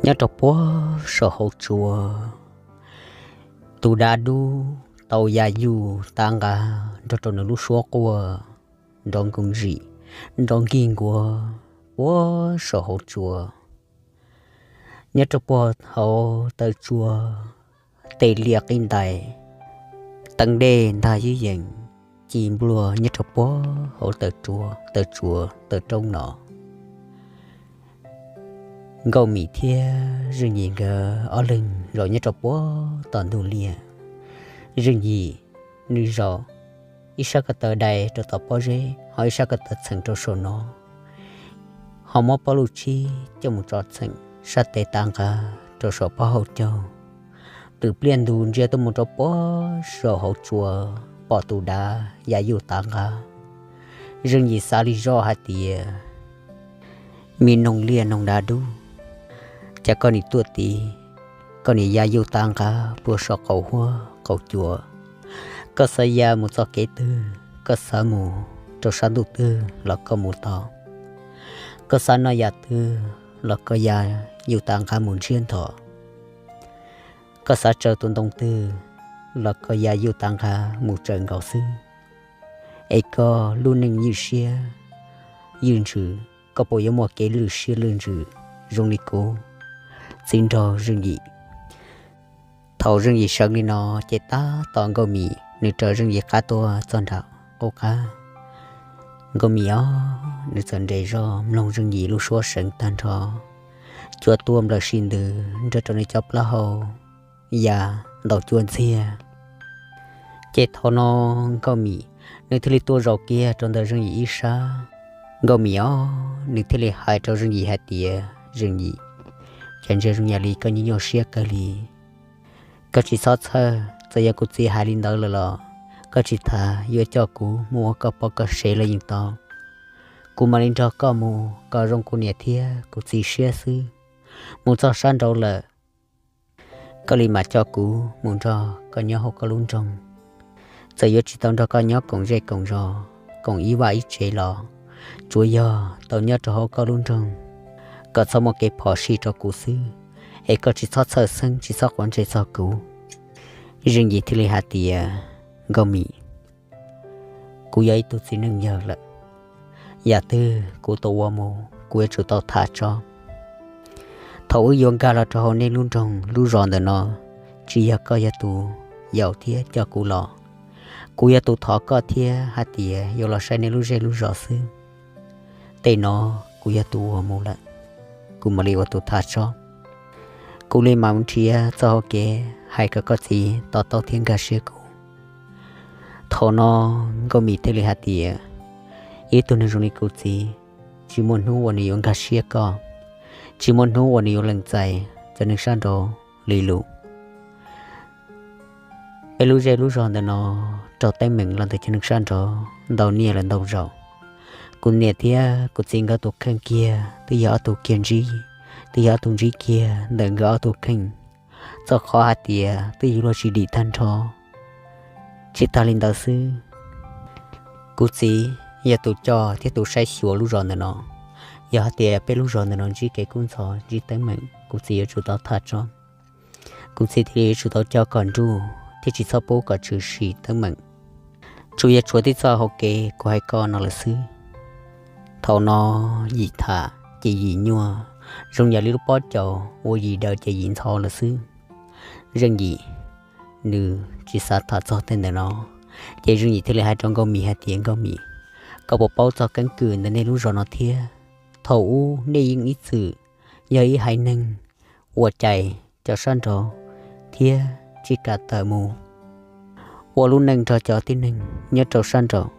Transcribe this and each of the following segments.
Nyob rau puag saum hauv tsua, tus dav dub tau ya yuj tav nqa nrog rau nws lub suab quaj nrov nkoos zim, nrov nkig nkuav puag saum hauv tsua. Nyob rau puag hauv taw tsua, tej liaj qib ntais, teev dej ntag ywb yees, ci npluag nyob rau puag hauv taw tsua, taw tsua taw roob no. Nkauj Mim thiab Zeej Yim nkawd ob leeg zaum nyob rau puag tom ntug liaj. Zeej Yim nws zaum ib sab ko taw dai rau tom pob zeb, ho ib sab ko taw txheem rau saum no, ho muab pob luj tshib coj mus tso txheem sab tes tav nqa rau saum pob hauv caug. Twm pliaj ntug ntsia tuaj mus rau puag saum hauv tsua, pom tus dav ya yuj tav nqa. Zeej Yim xav li zoj hais tias, me noog liaj noog dav dub, cas koj nim tuaj tid, koj nim ya yuj tav nqa puag saum qaum huab qaum cua. Koj xav ya mus txoj kev twg, koj xav mus rau sab ntuj twg los koj mus tau. Koj xav noj yam twg los koj ya yuj tav nqa mus ntshiab nthos. Koj xav tsaws tus ntoo twg los koj ya yuj tav nqa mus tsaws nkaus xwb. Es koj lub neej ywj siab ywj ntsws, koj puas yuav muaj kev lwj siab lwj ntsws zoo li kuv txiv nraug Zeej Yim? Thaum Zeej Yim sawv li no, ces tab tom Nkauj Mim nws raws Zeej Yim qab tuaj txog nram qub qab. Nkauj Mim os, nws txawm nres zog mloog Zeej Yim lub suab seev tag nrho, cua tuaj nplawm si ntws nrog rau nws cov plaub hau ya ntaus cua ntxiag. Ces thaum no Nkauj Mim nws thiaj li tuaj zaum kiag rau ntawm Zeej Yim ib sab. Nkauj Mim os, nws thiaj li hais rau Zeej Yim hais tias, Zeej Yim, cas ntsia zoo yam li koj nyuaj nyuaj siab kawg li. Koj tsis txhob txhawj, txawm yog kuv txiv hais li ntawd lawm los koj tsis tas yuav coj kuv mus ua koj poj koj sev los yeej tau. Kuv mam li nrog koj mus kom zoo kuv niam thiab kuv txiv siab xwb. Mus txog sab nraud lawm, koj li mam coj kuv mus nrog koj nyob hauv koj lub nroog. Txawm yuav tsis tau nrog koj nyob koom zej koom zos, koom ib vaj ib tsev los tsuav yog tau nyob rau hauv koj lub nroog, kom txhob muaj kev phom sij rau kuv xwb, es koj tsis txhob txhawj xeeb tsis txhob quav ntsej txog kuv. Zeej Yim thiaj li hais tias, Nkauj Mim, kuv yog ib tug txiv neej yawg lawm, yam twg kuv tau ua mus kuv yuav tsum tau tham tso. Thaum wb yuav nkag los rau hauv nej lub nroog lub zos ntawm no, tsis yog koj yog tus yaum thiab coj kuv los, kuv yog tus thov koj thiab hais tias yuav los saib nej lub zej lub zos xwb. Tej no kuv yog tus ua mus lawm, kuv mam li ua tus tham tso. Kuv li mam mus nrhiav txoj hau kev hais kom koj txiv to taub thiab nkag siab kuv. Thaum no Nkauj Mim thiaj li hais tias, ib tug neeg zoo li kuv txiv, tsis muaj hnub uas nws yuav nkag siab koj, tsis muaj hnub uas nws yuav lees txais cov neeg sab nraud li lus. Peb lub zej lub zos ntawm no raug teeb meem los ntawm cov neeg sab nraud ntau niaj lawm ntau zaus. Kuv niam thiab kuv txiv nkawd tus kheej kiag twb yog ob tug kiag ntsib, twb yog ob tug ntsib kiag ntawm nkawd ob tug kheej, txoj qhov hais tias twb yug luag tsis dim tag nrho. Tsis tas li ntawd xwb, kuv txiv yog tus coj thiab tus saib xyuas lub zos ntawm no. Yog hais tias peb lub zos ntawm no ntsib kev kub ntxhov ntsib teeb meem, kuv txiv yuav tsum tau tham tso. Kuv txiv thiaj li yuav tsum tau coj kom nruj thiab tsis txhob pub kom tshwm sim teeb meem. Tsuas yog tshuav tib txoj hau kev kuv hais koj no lawm xwb. Thaum no Yim tham ces Yim nyuaj, zoo yam li lub pob caus uas Yim daws ces Yim ntxhov lawm xwb. Zeej Yim nws tsis xav tham txog tej ntawm no, ces Zeej Yim thiaj li hais rau Nkauj Mim hais tias, Nkauj Mim, koj puas paub txog keeb kwm ntawm nej lub zos no thiab? Thaum ub nej yeej ib txwm yog ib haiv neeg ua cai cov sab nraud thiab tsis kam tawm mus ua lub neej nrog cov tib neeg nyob rau sab nraud.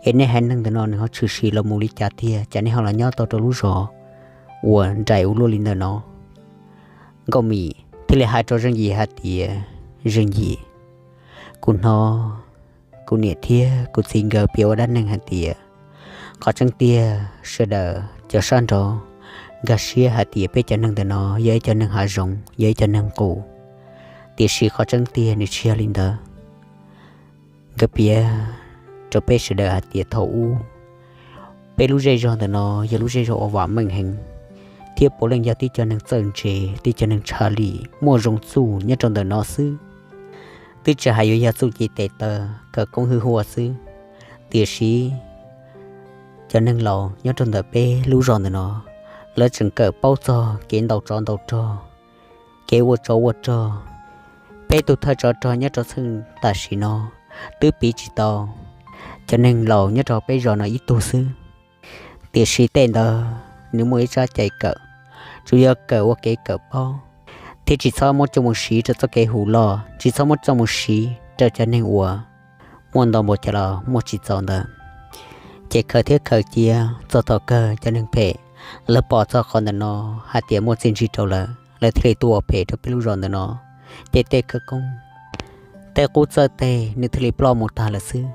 Es nej haiv neeg ntawm no nws ho tshwm sim los mus li cas tiag, cas nej ho los nyob tau rau lub zos uas nraim ua luaj li ntawm no? Nkauj Mim thiaj li hais rau Zeej Yim hais tias, Zeej Yim, kuv hnov kuv niam thiab kuv txiv nkawd piav ua dab neeg hais tias, qhov tseeb tiag sawv daws cov sab nraud nkag siab hais tias peb cov neeg ntawm no yog ib cov neeg hav zoov, yog ib cov neeg qus, tiam sis qhov tseeb tiag nws tsis yog li ntawd. Nkawd piav rau peb sawv daws hais tias thaum ub peb lub zej zog ntawm no yog lub zej zog uas vam meej heev, thiab puav leej yog tib cov neeg txawj ntse, tib cov neeg tshaj lij muaj zoo txuj nyob rau ntawm no xwb. Twb tsis hais yuav yog txuj ci tes taw khawv koob hwj huam xwb, tiam sis cov neeg laus nyob rau ntawm peb lub zos ntawm no, lawv tseem kawm paub txog kev ntaus tsov ntaus rog, kev ua tsov ua rog. Peb tus thawj tsov rog nyob rau txheej tam sim no twb piv tsis tau cov neeg laus nyob rau peb zos no ib tug xwb. Tiam sis tej ntawd nws muaj ib tsab cai kawm, tsuas yog kawm ua kev kawm paub, thiab tsis txhob muab coj mus siv rau txoj kev hu loj, tsis txhob muab coj mus siv rau cov neeg uas muaj ntau npaum cas los muaj tsis txaus ntawd. Ces khaws thiab khaws cia txog thaum kawg cov neeg phem lawv pom txog qhov ntawm no hais tias muaj txiaj ntsig rau lawv, lawv thiaj li tuaj ua phem rau peb lub zos ntawm no. Ces tej khawv koob, tej qub txawj tes nws thiaj li ploj mus tag lawm xwb.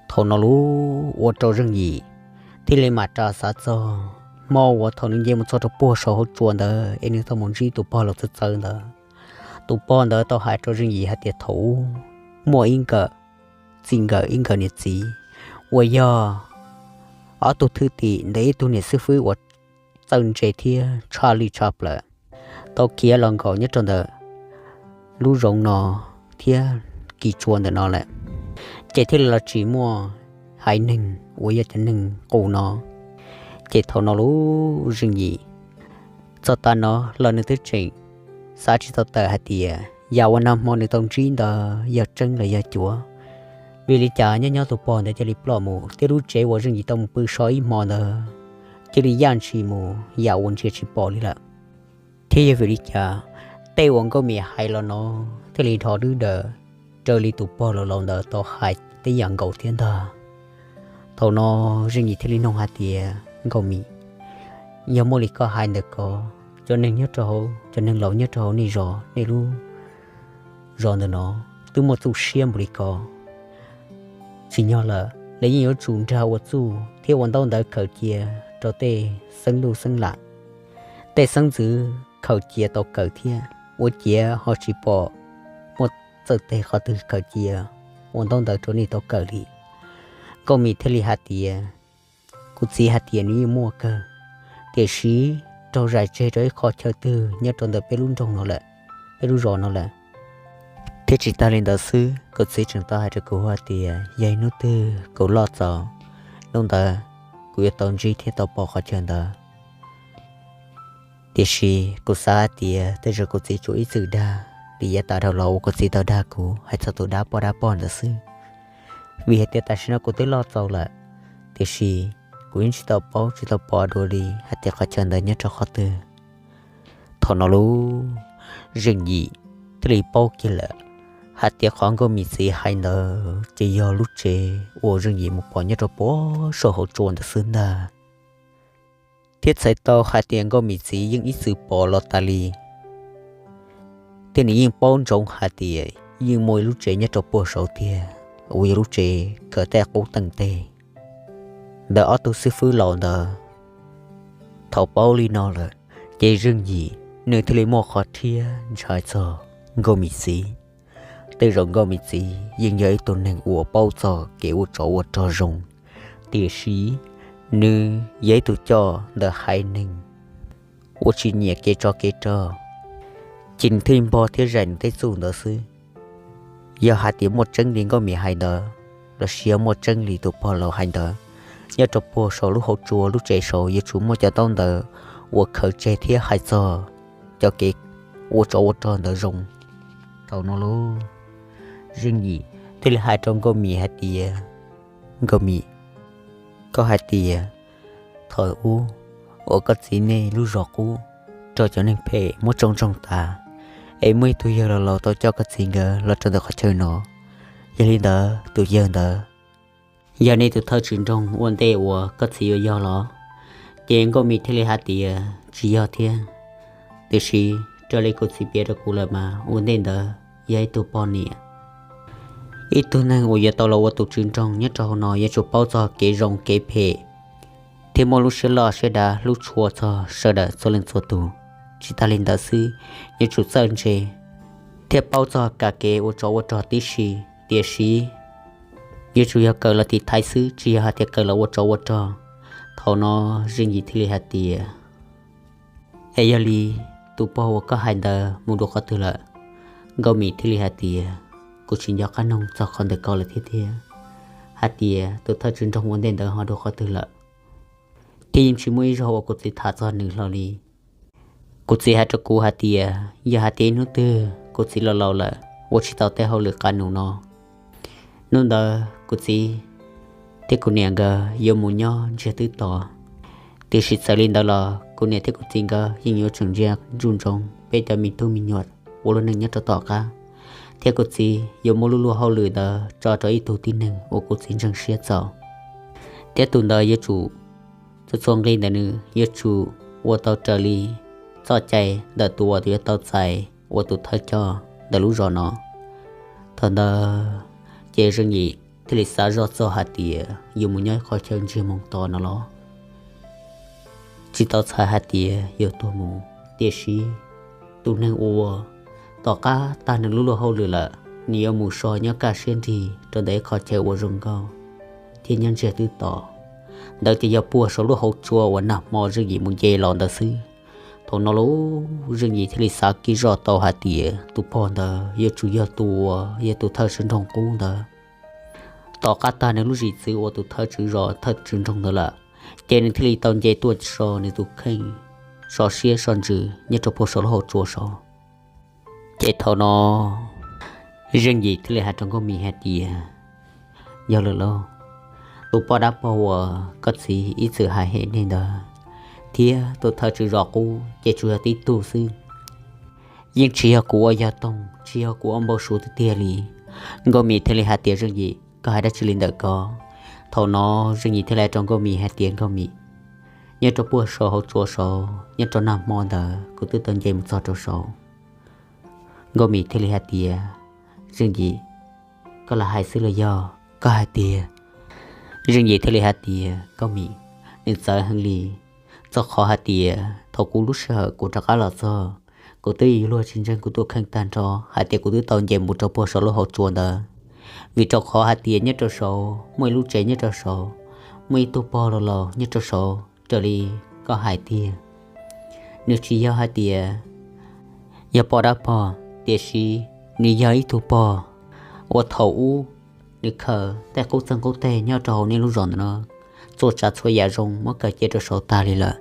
Thaum no lub ua rau Zeej Yim thiaj li mam ras xav txog hmo uas thaum nws nce mus txog rau puag saum hauv tsua ntawd es nws tau mus ntsib tus pog laus txawv txawv ntawd. Tus pog ntawd tau hais rau Zeej Yim hais tias thaum ub muaj ib nkawm txij nkawm ib nkawm niam txiv uas yog ob tug thwj tim ntawm ib tug niam xib fwb uas txawj ntse thiab tshaj lij tshaj plaws tau khiav los nkaum nyob rau ntawm lub zoov no thiab kis tsua ntawm no lawm, ces thiaj li los tsis muaj haiv neeg uas yog cov neeg qus no. Ces thaum no lub Zeej Yim txog tav no los nws twb tseem xav tsis tau tawm hais tias yam uas nag hmo nws tau ntsib ntawd yog tseeb los yog cuav. Vim li cas nyob nyob tus pog ntawd cia li ploj mus thiab lub tsev uas Zeej Yim tau mus pw so ib hmo ntawd cia li yaj ntshis mus yam uas ntsia tsis pom li lawm. Thiab yog vim li cas tej uas Nkauj Mim hais los no thiaj li dhov dwb daws raws li tus pog laus laus ntawd tau hais tej yam nkaus thiab ntag. Thaum no Zeej Yim thiaj li nug hais tias, Nkauj Mim, yog muaj li koj hais ntawm ko, cov neeg nyob rau hauv, cov neeg laus nyob rau hauv nej zos, nej lub zos ntawm no twb muaj txuj siab npaum li ko, tsim nyog lawm lawv yeej yuav tsum nrag ua txuj thiab ua ntaub ntawv khaws cia rau tej xeeb ntuj xeeb lam, tej xeeb ntxwv khaws cia tau kawm thiab, ua ciav ho tsis pom muaj txawj tes qhov twg khaws cia ua ntaub ntawv rau nej tau kawm li. Nkauj Mim thiaj li hais tias, Kuv txiv hais tias nws yeej muaj kawg, tiam sis raug zais tseg rau ib qho chaw twg nyob rau ntawm peb lub nroog no lawm, peb lub zos no lawm. Thiab tsis tag li ntawd xwb, kuv txiv tseem tau hais rau kuv hais tias yog hnub twg kuv loj txaus, hnub ntawd kuv yuav tau ntsib thiab tau pom qhov chaw ntawd. Tiam sis kuv xav hais tias tej zaum kuv txiv tsuas ib txwm dag li yav tas dhau los uas kuv txiv tau dag kuv hais txog tus dab poj dab pog ntawd xwb. Vim hais tias tam sim no kuv twb loj txaus lawm, tiam sis kuv yeej tsis tau paub tsis tau pom dua li hais tias qhov chaw ntawd nyob rau qhov twg. Thaum no lub Zeej Yim thiaj li paub kiag lawm hais tias qhov Nkauj Mim txiv hais ntawd ces yog lub tsev uas Zeej Yim mus pom nyob rau puag saum hauv tsua ntawd xwb ntag. Thiab txhais tau hais tias Nkauj Mim txiv yeej ib txwm pom los tas li, thiab nws yeej paub ntsoov hais tias yeej muaj ib lub tsev nyob rau puag saud tiag uas yog lub tsev kawm tej qub teej teg ntawm ob tug xib fwb laus ntawd. Thaum paub li no lawm, ces Zeej Yim nws thiaj li muaj qhov rhiab ntshai txog Nkauj Mim txiv. Tej zaum Nkauj Mim txiv yeej yog ib tug neeg uas paub txog kev ua tsov ua rog zoo, tiam sis nws yog ib tug coj ntawm haiv neeg uas tsis nyiam kev tsov kev rog, ces nws thiaj npog thiab zais nws tej txuj ntawd xwb. Yog hais tias muaj tseeb li Nkauj Mim hais ntawd, los sis yog muaj tseeb li tus pog laus hais ntawd, nyob rau puag saum lub hauv tsua lub tsev saud yuav tsum muaj cov ntaub ntawv uas khaws tseg thiab hais txog cov kev ua tsov ua rog ntawd zoo. Thaum no lub Zeej Yim thiaj li hais rau Nkauj Mim hais tias, Nkauj Mim, koj hais tias thaum ub uas koj txiv nej lub zos qub raug cov neeg phem muab tsoo ntsoog tas, es muaj ib tug yawg laus laus tau coj koj txiv nkawd los rau ntawm qhov chaw no. Yog li ntawd tus yawg ntawd yog nej tus thawj tswv nroog ua ntej uas koj txiv yuav yog los? Ces Nkauj Mim thiaj li hais tias tsis yog thiab, tiam sis raws li kuv txiv piav rau kuv lawm mas ua ntej ntawd yog ib tug poj niam. Ib tug neeg uas yuav tau los ua tus tswv nroog nyob rau hauv no yuav tsum paub txog kev zoo kev phem, thiab muaj lub siab loj siab dav hlub tshua txog sawv daws txhua leej txhua tus. Tsis tas li ntawd xwb, yuav tsum txawj ntse thiab paub txog kev ua tsov ua rog tib si, tiam sis yuav tsum yog kawm los tiv thaiv xwb, tsis yog hais tias kawm los ua tsov ua rog. Thaum no Zeej Yim thiaj li hais tias, Es yog li tus pog uas koj hais ntawd mus dua qhov twg lawm? Nkauj Mim thiaj li hais tias, kuv tsis nco qab noog txog qhov ntawm ko lawm thiab tiag, hais tias tus thawj tswv nroog ua ntej ntawd ho dua qhov twg lawm, thiab yeej tsis muaj ib zaug uas kuv txiv tham txog nws hlo li. Kuv txiv hais rau kuv hais tias yog hais tias ib hnub twg kuv txiv laus laus lawm ua tsis tau tej hauj lwm qab nus no, hnub ntawd kuv txiv thiab kuv niam nkawd yuav mus nyob ntsiag twb to. Tiam sis txawm li ntawd los kuv niam thiab kuv txiv nkawd yeej yuav tsum ntsia ntsoov peb cov me tub me nyuam ua lub neej nyob rau tom qab, thiab kuv txiv yuav muab lub luag hauj lwm ntawd tso rau ib tug tib neeg uas kuv txiv ntseeg siab txaus. Thiab tus ntawd yuav tsum, txhua txhua nqi ntawm nws yuav tsum ua tau raws li txoj cai ntawm tus uas yuav tau txais ua tus thawj coj ntawm lub zos no. Thaum ntawd ces Zeej Yim thiaj li xav zoj txog hais tias yuav mus nyob qhov chaw ntsiag moos to no los tsis tau txhais hais tias yuav tuag mus, tiam sis tus neeg uas tom qab tag nws lub luag hauj lwm lawm, nws yuav mus so nyob kaj siab nrig rau ntawm ib qhov chaw uas zoo nkauj thiab nyob ntsiag twb to. Ntawd ces yog puag saum lub hauv tsua uas nag hmo Zeej Yim mus nce los ntawd xwb. Thaum no lauj, Zeej Yim thiaj li xav kiag zoj tau hais tias tus pog ntawd yuav tsum yog tus uas yog tus thawj tswv nroog qub ntawd. Tom qab tag nws lub zim txwv ua tus thawj tswv zos thawj tswv nroog ntawd lawm, ces nws thiaj li tau nce tuaj so nws tus kheej, so siab so ntsws nyob rau puag saum lub hauv tsua saud. Ces thaum no Zeej Yim thiaj li hais rau Nkauj Mim hais tias, yog lawm lauj, tus poj dab pog uas koj txiv ib txwm hais hem nej ntawd thiab tus thawj tswv zos qub ces tsuas yog tib tug xwb, yeej tsis yog kuv ua yog toog, tsis yog kuv ua npau suav tiag tiag li. Nkauj Mim thiaj li hais tias, Zeej Yim, koj hais dab tsi li ntawm ko? Thaum no Zeej Yim thiaj li hais rau Nkauj Mim hais tias, Nkauj Mim, nyob rau puag saum hauv tsua saud nyob rau nag hmo ntawd kuv twb tau nce mus txog rau saud. Nkauj Mim thiaj li hais tias, Zeej Yim, koj lam hais xwb los yog koj hais tiag? Zeej Yim thiaj li hais tias, Nkauj Mim, nws txawv heev li, txog qhov hais tias thaum kuv lub sij hawm kuv rov qab los txog, kuv twb yuav luag tsis ntseeg kuv tus kheej tag nrho hais tias kuv twb tau nce mus rau puag saum lub hauv tsua ntawd, vim rau qhov hais tias nyob rau saud muaj ib lub tsev nyob rau saud, muaj ib tug pog laus laus nyob rau saud raws li koj hais tiag. Nws tsis yog hais tias yog poj dab pog, tiam sis nws yog ib tug pog uas thaum ub nws khaws tej qub txeeg qub teg nyob rau hauv nej lub zos ntawm no, txhua tsav txhua yam zoo muab kawm cia rau saud tag li lawm.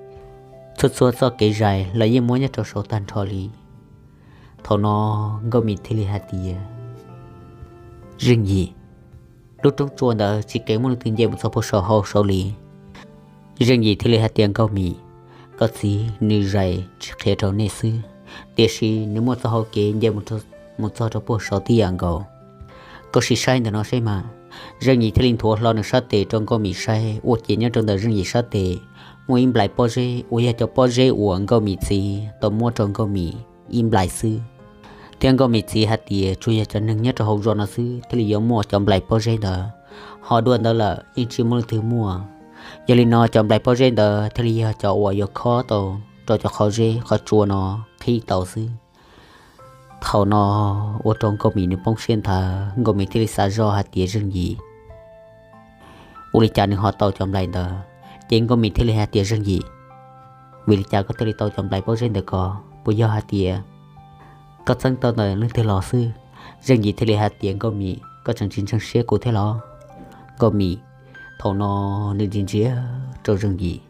Txhua txhua txoj kev zais los yeej muab nyob rau saud tag nrho li. Thaum no Nkauj Mim thiaj li hais tias, Zeej Yim, lub roob tsua ntawd tsis keev muaj leej twg nce mus txog puag saum hauv saud li. Zeej Yim thiaj li hais tias, Nkauj Mim, koj txiv nws zais tsis qhia rau nej xwb, tiam sis nws muaj txoj hau kev nce mus txog rau puag saud tib yam nkaus. Koj sim saib ntawm no seb mas. Zeej Yim thiaj li nthuav hlo nws sab tes rau Nkauj Mim saib, ua ciav nyob rau ntawm Zeej Yim sab tes muaj ib nplais pob zeb uas yog cov pob zeb uas Nkauj Mim txiv tau muab rau Nkauj Mim ib nplais xwb. Thiab Nkauj Mim txiv hais tias tsuas yog cov neeg nyob rau hauv zos no xwb thiaj li yuav muaj cov nplais pob zeb ntawd, ho dua ntawd lawm yeej tsis muaj leej twg muaj. Yog li no cov nplais pob zeb ntawd thiaj li yog cov uas yuav khob tau rau cov qhov zeb qhov tsua no qhib tau xwb. Thaum no ua rau Nkauj Mim nws poob siab nthav, Nkauj Mim thiaj li xav zoj hais tias, Zeej Yim, ua li cas nws ho tau cov nplais ntawd? Ces Nkauj Mim thiaj li hais tias, Zeej Yim, vim li cas koj thiaj li tau cov nplais pob zeb ntawd ko? Puas yog hais tias koj txeeb tau ntawm leej twg los xwb? Zeej Yim thiaj li hais tias, Nkauj Mim, koj tseem tsis ntseeg siab kuv thiab los? Nkauj Mim thaum no nws ntsia ntsia rau Zeej Yim,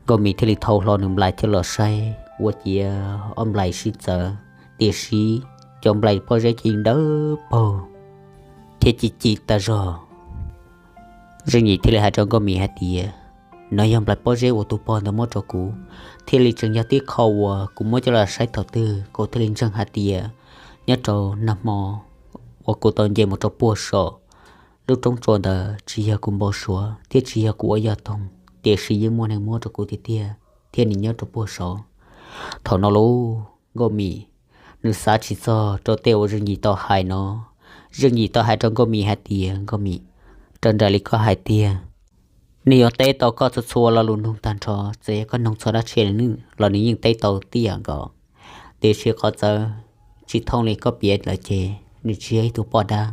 Nkauj Mim thiaj li thau hlo nws nplais coj los saib, ua ciav ob nplais sib txawv, tiam sis cov nplais pob zeb ces yeej dawb paug thiab ci ci tas zog. Zeej Yim thiaj li hais rau Nkauj Mim hais tias, no yog nplais pob zeb uas tus pog ntawd muab rau kuv, thiaj li tseem yog tib qho uas kuv muab coj los saib thaum twg kuv thiaj li ntseeg hais tias nyob rau nag hmo uas kuv tau nce mus rau puag saum lub roob tsua ntawd tsis yog kuv npau suav thiab tsis yog kuv ua yog toog, tiam sis yeej muaj neeg muab rau kuv tiag tiag thiab nws nyob rau puag saud. Thaum no lauj, Nkauj Mim nws xav tsis txog rau tej uas Zeej Yim tau hais no. Zeej Yim tau hais rau Nkauj Mim hais tias, Nkauj Mim, raws nraim li koj hais tiag, nws yuav teb tau koj txhua txhua lo lus nug tag nrho, txawm yog koj nug txog dab tsi los nws yeej teb tau tib yam nkaus. Tiam sis qhov txawv tsis thooj li koj piav lawm ces nws tsis yog ib tug poj dab.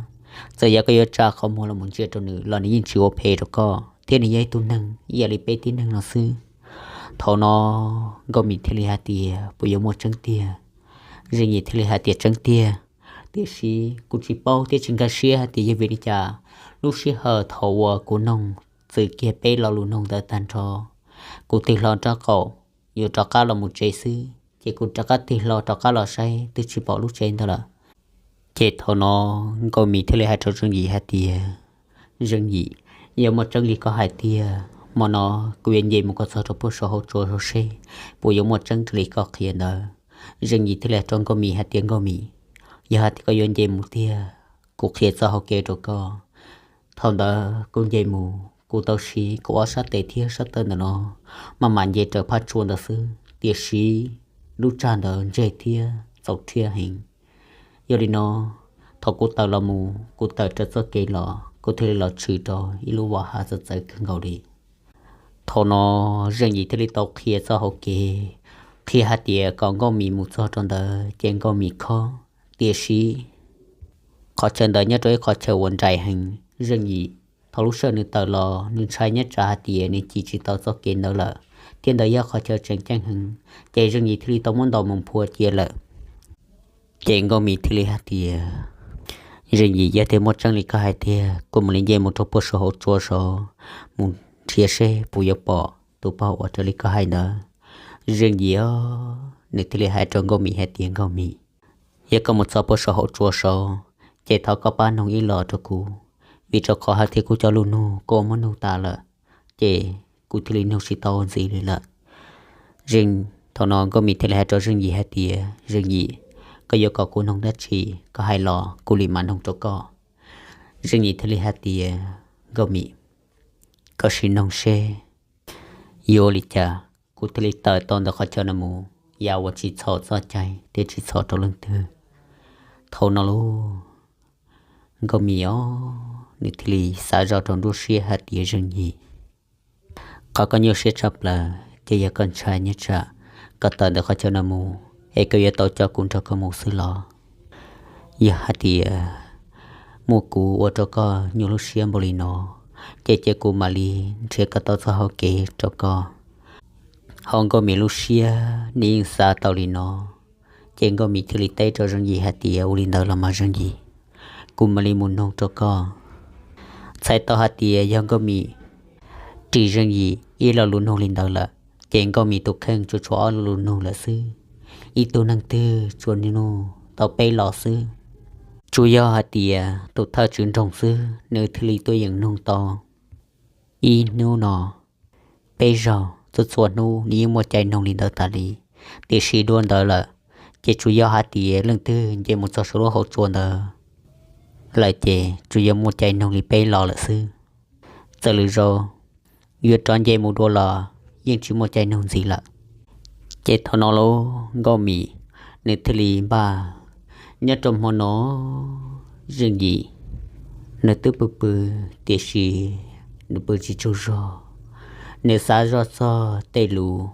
Txawm yog koj yuav tsa qhov muag los mus ntsia rau nws los nws yeej tsis ua phem rau koj, thiab nws yog ib tug neeg ib yam li peb tib neeg no xwb. Thaum no Nkauj Mim thiaj li hais tias, puas yuav muaj tseeb tiag? Zeej Yim thiaj li hais tias, tseeb tiag, tiam sis kuv tsis paub thiab tsis nkag siab hais tias yog vim li cas lub sij hawm thaum uas kuv noog txwm kiag peb lo lus noog ntawd tag nrho, kuv tig hlo rab qau yuav rov qab los mus tsev xwb ces kuv rov qab tig hlo rov qab los saib twb tsis pom lub tsev ntawd lawm. Ces thaum no Nkauj Mim thiaj li hais rau Zeej Yim hais tias, Zeej Yim, yog muaj tseeb li koj hais tiag, hmo no kuv yuav nce mus kom txog rau puag saum hauv tsua seb puas yuav muaj tseeb raws li koj qhia ntawd. Zeej Yim thiaj li hais rau Nkauj Mim hais tias, Nkauj Mim, yog hais tias koj yuav nce mus tiag, kuv qhia txoj hau kev rau koj. Thaum ntawd kuv nce mus kuv tau siv kuv ob sab tes thiab sab taw ntawm no maj mam nce raws phab tsua ntawd xwb, tiam sis lub tsag ntawd ntseg thiab txaus rhiab heev. Yog li no, thaum kuv tawm los mus kuv tawm raws txoj kev los kuv thiaj li los tshwm rau ib lub vaj hav txawv txawv kawg nkaus li. Thaum no Zeej Yim thiaj li tau qhia txoj hau kev, qhia hais tias kom Nkauj Mim mus txog rau ntawd ces Nkauj Mim khob, tiam sis qhov chaw ntawd nyob rau ib qhov chaw uas nraim heev. Zeej Yim thaum lub sij hawm nws tawm los nws ntshai nyob tsam hais tias nws cim tsis tau txoj kev ntawd lawm, thiab ntawd yog qhov chaw tseem ceeb heev, ces Zeej Yim thiaj li tau muab ntaus mus phua cia lawm. Ces Nkauj Mim thiaj li hais tias, Zeej Yim, yog tias muaj tseeb li koj hais tiag, kuv mam li nce mus rau puag saum hauv tsua saud mus nrhiav seb puas yuav pom tus pog uas raws li koj hais ntawd. Zeej Yim nws thiaj li hais rau Nkauj Mim hais tias, Nkauj Mim, yog koj mus txog puag saum hauv tsua saud, ces thov koj pab noog ib los rau kuv, vim rau qhov hais tias kuv cov lus nug kuv muab nug tas lawm, ces kuv thiaj li nug tsis tau ntxiv li lawm. Zeej, thaum no Nkauj Mim thiaj li hais rau Zeej Yim hais tias, Zeej Yim, koj yuav kom kuv noog dab tsi, koj hais los kuv li mam noog rau koj. Zeej Yim thiaj li hais tias, Nkauj Mim, koj sim noog seb yuav ua li cas kuv thiaj li tawm tau ntawm qhov chaw no mus yam uas tsis txhaum txoj cai thiab tsis txhaum rau leej twg. Thaum no lauj, Nkauj Mim os, nws thiaj li xav zoj rau nruab siab hais tias, Zeej Yim, qhov koj nyuaj siab tshaj plaws ces yog koj ntshai nyob tsam koj tawm ntawm qhov chaw no mus es koj yuav tau coj kuv nrog koj mus xwb los? Yog hais tias muaj kuv ua rau koj nyuaj lub siab npaum li no, ces cia kuv mam li nrhiav kom tau txoj hau kev rau koj. Ho Nkauj Mim lub siab nws yeej xav tau li no, ces Nkauj Mim thiaj li teb rau Zeej Yim hais tias, ua li ntawd los mas Zeej Yim, kuv mam li mus noog rau koj. Txhais tau hais tias yog Nkauj Mim ris Zeej Yim ib lo lus nug li ntawd lawm, ces Nkauj Mim tus kheej tsuas tshuav ob lo lus nug lawm xwb. Ib tug neeg twg tsuas nug tau peb lo xwb. Tsuas yog hais tias tus thawj tswv nroog xwb nws thiaj li tuaj yeem nug tau ib hnub no peb zaug, txhua txhua hnub nws yeej muaj cai noog li ntawd tas li. Tiam sis dua ntawd lawm, ces tsuas yog hais tias leej twg nce mus txog saum lub hauv tsua ntawd lawm ces tsuas yog muaj cai noog li peb lo lawm xwb. Txawm lwm zaus yuav rov nce mus dua los yeej tsis muaj cai noog ntxiv lawm. Ces thaum no lauj, Nkauj Mim nws thiaj li npaj. Nyob rau hmo no, Zeej Yim nws twb pw pw, tiam sis nws pw tsis tsaug zog. Nws xav zoj txog tej lus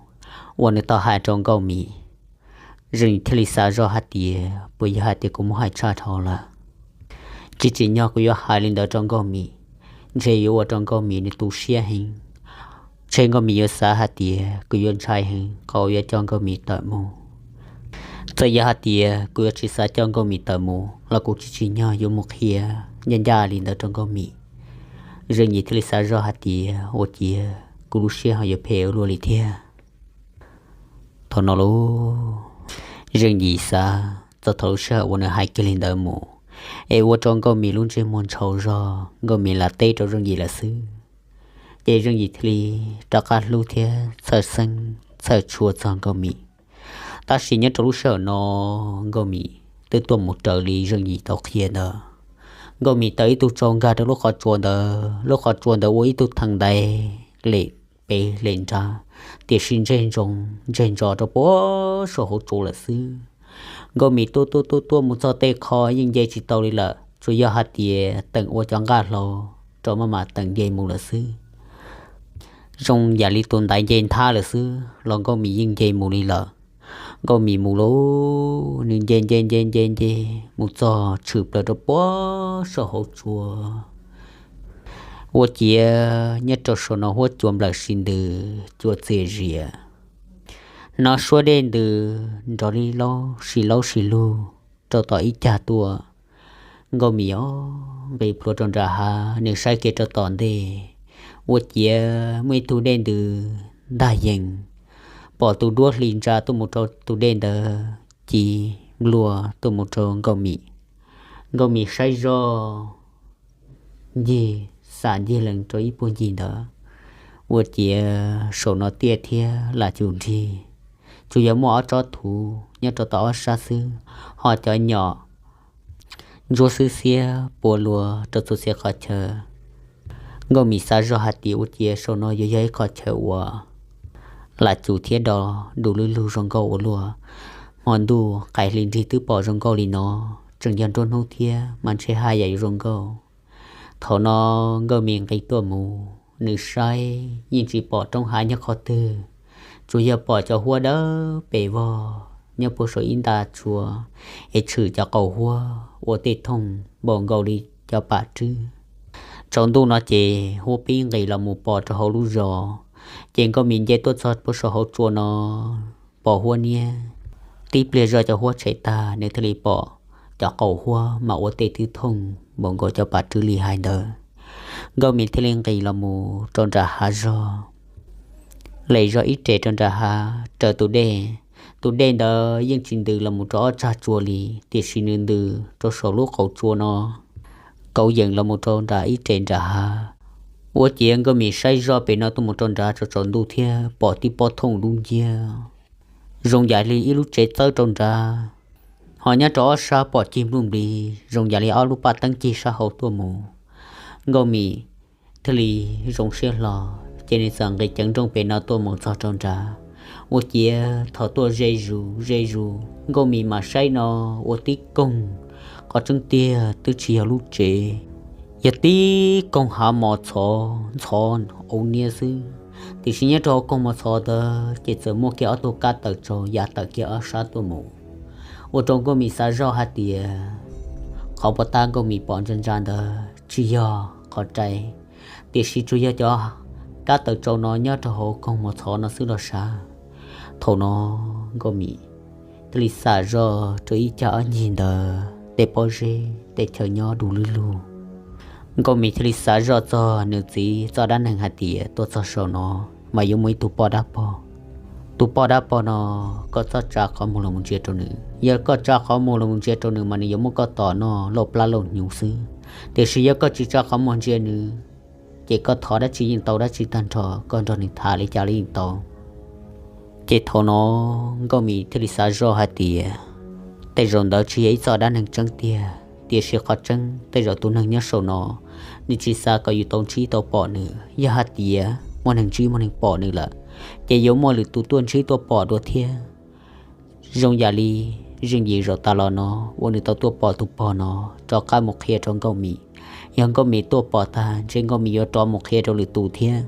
uas nws tau hais rau Nkauj Mim. Zeej Yim thiaj li xav zoj hais tias, puas yog hais tias kuv muab hais tshaj dhau lawm? Tsis tsim nyog kuv yuav hais li ntawd rau Nkauj Mim, ntshe yuav ua rau Nkauj Mim nws tu siab heev. Ntshe Nkauj Mim yuav xav hais tias kuv yuav ntshai heev qhov uas yuav coj Nkauj Mim tawm mus. Txawm yog hais tias kuv yuav tsis xav coj Nkauj Mim tawm mus los kuv tsis tsim nyog yuav mus qhia ncaj ncaj li ntawd rau Nkauj Mim. Zeej Yim thiaj li xav zoj hais tias, ua ciav kuv lub siab ho yuav phem ua luaj li thiab. Thaum no lauj, Zeej Yim xav txog thaum lub sij hawm uas nws hais kiag li ntawd mus, es ua rau Nkauj Mim lub ntsej muag ntshau zog, Nkauj Mim lam teb rau Zeej Yim lawm xwb. Ces Zeej Yim thiaj li rov qab hlub thiab txhawj xeeb txhawj tshua txog Nkauj Mim. Tab sis nyob rau lub sij hawm no, Nkauj Mim twb tuaj mus raws li Zeej Yim tau qhia ntawd. Nkauj Mim tawm ib tug tsau nkag rau lub qhov tsua ntawd, lub qhov tsua ntawd ua ib tug theem ntaiv lem pem lem nrad, tiam sis ntseg ntsoov ntseg ntsos rau puag saum hauv tsua lawm xwb. Nkauj Mim tuaj tuaj tuaj tuaj mus txog tej qho yeej nce tsis tau li lawm, tsuas yog hais tias teem ua cov nqaj hlau rau maj mam teem nce mus lawm xwb. Zoo yam li tus ntaiv nce nthab lawm xwb los Nkauj Mim yeej nce mus li lawm. Nkauj Mim mus lauj, nws nce nce nce nce nce mus txog tshwm plaws rau puag saum hauv tsua. Ua ciav nyob rau saum no huab cua nplawm si ntws cua txias zias. Nov suab dej ntws nrov li laub si laub si lug rau tom ib cag tuaj. Nkauj Mim os nqis plhuav rau nram hav, nws saib kiag rau tom ntej, ua ciav muaj ib tug dej ntws ntag yees, pom tus duab hli ntsa tuaj mus rau tus dej ntawd, ci nplua tuaj mus rau Nkauj Mim. Nkauj Mim saib zoj ncig, xam ncig lees rau ib puag ncig ntawd, ua ciav saum no tiaj thiab lam cum nrig, tsuas yog muaj ob tsob thuv nyob rau tom ob sab xwb, ho cov nyom ntsuab xwb xiab pua luas rau txhua txhia qhov chaw. Nkauj Mim xav zoj hais tias ua ciav saum no yuav yog ib qho chaw uas lam cum thiab do du lug lug zoo nkauj ua luaj. Hmo ntuj qaim hli nrig twb pom zoo nkauj li no, tseem yog nruab hnub thiab mas ntshe haj yam yuav zoo nkauj. Thaum no Nkauj Mim nqis tuaj mus, nws saib yeej tsis pom roob hav nyob qhov twg, tsuas yog pom cov huab dawb pes vog nyob puag saum ib nta tsua, es tshwm cov qaum huab ua tej thooj npaum nkaus li cov pam rwb. Tsaus ntuj no ces huab pib nqis los mus pom rau hauv lub zos, ces Nkauj Mim nce tuaj txog puag saum hauv tsua no, pom huab niab. Tib pliag zoj cov huab tshem tag, nws thiaj li pom cov qaum huab mas ua tej twb thooj npaum nkaus cov pam rwb li hais ntawd. Nkauj Mim thiaj li nqis los mus rau nram hav zog, les zog ib res rau nram hav raws tus dej. Tus dej ntawd yeej tsis ntws los mus rau ob tsag tsua li, tiam sis nws ntws rau saum lub qaum tsua no, kauv yees los mus rau nram ib res nram hav. Ua ciav Nkauj Mim saib zoj pem no tuaj mus rau nrad tsaus tsaus ntuj thiab pom tib pob thooj dub nciab, zoo yam li ib lub tsev txawb rau nrad, ho nyob rau ob sab pom cig npluj nplis zoo yam li ob lub paj teeb cig sab hauv tuaj mus. Nkauj Mim thiaj li zoo siab hlo, ces nws txawm nqis ceev nrooj pem no tuaj mus txog rau nrad. Ua ciav thaum tuaj ze zus ze zus, Nkauj Mim mas saib no ua tib koog, qhov tseeb tiag twb tsis yog lub tsev, yog tib koog hav mos txhov ntxhov auv niab xwb. Tiam sis nyob rau hauv koog mos txhov ntawd ces txawm muaj kiag ob tug kab tawm tsaus yav tawm kiag ob sab tuaj mus, ua rau Nkauj Mim xav zoj hais tias qhov puas tab Nkauj Mim pom ntsa ntsa ntawd tsis yog qhov rai, tiam sis tsuas yog cov kab tawm tsaus no nyob rau hauv koog mos txhov no xwb los sav. Thaum no Nkauj Mim thiaj li xam zoj rau ib cag ob ncig ntawd tej pob zeb tej chaw nyob du lug lug. Nkauj Mim thiaj li xav zoj txog nws txiv txoj dab neeg hais tias tuaj txog saum no mas yuav muaj ib tug poj dab pog. Tus poj dab pog no koj txhob tsa qhov muag los mus ntsia rau nws. Yog koj tsa qhov muag los mus ntsia rau nws mas nws yuav muab koj tom noj lauj plab lauj hnyuv xwb. Tiam sis yog koj tsis tsa qhov muag ntsia nws, ces koj thov dab tsi yeej tau dab tsi tag nrho, koj nrog nws tham li cas los yeej tau. Ces thaum no Nkauj Mim thiaj li xav zoj hais tias tej zaum ntawd tsis yog ib txoj dab neeg tseeb tiag, tiam sis qhov tseeb tej zaum tus neeg nyob saum no nws tsis xav kom yus tau ntsib tau pom nws. Yog hais tias muaj neeg ntsib muaj neeg pom nws lawm, ces yuav muaj lwm tus tuaj ntsib tuaj pom dua thiab. Zoo yam li zeej yim zaum tas los no uas nws tau tuaj pom tus pog no rov qab mus qhia rau Nkauj Mim. Yog Nkauj Mim tuaj pom tag ntshe Nkauj Mim yuav rov mus qhia rau lwm tus thiab.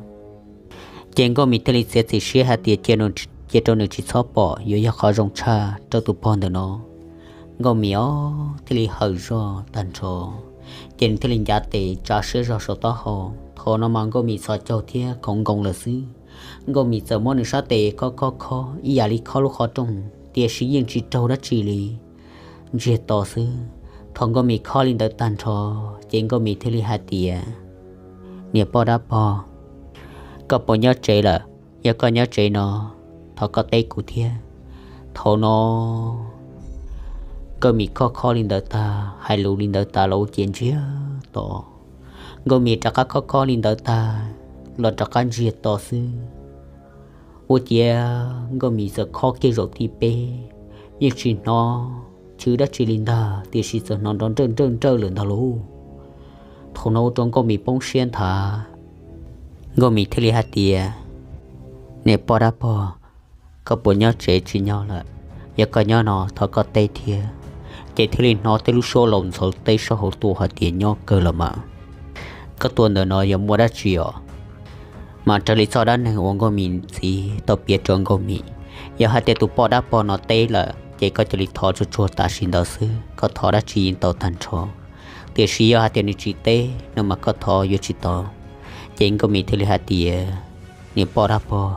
Ces Nkauj Mim thiaj li txiav txim siab hais tias cia rau nws tsis txhob pom yuav yog qhov zoo tshaj rau tus pog ntawm no. Nkauj Mim os thiaj li hawm zog tag nrho, ces nws thiaj li ncav tes tsa siab zog saum taub hau. Thaum no mas Nkauj Mim txhos caug thiab khoov nkoos lawm xwb. Nkauj Mim txawm muab nws sab tes khob khob khob ib yam li khob lub qhov rooj, tiam sis yeej tsis raug dab tsi li, ntsiag to xwb. Thaum Nkauj Mim khob li ntawd tag nrho, ces Nkauj Mim thiaj li hais tias, niam poj dab pog, koj puas nyob tsev lawm? Yog koj nyob tsev no, thov koj teb kuv thiab. Thaum no Nkauj Mim khob khob li ntawd tag, hais lus li ntawd tas los ua ciav ntsiag to. Nkauj Mim rov qab khob khob li ntawd tag los rov qab ntsiag to xwb. Ua ciav Nkauj Mim txawm khob kiag zaum thib peb, yeej tsis hnov chwv dab tsi li ntag, tiam sis txawm hnov nrov nrawj nrawj nrawj lawm ntag lauj. Thaum no ua rau Nkauj Mim poob siab nthav, Nkauj Mim thiaj li hais tias, niam poj dab pog, koj puas nyob tsev tsis nyob lawm? Yog koj nyob no thov koj teb thiab. Ces thiaj li hnov tej lub suab laus ntxhov teb saub hauv tuaj hais tias, nyob kawg los mas. Koj tuaj ntawm no yog muaj dab tsi os? Mas raws li txoj dab neeg uas Nkauj Mim txiv tau piav rau Nkauj Mim, yog hais tias tus poj dab pog no teb lawm ces koj cia li thov tsuag tsuag tam sim ntawd xwb, koj thov dab tsi yeej tau tag nrho. Tiam sis yog hais tias nws tsis teb no mas koj thov yuav tsis tau. Ces Nkauj Mim thiaj li hais tias, niam poj dab pog,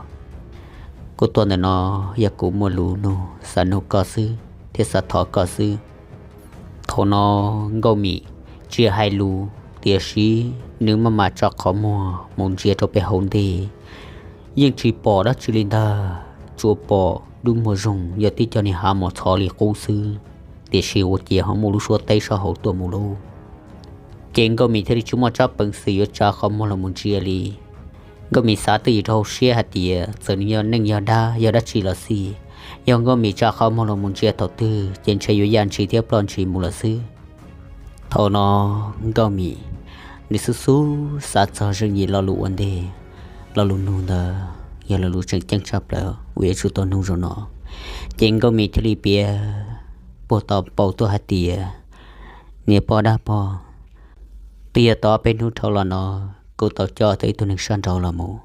Kuv tuaj ntawm no yog kuv muaj lus nug xav nug koj xwb thiab xav thov koj xwb. Thaum no Nkauj Mim tsis hais lus, tiam sis nws maj mam tsa qhov muag mus ntsia rau pem hauv ntej, yeej tsis pom dab tsi li ntag, tsuas pom dub muag zoog yog tib co niag hav mos txhov li qub xwb, tiam sis ua ciav ho muaj lub suab teb sab hauv tuaj mus lauj. Ces Nkauj Mim thiaj li tsis muaj tsab peev xwm yuav tsa qhov muag los mus ntsia li. Nkauj Mim xav twj ywm rau hauv siab hais tias txawm nws yog neeg yog dab yog dab tsi los xij, yog Nkauj Mim tsa qhov muag los mus ntsia thaum twg ces ntshe yuav yaj ntshis thiab ploj ntshis mus lawm xwb. Thaum no Nkauj Mim nws xub xub xav txog zeej yim lo lus ua ntej, lo lus nug ntawd yog lo lus tseem ceeb tshaj plaws uas yuav tsum tau nug zaum no. Ces Nkauj Mim thiaj li piav puag tom paus tuaj hais tias, niam pog dab pog, twb yog tau ob peb hnub dhau los no kuv tau coj tau ib tug neeg sab nraud los mus.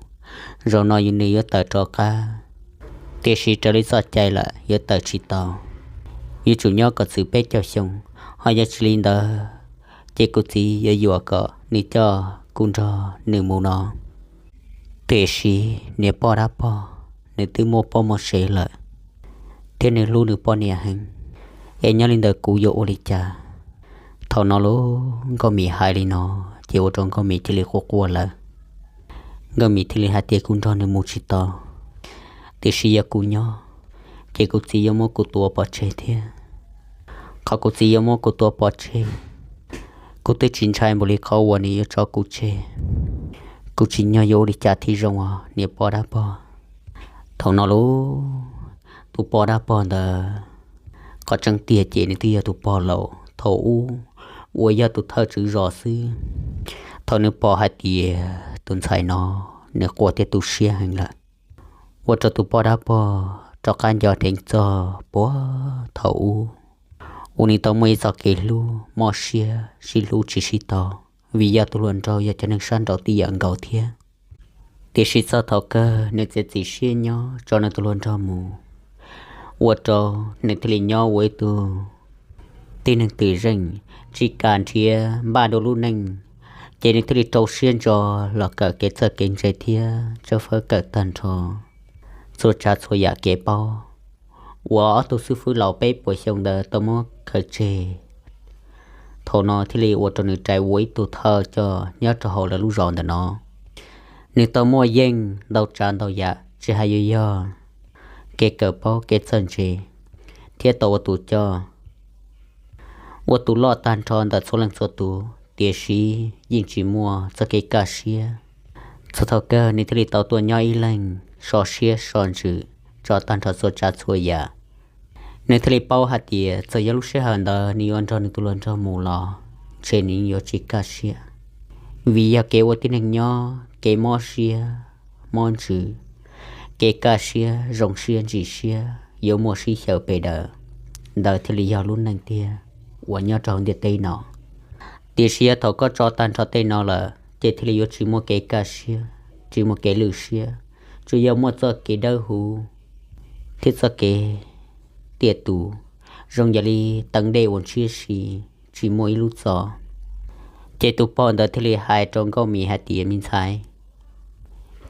Zaum no yus nws yuav tawm rov qab, tiam sis raws li txoj cai lawm yuav tawm tsis tau, yuav tsum nyob kom txwm peb caug xyoo, ho yog tsis li ntawd ces kuv txiv yuav yuam kom nws coj kuv nrog nws mus no. Tiam sis niam pog dab pog, nws twb muaj poj muaj sev lawm, thiab nws hlub nws poj niam heev, es nyob li ntawd kuv yuav ua li cas? Thaum no lub Nkauj Mim hais li no, ces ua rau Nkauj Mim cia li quaj quaj lawm. Nkauj Mim thiaj li hais tias kuv nrog nws mus tsis tau, tiam sis yog kuv nyob, ces kuv txiv yuav muab kuv tua pov tseg thiab. Qhov kuv txiv yuav muab kuv tua pov tseg, kuv twb tsis ntshai npaum li qhov uas nws yuav tso kuv tseg. Kuv tsis nyob yuav ua li cas thiaj zoo os niam pog dab pog. Thaum no lub tus pog dab pog ntawd, qhov tseeb tiag ces nws twb yog tus pog laus thaum ub uas yog tus thawj tswv zos xwb. Thaum nws pom hais tias tus ntxhais no nws quaj thiab tu siab heev lawm, ua rau tus pog dab pog rov qab nco dheev txog puag thaum ub uas nws tau muaj ib txoj kev hlub mob siab sib hlub tsis sib tau, vim yog tus hluas nraug yog cov neeg sab nraud tib yam nkaus thiab. Tiam sis txog thaum kawg nws txiav txim siab nyob tso nws tus hluas nraug mus, ua rau nws thiaj li nyob ua ib tug tib neeg twm zeej, tsis kam nrhiav npaj dua lub neej, ces nws thiaj li rau siab ntso los kawm kev txawj kev ntse thiab tshawb fawb kawm tag nrho txhua tsav txhua yam kev paub uas ob tug xib fwb laus peb puas xyoo ntawd tau muab khaws tseg. Thaum no thiaj li ua rau nws rais ua ib tug thawj coj nyob rau hauv lawv lub zos ntawm no. Nws tau muaj yeej ntau tsav ntau yam tsis hais yuav yog kev kawm paub kev txawj ntse, thiab tau ua tus coj, ua tus loj tag nrho ntawm txhua leej txhua tus, tiam sis yeej tsis muaj txoj kev kaj siab. Txog thaum kawg nws thiaj li tau tuaj nyob ib leeg so siab so ntsws tso tag nrho txhua tsav txhua yam. Nws thiaj li paub hais tias txawm yog lub sij hawm ntawd nws yuav nrog nws tus hluas nraug mus los ntshe nws yeej yuav tsis kaj siab, vim yog kev ua tib neeg nyob kev mob siab mob ntsws, kev kaj siab zoo siab ntsim siab yuav muaj sib xyaw pes daws. Ntawd thiaj li yog lub neej tiag uas nyob rau hauv ntiaj teb no. Tiam sis yog thaum koj tso tag nrho tej no lawm ces thiaj li yuav tsis muaj kev kaj siab, tsis muaj kev lwj siab, tsuas yog muaj txoj kev dawb huv thiab txoj kev tiaj tus, zoo yam li teev dej uas ntshiab si tsis muaj ib lub txo. Ces tus pog ntawd thiaj li hais rau Nkauj Mim hais tias, me ntxhais,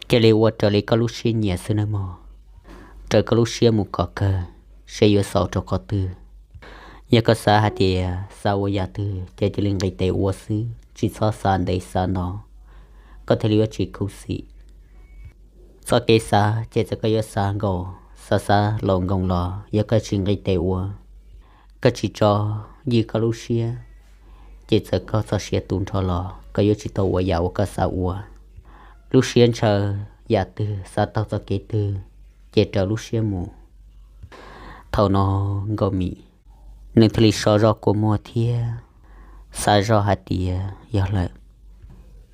cia li ua raws li koj lub siab nyiam xwb nawb mog, raws koj lub siab mus kom kawg, seb yuav xaus rau qhov twg. Yog koj xav hais tias xav ua yam twg ces cia li nqis tes ua xwb, tsis txhob xav ntev xav no, koj thiaj li yuav tsis khuv xim. Txoj kev xav ces txawm koj yuav xav nkaus xav xav laus nkoos los yog koj tsis nqis tes ua, koj tsis tso ywj koj lub siab, ces txawm koj txoj sia tu nrho los koj yuav tsis tau ua yam uas koj xav ua. Lub siab ntshaw yam twg, xav taug txoj kev twg, ces raws lub siab mus. Thaum no Nkauj Mim nws thiaj li so zog kua muag thiab xav zog hais tias yog lawm,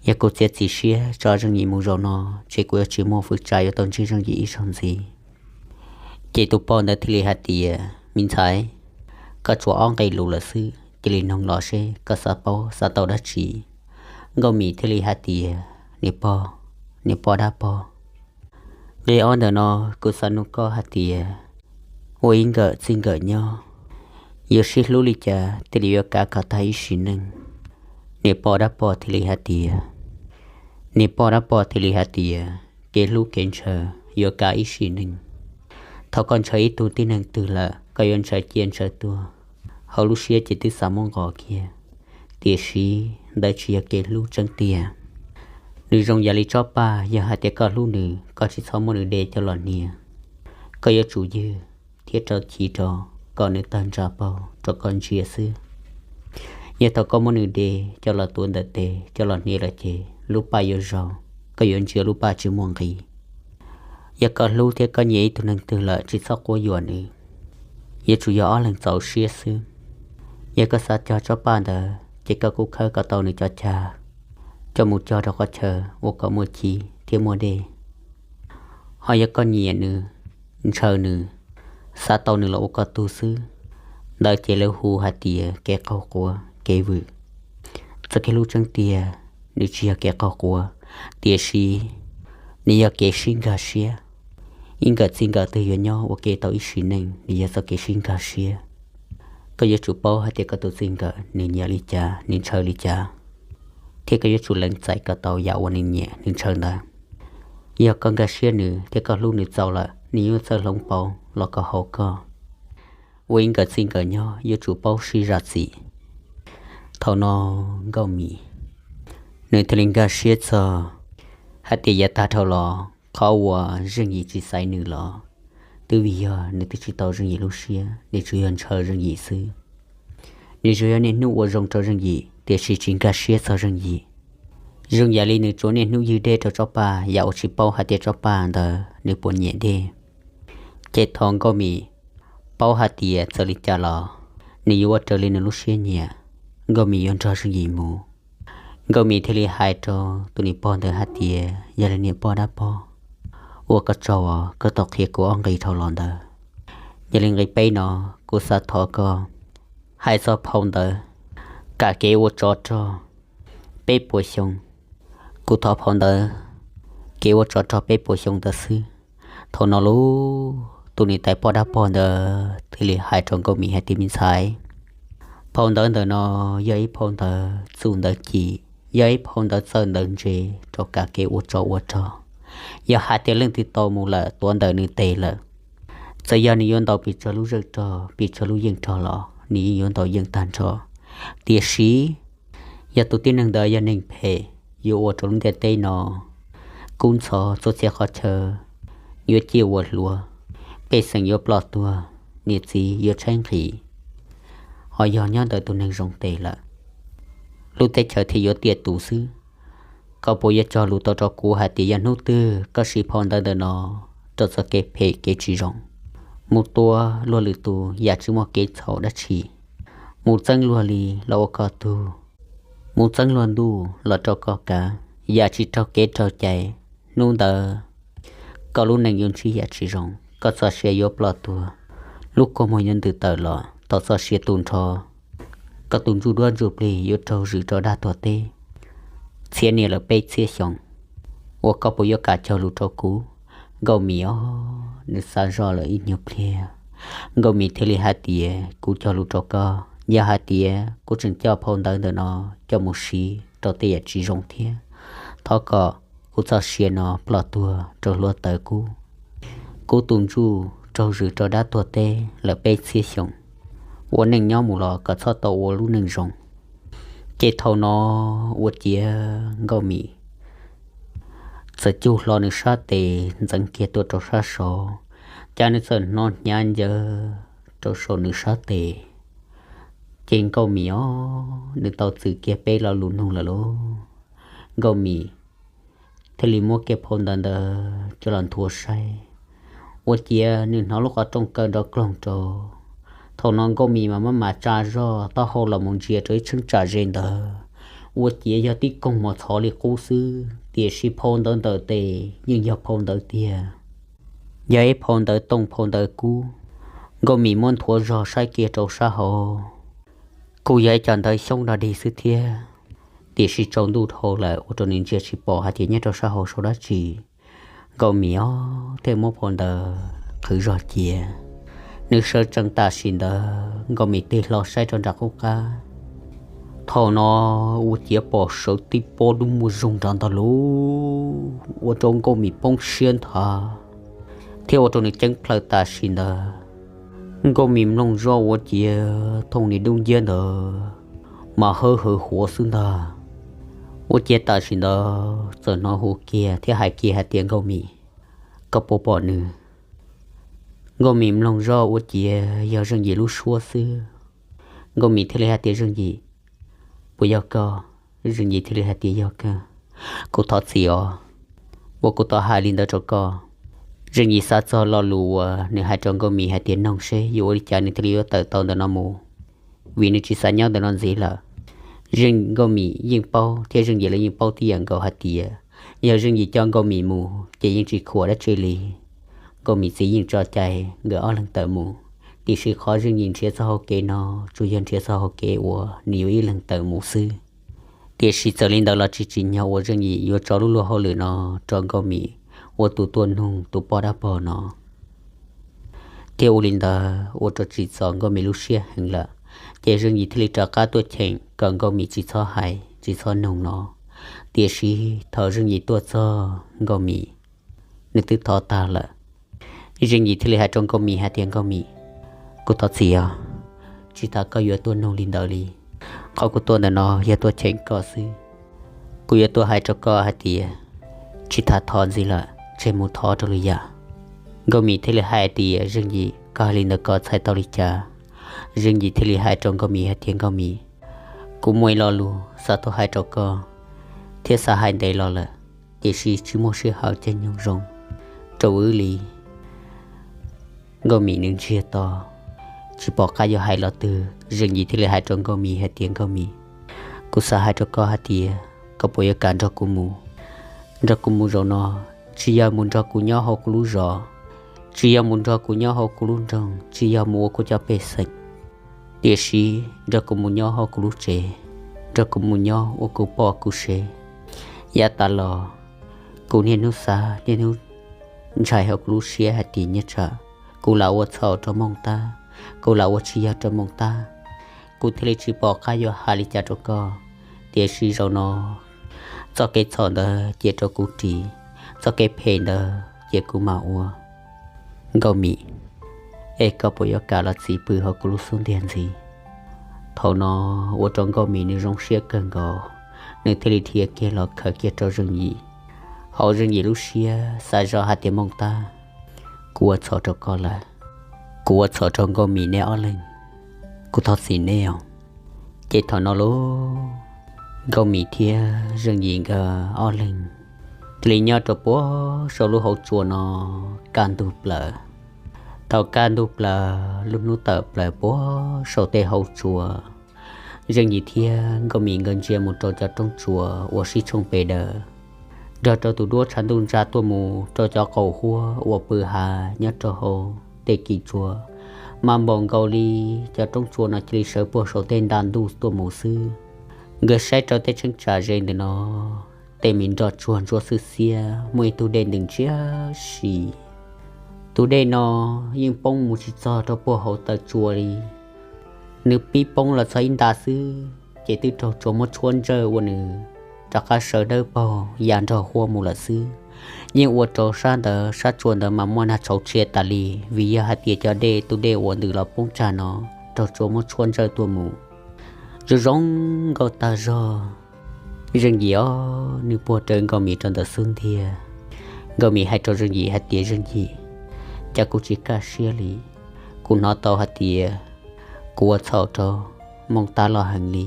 yog kuv txiav txim siab tso Zeej Yim mus zaum no, ces kuv yuav tsis muaj fwm tsam yuav tau ntsib Zeej Yim ib zaug ntxiv. Ces tus pog ntawd thiaj li hais tias, me ntxhais, koj tsuas ob nqe lus lawm xwb, cia li noog los seb koj xav paub xav tau dab tsi. Nkauj Mim thiaj li hais tias, niam pog, niam pog dab pog, nqe ob ntawm no kuv xav nug koj hais tias, ua ib nkawm txij nkawm nyob, yuav sib hlub li cas thiaj li yuav kav kom tag ib sim neej? Niam pog dab pog thiaj li hais tias, niam pog dab pog thiaj li hais tias, kev hlub kev ntshaw yuav kav ib sim neej. Thaum koj ntshaw ib tug tib neeg twg lawm, koj yuav ntshaw cia ntshaw tuag, hauv lub siab ces twb xav muab nqos kiag, tiam sis ntawd tsis yog kev hlub tseeb tiag. Nws zoo yam li tsob paj, yog hais tias koj hlub nws, koj tsis txhob muab nws de coj los hnia. Koj yuav tsum ywg thiab rau chiv rau kom nws tawg ntsa paug rau koj ntsia xwb. Yog thaum koj muab nws de coj los tuav ntawm tes coj los hnia lawm ces lub paj yuav zaug, koj yuav ntsia lub paj tsis muaj nqis. Yog koj hlub thiab koj nyiam ib tug neeg twg lawm, tsis txhob quab yuam nws, yuav tsum yog ob leeg txaus siab xwb. Yog koj xav cog tsob paj ntawd ces koj kuj khawb kom tau nws cov cag coj mus cog rau qhov chaw uas kom muaj chiv thiab muaj dej. Ho yog koj nyiam nws, ntshaw nws, xav tau nws los ua koj tug xwb, ntawd ces lawv hu hais tias kev qaug quav kev vwm. Txoj kev hlub tseeb tiag, nws tsis yog kev qaug quav, tiam sis nws yog kev sib nkag siab. Ib nkawm txij nkawm twg yuav nyob ua ke tau ib sim neej, nws yog txoj kev sib nkag siab. Koj yuav tsum paub hais tias koj tus txij nkawm nws nyiam li cas, nws ntshaw li cas, thiab koj yuav tsum lees txais kom tau yam uas nws nyiam nws ntshaw ntawd. Yog koj nkag siab nws thiab koj hlub nws txaus lawm, nws yuav txawj hloov pauv los kom haum koj. Ua ib nkawm txij nkawm nyob yuav tsum paub sib zam txim. Thaum no Nkauj Mim nws thiaj li nkag siab txog hais tias yav tag dhau los qhov uas Zeej Yim tsis xaiv nws los twb vim yog nws twb tsis tau Zeej Yim lub siab, nws tsuas yog ntshaw Zeej Yim xwb. Nws tsuas yog niaj hnub ua zoo rau Zeej Yim tiam sis tsis nkag siab txog Zeej Yim. Zoo yam li nws tsuas niaj hnub ywg dej rau tsob paj, yam uas tsis paub hais tias tsob paj ntawd nws puas nyiam dej. Ces thaum Nkauj Mim paub hais tias txawm li cas los nws yuav ua raws li nws lub siab nyiam, Nkauj Mim yuav nrog Zeej Yim mus. Nkauj Mim thiaj li hais rau tus niam pog ntawd hais tias, yog li niam pog dab pog, ua koj tsaug os, koj tau qhia kuv ob nqi dhau los ntawd. Yog li nqi peb no, kuv xav thov koj hais txog phau ntawv kam kev ua tsov rog peb puas xyoo. Kuv thov phau ntawv kev ua tsov rog peb puas xyoo ntawd xwb. Thaum no lauj, tus niam tais poj dab pog ntawd thiaj li hais rau Nkauj Mim hais tias, me ntxhais, phau ntawv ntawm no yog ib phau ntawv txum ntawv ci, yog ib phau ntawv txawj ntawv ntse rau kam kev ua tsov ua rog. Yog hais tias leej twg tau mus lawm, tuav ntawm nws tes lawm, txawm yog nws yuav ntaus pes tsawg lub zej rog, pes tsawg lub yeej rog los nws yeej yuav ntaus yeej tag nrho. Tiam sis yog tus tib neeg ntawd yog neeg phem, yuav ua rau lub ntiaj teb no kub ntxhov txhua txhia qhov chaw, yuav ciaj ua hluav, pej xeem yuav ploj tuag, niam txiv yuav tshaib nqhis. Ho yog nyob ntawm tus neeg zoo tes lawm, lub teb chaws thiaj yuav tiaj tus xwb. Koj puas yuav cog lus tau rau kuv hais tias yog hnub twg koj siv phau ntawv ntawm no rau txoj kev phem kev tsis zoo, mus tua luag lwm tus yam tsis muaj kev txhaum dab tsi, mus txeeb luag li los ua koj tug, mus txeeb luag ntuj los rau koj kav, yam tsis raug kev raug cai, hnub ntawd koj lub neej yuav ntsib yam tsis zoo, koj txoj sia yuav ploj tuag, lub kua muag yuav ntws tawm los tau txoj sia tu nrho, koj tus ntsuj duab ntsuj plig yuav raug zwm rau dab tuag teb txhiab niaj lawm peb txhiab xyoo. Ua koj puas yuav kam cog lus rau kuv? Nkauj Mim os, nws xav zoj lawm ib nyuag pliag, Nkauj Mim thiaj li hais tias, kuv cog lus rau koj, yog hais tias kuv tseem coj phau ntawv ntawm no coj mus siv rau tej yam tsis zoo thiab, thov kom kuv txoj sia no ploj tuag rau hluav taws kub, kuv tus ntsuj raug zwm rau dab tuag teb lawm peb txhiab xyoo, ua neej nyob mus los kom txhob tau ua lub neej zoo. Ces thaum no ua ciav Nkauj Mim txawm cug hlo nws sab tes ntxeev kiag tuaj rau sab saud, cas nws txawm hnov hnyav ncawv rau saum nws sab tes. Ces Nkauj Mim os, nws tau txwm kiag peb lo lus nug lawm lauj. Nkauj Mim thiaj li muab kiag phau ntawv ntawd coj los nthuav saib. Ua ciav nws hnov lub qhov rooj kaw nrov kloog rau. Thaum no Nkauj Mim mas maj mam tsa zog taub hau los mus ntsia rau ib cheeb tsam ze ntawd. Ua ciav yog tib koog mos txhov li qub xwb, tiam sis phau ntawv ntawm tes yeej yog phau ntawv tiag. Yog ib phau ntawv tooj phau ntawv kub. Nkauj Mim muab nthuav zog saib kiag rau sab hauv, kuj yog ib co ntawv xyoob dog dig xwb thiab, tiam sis tsaus ntuj dhau lawm ua rau nws ntsia tsis pom hais tias nyob rau sab hauv sau dab tsi. Nkauj Mim os thiaj muab phau ntawv qhwv zog cia. Nws sawv tsees tam sim ntawd Nkauj Mim tig hlo saib rau nram qub qab. Thaum no ua ciav pom sawv tib pob dub muag zoog nrov ntog lug, ua rau Nkauj Mim poob siab nthav. thiab ua rau nws ceeb plhaws tam sim ntawd. Nkauj Mim mloog zoj ua ciav thooj niag dub nciab ntawd mas hawb hawv huav xwb ntag. Ua ciav tam sim ntawd txawm hnov hu kiag thiab hais kiag hais tias, Nkauj Mim, koj puas pom nws? Nkauj Mim mloog zoj ua ciav yog Zeej Yim lub suab xwb. Nkauj Mim thiaj li hais tias, Zeej Yim, puas yog koj? Zeej Yim thiaj li hais tias, Yog kawg, kuv thov txim os uas kuv tau hais li ntawd rau koj. Zeej Yim xav txog lo lus uas nws hais rau Nkauj Mim hais tias noog seb yuav ua li cas nws thiaj li yuav tawm tau ntawm no mus, vim nws tsis xav nyob ntawm no ntxiv lawm. Zeej, Nkauj Mim yeej paub thiab Zeej Yim los yeej paub tib yam nkaus hais tias yog Zeej Yim coj Nkauj Mim mus ces yeej tsis khuam dab tsi li. Nkauj Mim txiv yeej tso cai nkawd ob leeg tawm mus, tiam sis qhov Zeej Yim nrhiav txoj hau kev no tsuas yog nrhiav txoj hau kev uas nws yuav ib leeg tawm mus xwb. Tiam sis txawm li ntawd los tsis tsim nyog uas Zeej Yim yuav tso lub luag hauj lwm no rau Nkauj Mim ua tus tuaj noog tus poj dab pog no. Thiab ua li ntawd ua rau tsim txom Nkauj Mim lub siab heev lawm, ces Zeej Yim thiaj li rov qab tuaj cheem kom Nkauj Mim tsis txhob hais tsis txhob noog no. Tiam sis thaum Zeej Yim tuaj txog Nkauj Mim, nws twb thov tag lawm. Zeej Yim thiaj li hais rau Nkauj Mim hais tias, Nkauj Mim, kuv thov txim os, tsis tas koj yuav tuaj noog li ntawd li. Qhov kuv tuaj ntawm no yog tuaj cheem koj xwb. Kuv yuav tuaj hais rau koj hais tias tsis tas thov ntxiv lawm, tseg mus thov rau lwm yam. Nkauj Mim thiaj li hais tias, Zeej Yim, koj hais li ntawd koj txhais tau li cas? Zeej Yim thiaj li hais rau Nkauj Mim hais tias, Nkauj Mim, kuv muaj ib lo lus xav tuaj hais rau koj thiab xav hais ntev los lawm, tiam sis tsis muaj sij hawm caij nyoog zoo rau wb li. Nkauj Mim nws ntsiag to, tsis pom qab yuav hais los twg. Zeej Yim thiaj li hais rau Nkauj Mim hais tias, Nkauj Mim, kuv xav hais rau koj hais tias koj puas yuav kam nrog kuv mus? Nrog kuv mus zaum no, tsis yog mus nrog kuv nyob hauv kuv lub zos, tsis yog mus nrog kuv nyob hauv kuv lub nroog, tsis yog mus ua kuv cov pej xeem, tiam sis nrog kuv mus nyob hauv kuv lub tsev, nrog kuv mus nyob ua kuv poj kuv sev. Yav tas los, kuv niaj hnub xav niaj hnub ntshai hauv kuv lub siab hais tias nyob tsam kuv lam ua txhaum rau Mooj Tab, kuv lam ua tsis yog rau Mooj Tab, kuv thiaj li tsis pom qab yuav hais li cas rau koj. Tiam sis zaum no, txoj kev txhaum ntawd cia rau kuv ris, txoj kev phem ntawd cia kuv mam ua. Nkauj Mim, es koj puas yuav kam los txis pw hauv kuv lub xub ntiag ntxiv? Thaum no ua rau Nkauj Mim nws zoo siab kawg nkaus, nws thiaj li dhia kiag los khaws kiag rau Zeej Yim. Hauv Zeej Yim lub siab xav zoj hais tias, Mooj Tab, kuv ua txhaum rau koj lawm, kuv ua txhaum rau Nkauj Mim neb ob leeg, kuv thov txim neb os. Ces thaum no lauj, Nkauj Mim thiab Zeej Yim nkawd ob leeg thiaj li nyob rau puag saum lub hauv tsua no kaj ntug plaws. Thaum kaj ntug plaws lub hnub tawm plaws puag saum tej hauv tsua, Zeej Yim thiab Nkauj Mim nkawd ntsia mus rau cov roob tsua uas sib tshooj pes daws, nrog rau tus duab tshav ntuj ntsa tuaj mus rau cov qaum huab uas pw hav nyob rau hauv tej kis tsua, mas npaum nkaus li cov roob tsua no cia li sawv puag saum tej nta ntuj tuaj mus xwb. Nkawd saib rau tej tsheeb tsam ze ntawm no, tej me nroj tsuag ntsuab xwb xiab, muaj ib tug dej ntws ntsiab si. Tus dej no yeej poob mus tsis txog rau puag hauv taw tsua li. Nws pib poob los txog ib nta xwb ces twb raug tsua muab tshuab ntsawj ua nws rov qab sawv dawb paug ya nrog huab mus lawm xwb. Yeej ua rau sab ntawd sab tsua ntawd mas muaj nag tshauv tshia tas li, vim yog hais tias cov dej, tus dej uas ntws los poob tsag no raug tsua muab tshuab ntsawj tuaj mus. Zoo zoo nkauj tag zog, Zeej Yim os, nws puag rawv Nkauj Mim rau ntawm xub ntiag. Nkauj Mim hais rau Zeej Yim hais tias, Zeej Yim, cas kuv tsis kaj siab li. Kuv hnov tau hais tias kuv ua txhaum rau Mooj Tab loj heev li.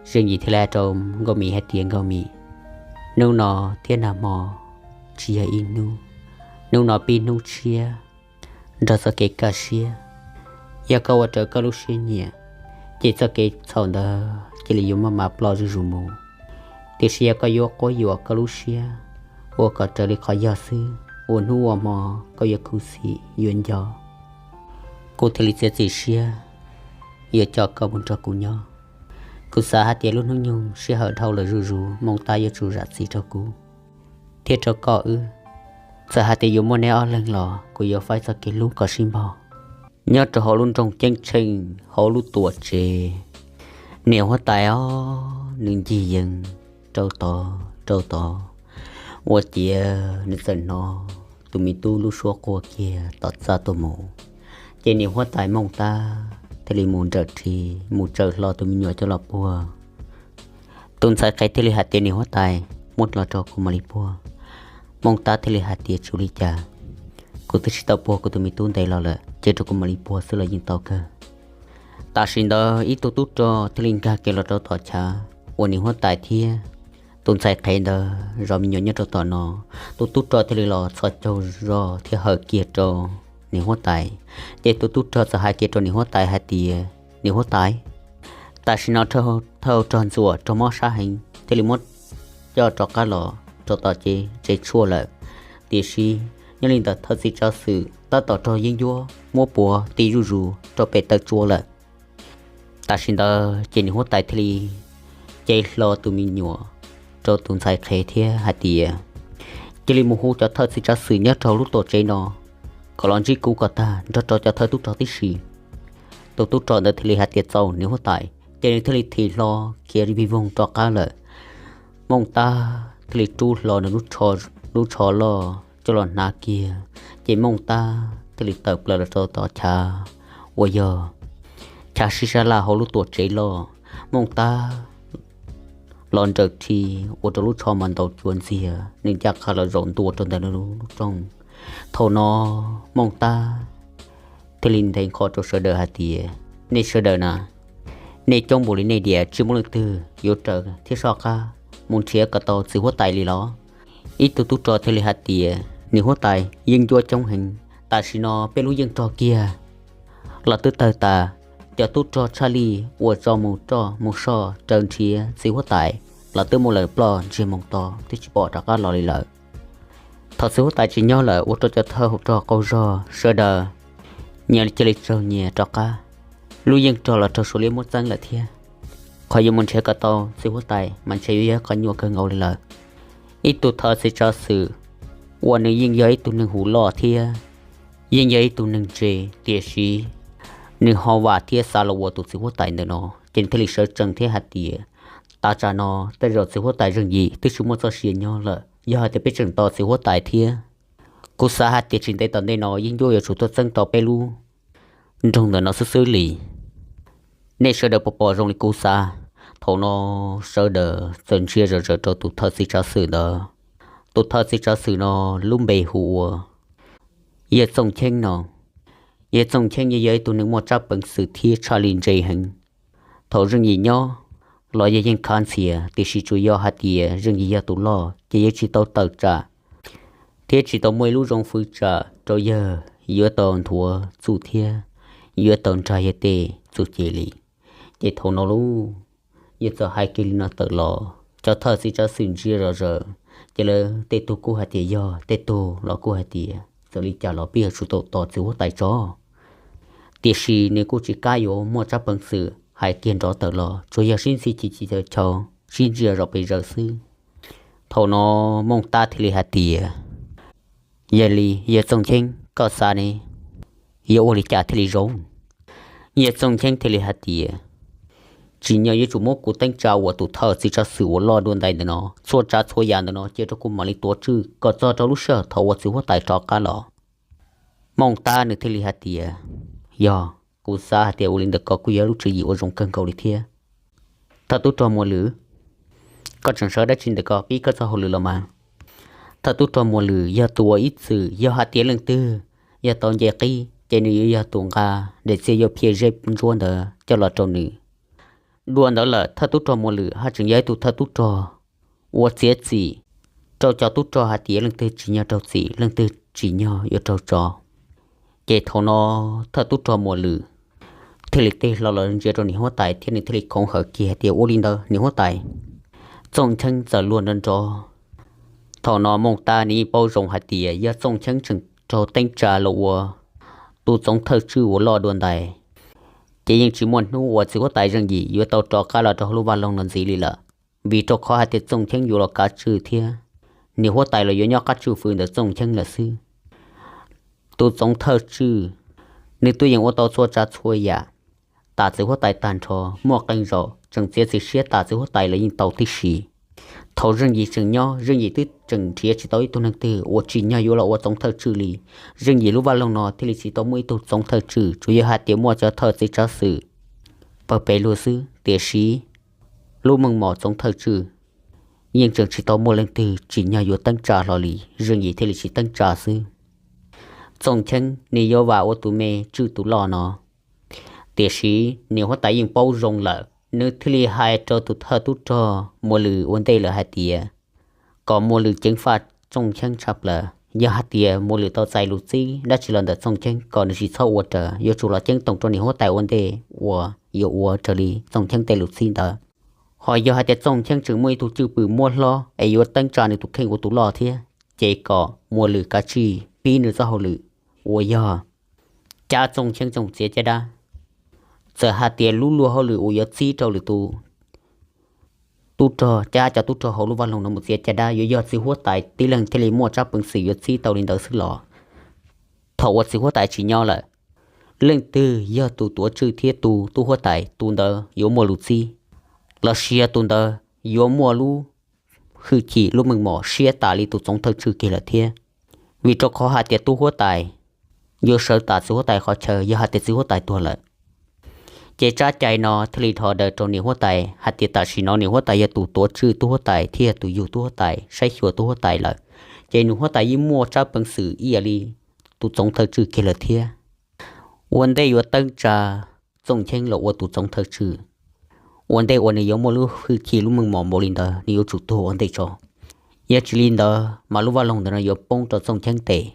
Zeej Yim thiaj li hais rau Nkauj Mim hais tias, Nkauj Mim, hnub no thiab nag hmo tsis yog ib hnub, hnub no pib hnub tshiab nrog txoj kev kaj siab. Yog koj ua raws koj lub siab nyiam, ces txoj kev txhaum ntawd cia li yuav maj mam ploj zuj zus mus. Tiam sis yog koj yuav quab yuam koj lub siab, ua kom raws li qhov yog xwb, ua hnub ua hmo koj yuav khuv xim yuav nco, kuv thiaj li txiav txim siab yuav coj koj mus nrog kuv nyob. Kuv xav hais tias lub hnub nyoog sij hawm dhau lawm zuj zus, Mooj Tab yuav tsum zam txim rau kuv thiab rau koj wb. Txawm hais tias yuav muaj neb ob leeg los kuv yuav faib txoj kev hlub kom sib npaug. Nyob rau hauv lub nroog ceeb tsheej hauv lub tuam tsev, niam huab tais os, nws ncig yees rau tod rau tod, ua ciav nws txawm hnov tus me tub lub suab quaj kiag tom txaj tuaj mus. Ces niam huab tais Mooj Tab thiaj li mus nrawm rhi mus tsaws hlo tus me nyuam coj los puag. Tus ntxhais qhev thiaj li hais tias, Niam huab tais, muab los rau kuv mam li puag. Mooj Tab thiaj li hais tias, Tsis ua li cas, kuv twb tsis tau puag kuv tus me tub ntev los lawm, ces rau kuv mam li puag xwb los yeej tau kawg. Tam sim ntawd ib tug tub rog thiaj li nkag kiag los rau tom chav uas niam huab tais thiab tus ntxhais qhev ntawd zov me nyuam nyob rau tom no. Tus tub rog thiaj li los txhos caug zog thiab hawm kiag rau niam huab tais. Ces tus tub rog txawm hais kiag rau niam huab tais hais tias, Niam huab tais, tam sim no thawj rog ntxuam rog mob sab heev thiaj li muab coj rov qab los rau tom tsev tshuaj lawm. Tiam sis nyob li ntawd thawj txiv tsav xwm tab tom raug yeeb ncuab muab puav ti zuj zus rau pem taw tsua lawm. Tam sim ntawd ces niam huab tais thiaj li cev hlo tus me nyuam rau tus ntxhais qhev thiab hais tias, Cia li mus hu cov thawj txiv tsav xwm nyob rau lub tuam tsev no kom los ntsib kuv kom tag nrog rau cov thawj tub rog tib si. Tus tub rog ntawd thiaj li hais tias, Txaus niam huab tais. Ces nws thiaj li thim hlo khiav vij voog rov qab lawm. Mooj Tab thiaj li rub hlo nws lub tsho loj coj los hnav kiag, ces Mooj Tab thiaj li tawm plaws los rau tom chav uas yog chav sib sab laj hauv lub tuam tsev loj. Mooj Tab los nrawm rhi ua rau lub tsho mas ntaus cua ntxiag, nws ncaj qha los zaum ntua rau ntawm nws lub rooj. Thaum no Mooj Tab thiaj li nthe nqho rau sawv daws hais tias, Nej sawv daws na, nej coob npaum li nej diam tsis muaj leej twg yuav raws thiab soj qab mus nrhiav kom tau txiv huab tais li los? Ib tug tub rog thiaj li hais tias, Niam huab tais, yeeb ncuab coob heev, tam sim no peb lub yeej rog kiag los twb tawg tas. Cov tub rog tshaj lij uas tso mus roj mus soj raws nrhiav txiv huab tais los twb muab lawv ploj ntsiag moos to twb tsis pom rov qab los li lawm. Thaum txiv huab tais tsis nyob lawm ua rau cov thawj hauv rog qaug zog sawv daws nyias cia li tsaug nyias rov qab. Lub yeej rog los raug suav liab muab txeeb lawm thiab. Qhov yuav mus nrhiav kom tau txiv huab tais mas ntshe yuav yog qhov nyuaj kawg nkaus li lawm. Ib tug thawj txiv tsav xwm uas nws yeej yog ib tug neeg hu loj thiab yeej yog ib tug neeg ntse, tiam sis nws ho vam thiab xav los ua tus txiv huab tais ntawm no, ces nws thiaj li sawv tsees thiab hais tias, Tav tsam no tej zaum txiv huab tais zeej yim twb tsis muaj txoj sia nyob lawm. Yog hais tias peb tseem tos txiv huab tais thiab kuv xav hais tias tsis ntev tom ntej no yeeb ncuab yuav tsum tuaj txeeb tau peb lub nroog ntawm no xwb xwb li. Nej sawv daws puas pom zoo li kuv xav? Thaum no sawv daws txawm ntsia zom zaws rau tus thawj txiv tsav xwm ntawd. Tus thawj txiv tsav xwm no lub npe hu ua Yawg Txooj Cheeb no. Yawg Txooj Cheeb yeej yog ib tug neeg muaj tsab peev xwm thiab tshaj li ntse heev. Thaum zeej yim nyob los yog yeej khav ntxhias, tiam sis tsuas yog hais tias zeej yim yog tus loj ces yuav tsis tau tawm tsam thiab tsis tau muaj ib lub zoo fwv tsam rau yawg yuav tau nthuav txuj thiab yuav tau nrag yawg tej txuj ci li. Ces thaum no lub yawg txawm hais kiag li no tawm los, cov thawj txiv tsav xwm ntsia zom zaws, ces lawv tej tug kuj hais tias yog, tej tug los kuj hais tias txawm li cas los peb yuav tsum tau tos txiv huab tais tso. Tiam sis nws kuj tsis kam yuav muaj tsab peev xwm hais kiag nrov tawm los, tsuas yog sib ntxhi ci ci taw chau, sib ntsia zom pes zaws xwb. Thaum no Mooj Tab thiaj li hais tias, Yog li Yawg Txooj Cheeb, koj xav ne, yuav ua li cas thiaj li zoo? Yawg Txooj Cheeb thiaj li hais tias, Tsim nyog yuav tsum muab kuv teeb tsa ua tus thawj txiv tsav xwm uas loj dua ntais ntawm no, txhua tsav txhua yam ntawm no cia rau kuv mam li tuav tswj kom txog rau lub sij hawm thaum uas txiv huab tais rov qab los. Mooj Tab nws thiaj li hais tias, Yog, kuv xav hais tias ua li ntawm ko kuj yog lub tswv yim uas zoo kawg nkaus li thiab. Thawj tub rog Muas Lwm, koj tseem sawv dab tsi ntawm ko, pib koj txoj hauj lwm los mas. Thawj tub rog Muas Lwm yog tus uas ib txwm yog hais tias leej twg yog tau nce qib ces nws yuav yog tus nqa daim txiag yuav phiaj zeb ntsuab ntawd coj los rau nws. Dua ntawd lawm thawj tub rog Muas Lwm haj tseem yog ib tug thawj tub rog uas txiav txim rau cov tub rog hais tias leej twg tsim nyog raug txim, leej twg tsim nyog yuav raug tso. Ces thaum no thawj tub rog Muas Lwm thiaj li tig hlo los ntsia rau niam huab tais thiab nws thiaj li khoov hawm kiag hais tias, Ua li ntawd niam huab tais, Txooj Cheeb txawm luag nrov nrov. Thaum no Mooj Tab nws yeej paub zoo hais tias yog Txooj Cheeb tseem raug teeb tsa los ua tus txoov thawj tswj uas loj dua ntais, ces yeej tsis muaj hnub uas txiv huab tais Zeej Yim yuav tau rov qab los rau hauv lub vaj loog no ntxiv li lawm. Vim rau qhov hais tias Txooj Cheeb yuav los kav tswj thiab niam huab tais los yuav nyob qab tswj fwv ntawm Txooj Cheeb lawm xwb. Tus txoov thawj tswj, nws twb yeej ua tau txhua tsav txhua yam tas txiv huab tais tag nrho, muaj qee zaus tseem txiav txim siab tas txiv huab tais los yeej tau tib si. Thaum Zeej Yim tseem nyob, Zeej Yim twb tseem nrhiav tsis tau ib tug neeg twg uas tsim nyog yuav los ua txoov thawj tswj li. Zeej Yim lub vaj loog no thiaj li tsis tau muaj ib tug txoov thawj tswj, tsuas yog hais tias muaj cov thawj txiv tsav xwm pawg pes lug xwb, tiam sis lub meej mom txoov thawj tswj yeej tseem tsis tau muaj leej twg tsim nyog yuav teeb tsa hlo li, Zeej Yim thiaj li tsis teeb tsa xwb. Txooj Cheeb nws yuav vam ua tus me tswj tus loj no, tiam sis niam huab tais yeej paub zoo lawm, nws thiaj li hais rau tus thawj tub rog Muas Lwm ua ntej lawm hais tias kom Muas Lwm ceev faj Txooj Cheeb tshaj plaws. Yog hais tias Muas Lwm tau txais lus txib dab tsi los ntawm Txooj Cheeb kom nws tsis txhob ua raws, yuav tsum los ceeb toom rau niam huab tais ua ntej uas yuav ua raws li Txooj Cheeb tej lus txib ntawd. Ho yog hais tias Txooj Cheeb tseem muaj ib tug cwj pwm muab hlob es yuav teeb tsa nws tus kheej ua tus loj thiab, ces kom Muas Lwm kav tsij pib nws txoj hauj lwm uas yog cab Txooj Cheeb coj mus txiav caj dab. Txawm hais tias lub luag hauj lwm uas yuav txib rau lwm tus tub rog, cab cov tub rog hauv lub vaj loog no mus txiav caj dab yuav yog txiv huab tais tib leeg thiaj li muaj tsab peev xwm yuav txib tau li ntawd xwb los, thaum uas txiv huab tais tsis nyob lawm, leej twg yog tus tuav tswj thiab tu tub huab tais, tus ntawd yuav muaj lus txib, lossis yog tus ntawd yuav muaj lub hwj chim lub meej mom siab tas li tus txoov thawj tswj kiag lawm thiab. Vim rau qhov hais tias tub huab tais yuav sawv tas txiv huab tais qhov chaw yog hais tias txiv huab tais tuag lawm. Ces tsab cai no thiaj li dhos daws rau niam huab tais hais tias tam sim no niam huab tais yog tus tuav tswj tub huab tais thiab yog tus yug tub huab tais, saib xyuas tub huab tais lawm, ces niam huab tais yeej muaj tsab peev xwm ib yam li tus txoov thawj tswj kiag lawm thiab. Ua ntej yuav teeb tsa Txooj Cheeb los ua tus txoov thawj tswj, ua ntej uas nws yuav muaj lub hwj chim lub meej mom npaum li ntawd nws yuav tsum tuag ua ntej tso. Yog tsis li ntawd mas lub vaj loog ntawm no yuav poob rau Txooj Cheeb tes.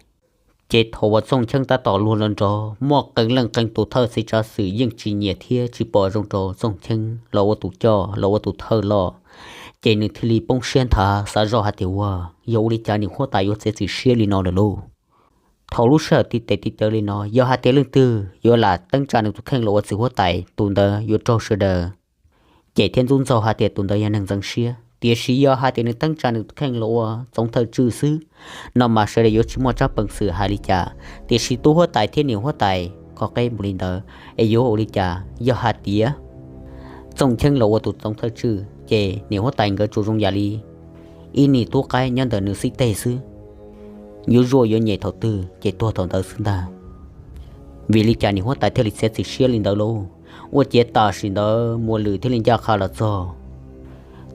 Ces thaum uas Txooj Cheeb tab tom luag nrov nrov, muaj qee leej qee tus thawj txiv tsav xwm yeej tsis nyiam thiab tsis pom zoo rau Txooj Cheeb los ua tus coj los ua tus thawj loj, ces nws thiaj li poob siab nthav xav zoj hais tias ua, yog ua li cas niam huab tais yuav txiav txim siab li no lawm lauj. Thaum lub sij hawm tib tes tib taw li no, yog hais tias leej twg yuav lam teeb tsa nws tus kheej los ua txiv huab tais, tus ntawd yuav raug sawv daws cem thiab ntxub ntxaug hais tias tus ntawd yog neeg ntxeev siab. Tiam sis yog hais tias nws teeb tsa nws tus kheej los ua txoov thawj tswj xwb no mas sawv daws yuav tsis muaj tsab peev xwm hais li cas. Tiam sis tub huab tais thiab niam huab tais qhov qeb npaum li ntawd, es yuav ua li cas? Yog hais tias Txooj Cheeb los ua tus txoov thawj tswj, ces niam huab tais nkawd tsuas zoo yam li ib niag tub qaib nyob ntawm nws xib teg xwb, yuav zuaj yuav nyem thaum twg ces tuag thaum ntawd xwb ntag. Vim li cas niam huab tais thiaj li txiav txim siab li ntawd lauj? Ua ciav tam sim ntawd Muas Lwm thiaj li ncaj qha los txog.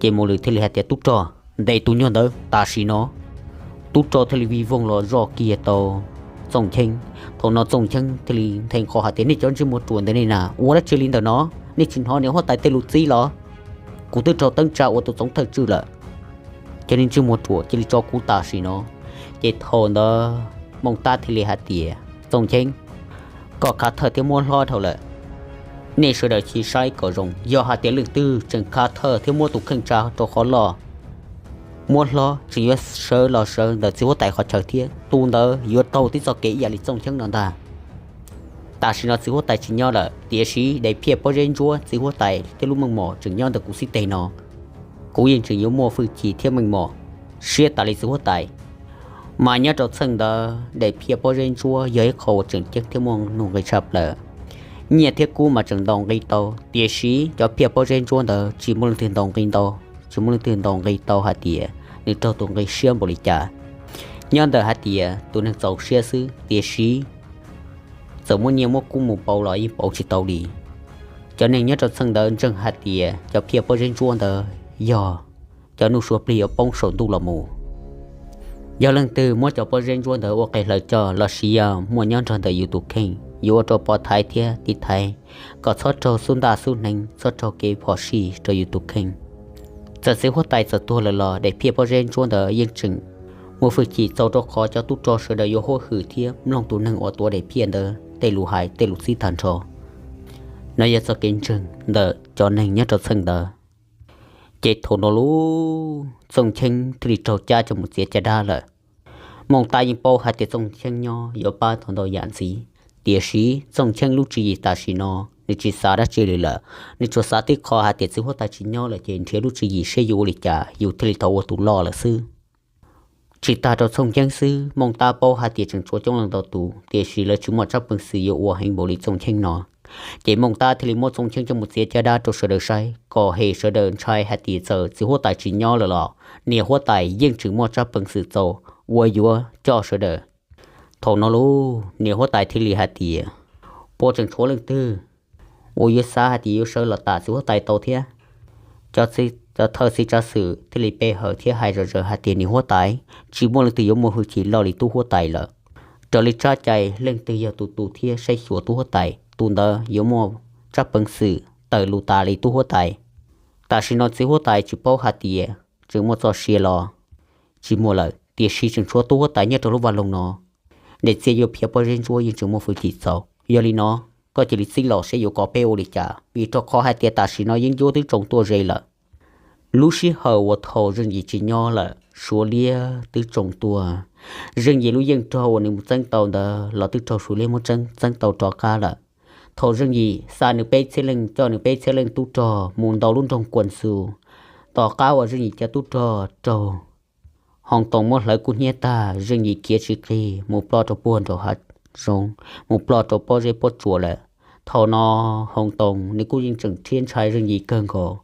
Ces Muas Lwm thiaj li hais tias, tub rog, ntes tus nyuag ntawd tam sim no. Tub rog thiaj li vij voog los zoj kiag tau Txooj Cheeb. Thaum no Txooj Cheeb thiaj li nthe nqho hais tias, nej cov ntsej muag ruam ntawm nej na, ua dab tsi li ntawm no? Nej tsis hnov niam huab tais tej lus txib los? Kuv twb raug teeb tsa ua tus txoov thawj tswj lawm. Cov niag ntsej muag ruam, cia li tso kuv tam sim no. Ces thaum ntawd Mooj Tab thiaj li hais tias, Txooj Cheeb, koj khav thawj thiab muab hlob dhau lawm. Nej sawv daws cia li saib kom zoo, yog hais tias leej twg tseem khav thawj thiab muab tus kheej tsa rau qhov loj, muab hlob, tseem yuav sawv los sawv ntawm txiv huab tais qhov chaw thiab, tus ntawd yuav raug tib txoj kev ib yam li Txooj Cheeb no ntag. Tam sim no txiv huab tais tsis nyob lawm, tiam sis daim phiaj pob zeb ntsuab txiv huab tais thiab lub meej mom tseem nyob ntawm kuv xib teg no. Kuv yeej tseem yuav muaj hwj chim thiab meej mom siab tas li txiv huab tais. Mas nyob rau txheej ntawd daim phiaj pob zeb ntsuab yog ib qho uas tseem ceeb thiab muaj nuj nqis tshaj plaws. Nyiaj thiab kub mas tseem ntaus nqi tau, tiam sis cov phiaj pob zeb ntsuab ntawd tsis muaj leej twg ntaus nqi tau, tsis muaj leej twg ntaus nqi tau hais tias nws raug tus nqi siab npaum li cas. Nyob ntawm hais tias tus neeg txaus siab xwb, tiam sis txawm muab nyiaj muab kub mus pauv los yeej pauv tsis tau li. Cov neeg nyob rau txheej ntawd ntseeg hais tias cov phiaj pob zeb ntsuab ntawd yog cov nuj sua plig yuav poob saum ntuj los mus. Yog leej twg muab cov pob zeb ntsuab ntawd ua qe hlaws coj los sis yog muaj nyob nrog ntawm yus tus kheej, yuav ua rau pov thaiv thiab tiv thaiv kom txhob raug xub ntaj xub hneev, txhob raug kev phom sij rau yus tus kheej. Txawm txiv huab tais txawm tuag lawm los daim phiaj pob zeb ntsuab ntawd yeej tseem muaj hwj chim txaus rau qhov cov tub rog sawv daws yuav huab hwm thiab mloog tus neeg uas tuav daim phiaj ntawd tej lus hais tej lus txib tag nrho. No yog txoj kev ntseeg ntawm cov neeg nyob rau txheej ntawd. Ces thaum no lub Txooj Cheeb thiaj li raug cab coj mus txiav caj dab lawm. Mooj Tab yeej paub hais tias Txooj Cheeb nyob yuav pab tau ntau yam ntxiv, tiam sis Txooj Cheeb lub tswv yim tam sim no nws tsis xav dab tsi li lawm, nws tsuas xav tib qho hais tias txiv huab tais tsis nyob lawm ces nrhiav lub tswv yim seb yuav ua li cas yus thiaj li tau ua tus loj lawm xwb. Tsis tag rau Txooj Cheeb xwb, Mooj Tab paub hais tias tseem tshuav coob leej ntau tus, tiam sis lawv tsis muaj tsab peev xwm yuav ua heev npaum li Txooj Cheeb no. Ces Mooj Tab thiaj li muab Txooj Cheeb coj mus txiav caj dab rau sawv daws saib kom hem sawv daws ntshai hais tias txawm txiv huab tais tsis nyob lawm los niam huab tais yeej tseem muaj tsab peev xwm txaus uas yuav coj sawv daws. Thaum no lauj, niam huab tais thiaj li hais tias, puas tseem tshuav leej twg uas yuav xav hais tias yuav sawv los tam txiv huab tais tau thiab? Cov thawj txiv tsav xwm thiaj li pe hawm thiab hais zom zaws hais tias, niam huab tais, tsis muaj leej twg yuav muaj hwj chim loj li tub huab tais lawm. Raws li tsab cai, leej twg yog tus tu thiab saib xyuas tub huab tais, tus ntawd yuav muaj tsab peev xwm tawm lus tas li tub huab tais. Tam sim no txiv huab tais tsis paub hais tias tseem muaj txoj sia los tsis muaj lawm, tiam sis tseem tshuav tub huab tais nyob rau lub vaj loog no. Daim txiaj yuav phiaj pob zeb ntsuab yeej tseem muaj hwj chim txaus. Yog li no, koj cia li txib los seb yuav kom peb ua li cas, vim rau qhov hais tias tam sim no yeeb ncuab twb tsoo tuaj ze lawm. Lub sij hawm uas thaum Zeej Yim tsis nyob lawm, Suav liab twb tsoo tuaj. Zeej Yim lub yeej rog uas nws mus txeeb tau ntawd los twb raug Suav liab muab txeeb txeeb tau rov qab lawm. Thaum Zeej Yim xa nws peb txhiab leej, coj nws peb txhiab leej tub rog mus ntaus lub nroog Kuam Xus, tom qab uas Zeej Yim cov tub rog raug Hoos Toos muab hlawv kub hnyiab tag, Zeej Yim khiav tsis qig mus ploj rau puag nraum hav zoov, mus ploj rau pob zeb pob tsuas lawm. Thaum no Hoos Toos nws kuj yeej tseem rhiab ntshai Zeej Yim kawg nkaus,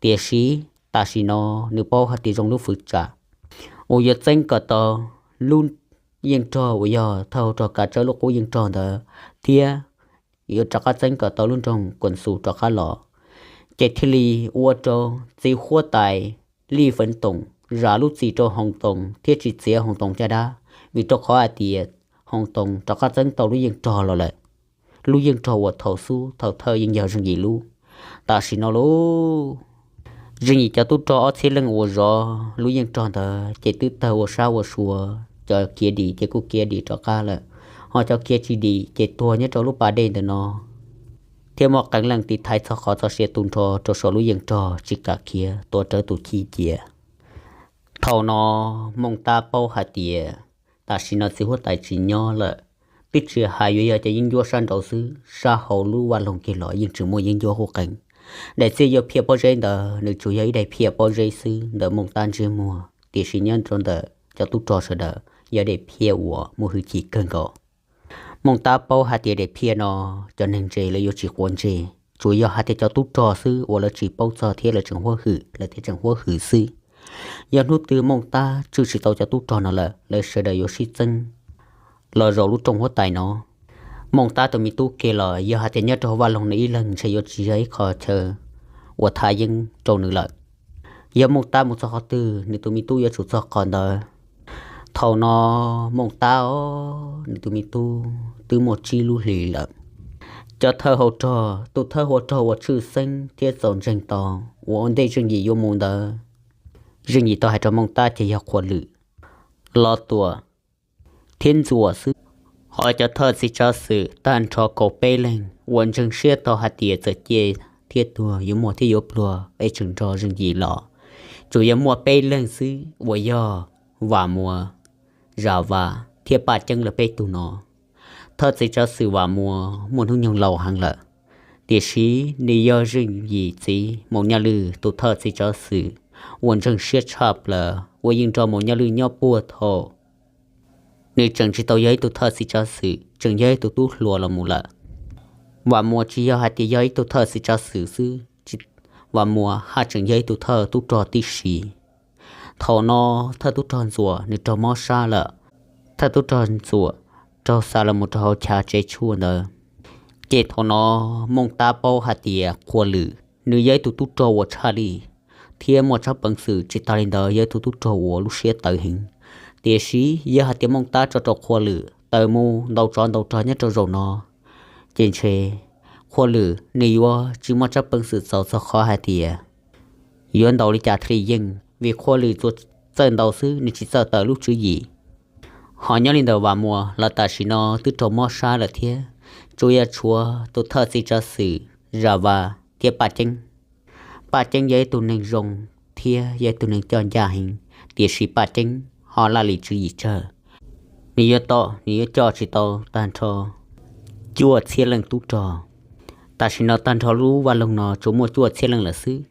tiam sis tam sim no nws paub hais tias zoo lub fwv tsam uas yuav txeeb kom tau lub yeej rog uas yog thawj hauv rog kav tsawb lub qub yeej rog ntawd, thiab yuav rov qab txeeb kom tau lub nroog Kuam Xus rov qab los. Ces thiaj li ua rau txiv huab tais Lij Feev Toom zam lub txim rau Hoos Toos thiab tsis txiav Hoos Toos caj dab, vim rau qhov hais tias Hoos Toos rov qab txeeb tau lub yeej rog los lawm. Lub yeej rog uas thaum xub thaum thawj yeej yog Zeej Yim lub. Tam sim no lauj, Zeej Yim cov tub rog ob txhiab leej uas zov lub yeej rog ntawd ces twb tawg ua sab ua sua, cov khiav dim ces kuj khiav dim rov qab lawm, ho cov khiav tsis dim ces tuag nyob rau lub pas dej ntawm no, thiab muaj qee leej tiv thaiv txog qhov txoj sia tu nrho rau saum lub yeej rog tsis kam khiav tuav rawv tus chij cia. Thaum no Mooj Tab paub hais tias tam sim no txiv huab tais tsis nyob lawm, twb tsis hais yuav yog cov yeeb ncuab sab nraud xwb, sab hauv lub vaj loog kiag los yeej tseem muaj yeeb ncuab qub qees. Daim txiaj yuav phiaj pob zeb ntawd nws tsuas yog ib daim phiaj pob zeb xwb ntawm Mooj Tab ntsiab muag, tiam sis nyob rau ntawm cov tub rog sawv daws yog daim phiaj uas muaj hwj chim kawg nkaus. Mooj Tab paub hais tias daim phiaj no cov neeg ntse lawv yuav tsis quav ntsej, tsuas yog hais tias cov tub rog xwb uas lawv tsis paub txog thiab lawv tseem huab hwm, lawv thiaj tseem huab hwm xwb. Yog hnub twg Mooj Tab tswj tsis tau cov tub rog no lawm, lawv sawv daws yuav sib txeeb los zaum lub rooj huab tais no. Mooj Tab tus me tub kiag los yog hais tias nyob rau hauv vaj loog nws ib leeg ntshe yuav tsis yog ib qho chaw uas thaj yeeb rau nws lawm. Yog Mooj Tab mus txog qhov twg, nws tus me tub yuav tsum txog qhov ntawd. Thaum no Mooj Tab os, nws tus me tub twb muaj tsib lub hlis lawm. Cov thawj hauv rog, tus thawj hauv rog uas tshwj xeeb thiab txaus ntseeg tau uas ua ntej Zeej Yim yuav mus ntawd, Zeej Yim tau hais rau Mooj Tab ces yog Qhua Lwm, Los Tuam thiab Ntxuam xwb. Ho cov thawj txiv tsav xwm tag nrho kaum peb leeg uas ntseeg siab tau hais tias txawm ciaj thiab tuag yuav muaj thiab yuav pluag es tseem nrog Zeej Yim los, tsuas yog muaj peb leeg xwb uas yog Vam Muas, Zam Vas thiab Paj Ceeb lawv peb tug no. Thawj txiv tsav xwm Vam Muas muaj hnub nyoog laus heev lawm, tiam sis nws yog Zeej Yim txiv Maum Nyaj Lwj tus thawj txiv tsav xwm uas ntseeg siab tshaj plaws uas yeej nrog Maum Nyaj Lwj nyob puag thaum nws tseem tsis tau yog ib tug thawj txiv tsav xwm, tseem yog ib tug tub hluas los mus lawm. Vam Muas tsis yog hais tias yog ib tug thawj txiv tsav xwm xwb, Vam Muas haj tseem yog ib tug thawj tub rog tib si. Thaum no thawj tub rog Ntxuam nws raug mob sab lawm, thawj tub rog Ntxuam raug xa los mus rau hauv chav tsev tshuaj ntawd. Ces thaum no Mooj Tab paub hais tias Qhua Lwm nws yog ib tug tub rog uas tshaj lij thiab muaj tsab peev xwm, tsis tas li ntawd yog ib tug tub rog uas lub siab tawv heev. Tiam sis yog hais tias Mooj Tab tso rau Qhua Lwm tawm mus ntaus tsov ntaus rog nyob rau zaum no, ces ntshe Qhua Lwm nws yuav tsis muaj tsab peev xwm txaus txog qhov hais tias yuav ntaus li cas thiaj li yeej, vim Qhua Lwm tsuas txawj ntaus xwb, nws tsis txawj tawm lub tswv yim. Ho nyob li ntawm Vam Muas los tam sim no twb raug mob sab lawm thiab, tsuas yog tshuav tus thawj txiv tsav xwm Zam Vas thiab Paj Ceeb. Paj Ceeb yog ib tug neeg zoo thiab yog ib tug neeg coj ncaj heev, tiam sis Paj Ceeb ho laj lim tswv yim tsawg. Nws yuav tom, nws yuav coj tsis tau tag nrho cuaj txhiab leej tub rog. Tam sim no tag nrho lub vaj loog no tsuas muaj cuaj txhiab leej lawm xwb.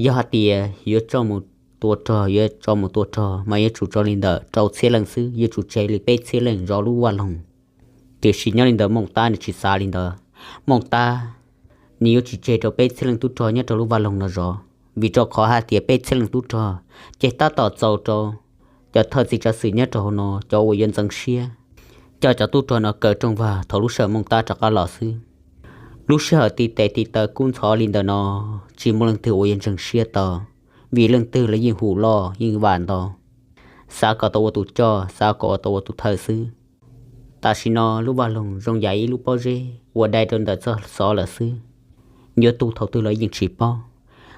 Yog hais tias yuav coj mus tua rog, yuav tso mus tua rog mas yuav tsum tso li ntawm rau txhiab leej xwb, yuav tsum tseg li peb txhiab leej zov lub vaj loog. Tiam sis nyob li ntawd Mooj Tab nws tsis xav li ntawd, Mooj Tab, nws yuav tsis tseg rau peb txhiab leej tub rog nyob rau lub vaj loog no zov, vim rau qhov hais tias peb txhiab leej tub rog ces tab tom txaus rau cov thawj txiv tsav xwm nyob rau hauv no cov uas yuav ntxeev siab coj cov tub rog no kaw rooj vag thaum lub sij hawm Mooj Tab rov qab los xwb. Lub sij hawm tiv tes tiv taw kub ntxhov li ntawm no, tsis muaj leej twg uas yuav ntseeg siab tau, vim leej twg los yeej hum loj yeej vam ntau, xav kom tau ua tus coj, xav kom tau ua tus thawj xwb. Tam sim no lub vaj loog zoo yam ib lub pob zeb uas dai rau ntawm txoj xov lawm xwb, yuav tu thaum twg los yeej tsis paub.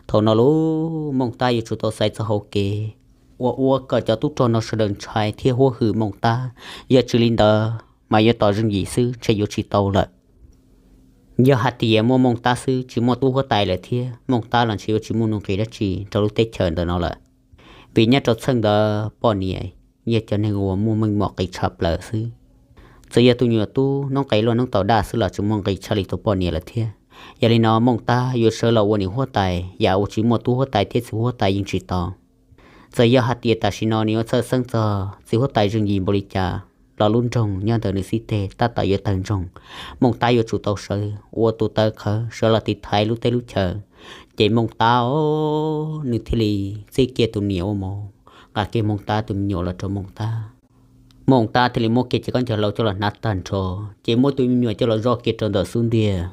Thaum no lub Mooj Tab yuav tsum tau xaiv txoj hauv kev uas ua kom cov tub rog no sawv daws ntshai thiab huab hwm Mooj Tab, yog tsis li ntawd mas yuav tos Zeej Yim xwb ntshe yuav tsis tau lawm. Yog hais tias muaj Mooj Tab xwb tsis muaj tub huab tais lawm thiab, Mooj Tab los ntshe yuav tsis muaj nuj nqis dab tsi rau lub teb chaws ntawm no lawm. Vim nyob rau txheej ntawd poj niam yog cov neeg uas muaj meej mom qis tshaj plaws xwb. Txawm yog tus nyuam tub noob qes luaj noob taus daj xwb los tsis muaj nqis tshaj li tus poj niam lawm thiab. Yog li no Mooj Tab yuav sawv los ua niam huab tais yam uas tsis muaj tub huab tais thiab txiv huab tais yeej tsis tau. Txawm yog hais tias tam sim no nws yuav txhawj xeeb txog txiv huab tais Zeej Yim npaum li cas los lub nroog nyob ntawm nws xib teg tab tom yuav tawg ntsoog. Mooj Tab yuav tsum tau sawv ua tus taw qhawv sawv los tiv thaiv lub teb lub chaw. Ces Mooj Tab os, nws thiaj li txib kiag tus niam ua mov, nqa kiag Mooj Tab tus me nyuam los rau Mooj Tab. Mooj Tab thiaj li muab kiag cov khaub ncaws hlau coj los hnav tag nrho, ces muab tus me nyuam coj los zoj kiag rau ntawm xub ntiag.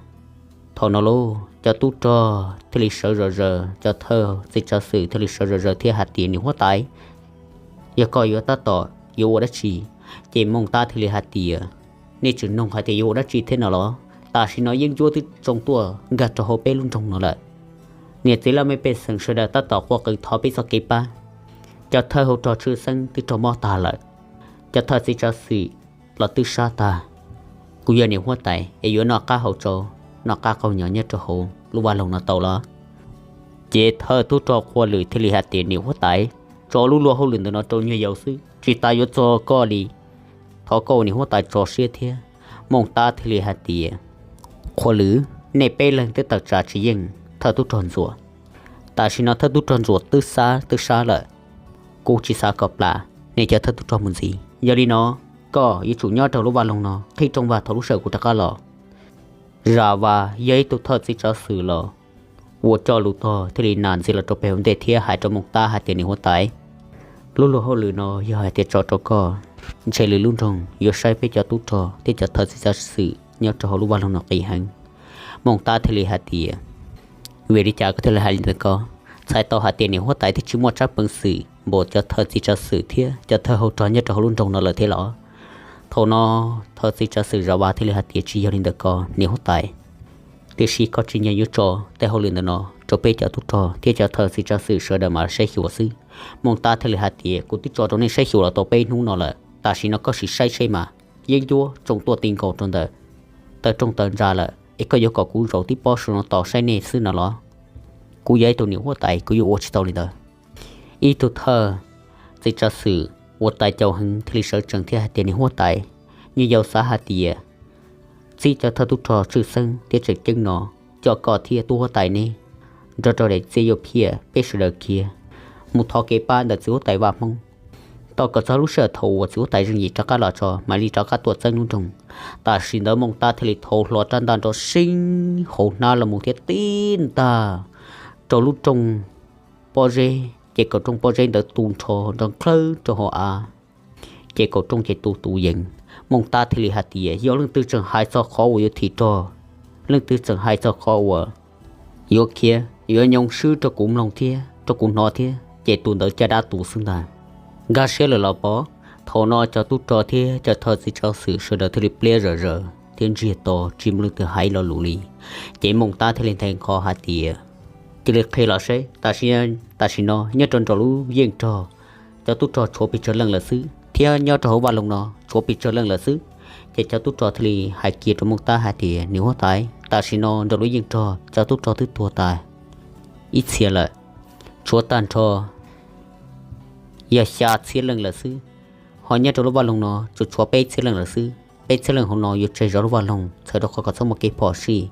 Thaum no lauj, cov tub rog thiaj li sawv zom zaws, cov thawj txiv tsav xwm thiaj li sawv zom zaws thiab hais tias, niam huab tais, yog koj yuav tab tom yuav ua dab tsi? Ces Mooj Tab thiaj li hais tias, nej tseem nug hais tias yuav ua dab tsi thiab no los? Tam sim no yeeb ncuab twb tsoo tuaj nkag rau hauv peb lub nroog no lawm. Niam txiv laj mej pej xeem sawv daws tab tom quaj qw thov peb txoj kev pab. Cov thawj hauv rog tshwj xeeb twb raug mob tag lawm. Cov thawj txiv tsav xwm los twb sab tag. Kuv yog niam huab tais es yuav noj qab haus tsau, noj qab qaug nyo nyob rau hauv lub vaj loog no tau los? Ces thawj tub rog Qhua Lwm thiaj li hais tias, niam huab tais, tso lub luag hauj lwm ntawm no rau nyuag yaus xwb, tsis tas yuav txog koj li. Thov koj ua niam huab tais tso siab thiab. Mooj Tab thiaj li hais tias, Qhua Lwm, nej peb leeg twb tawm tsam tsis yeej thawj tub rog Ntxuam. Tam sim no thawj tub rog Ntxuam twb sab twb sab lawm, kuv tsis xav kom plam nej cov thawj tub rog mus ntxiv. Yog li no, koj yuav tsum nyob rau lub vaj loog no qhib rooj vag thaum lub sij hawm kuv rov qab los. Zam Vas yog ib tug thawj txiv tsav xwm los ua coj lus tog thiaj li nam ntxiv los rau pem hauv ntej thiab hais rau Mooj Tab hais tias, niam huab tais, lub luag hauj lwm no yog hais tias tso rau koj, ntshe lwm lub nroog yuav saib peb cov tub rog thiab cov thawj txiv tsav xwm nyob rau hauv lub vaj loog no qis heev. Mooj Tab thiaj li hais tias, vim li cas koj thiaj li hais li ntawd ko? Txhais tau hais tias niam huab tais twb tsis muaj tsab peev xwm npaum cov thawj txiv tsav xwm thiab cov thawj hauv rog nyob rau hauv lub nroog no lawm thiab los? Thaum no thawj txiv tsav xwm Zam Vas thiaj li hais tias, tsis yog li ntawd ko niam huab tais, tiam sis koj tsis nyiam yuav tso tej hauj lwm ntawm no rau peb cov tub rog thiab cov thawj txiv tsav xwm sawv daws mam saib xyuas xwb. Mooj Tab thiaj li hais tias, kuv twb tso rau nej saib xyuas los tau peb hnub no lawm, tam sim no koj sim saib seb mas, yeeb ncuab tsoo tuaj ti nkaus rau ntawm taw rooj taw ntsa lawm es koj yuav kom kuv zaum tib pob saum no tos saib nej xwb no los? Kuv yog ib tug niam huab tais kuv yuav ua tsis tau li ntawd. Ib tug thawj txiv tsav xwm uas tais caus heev thiaj li sawv tsees thiab hais tias, niam huab tais, nyuag yaus xav hais tias txib cov thawj tub rog tshwj xeeb thiab tseem ceeb no coj koj thiab tub huab tais neb nrog rau daim txiaj yuav phiaj peb sawv daws khiav mus thov kev pab ntawm txiv huab tais Vaj Hmoob, tos kom txog lub sij hawm thaum uas txiv huab tais Zeej Yim rov qab los tso mam li rov qab tuaj txeeb lub nroog. Tam sim ntawd Mooj Tab thiaj li thau hlo rab ntaj nrov seeb hauv hnab los mus thiab tib ntaj rau lub rooj pob zeb, ces kaum rooj pob zeb ntawd tu nrho nrov nklawg rau hauv av, ces kaum rooj ces tu tus yees. Mooj Tab thiaj li hais tias, yog leej twg tseem hais txog qhov uas yuav thim rog, leej twg tseem hais txog qhov uas yuav khiav yuav nyoo swb rau kuv mloog thiab rau kuv hnov thiab, ces tus ntawd caj dab tu xwb ntag. Nkag siab lawm los pov? Thaum no cov tub rog thiab cov thawj txiv tsav xwm sawv daws thiaj li pliab zom zaws thiab ntsiag to tsis muaj leej twg hais lo lus li. Ces Mooj Tab thiaj li nthe nqho hais tias, cia li qhia los seb, tam sim no nyob rau nraum lub yeej rog, cov tub rog tshuav pes tsawg leej lawm xwb, thiab nyob rau hauv vaj loog no tshuav pes tsawg leej lawm xwb. Ces cov tub rog thiaj li hais kiag rau Mooj Tab hais tias, niam huab tais, tam sim no nraum lub yeej rog cov tub rog twb tuag tas ib txhia lawm, tshuav tag nrho yog xya txhiab leej lawm xwb. Ho nyob rau lub vaj loog no tsuas tshuav peb txhiab leej lawm xwb. Peb txhiab leej hauv no yuav tseg zov lub vaj loog txhawm rau qhov kom txhob muaj kev phom sij.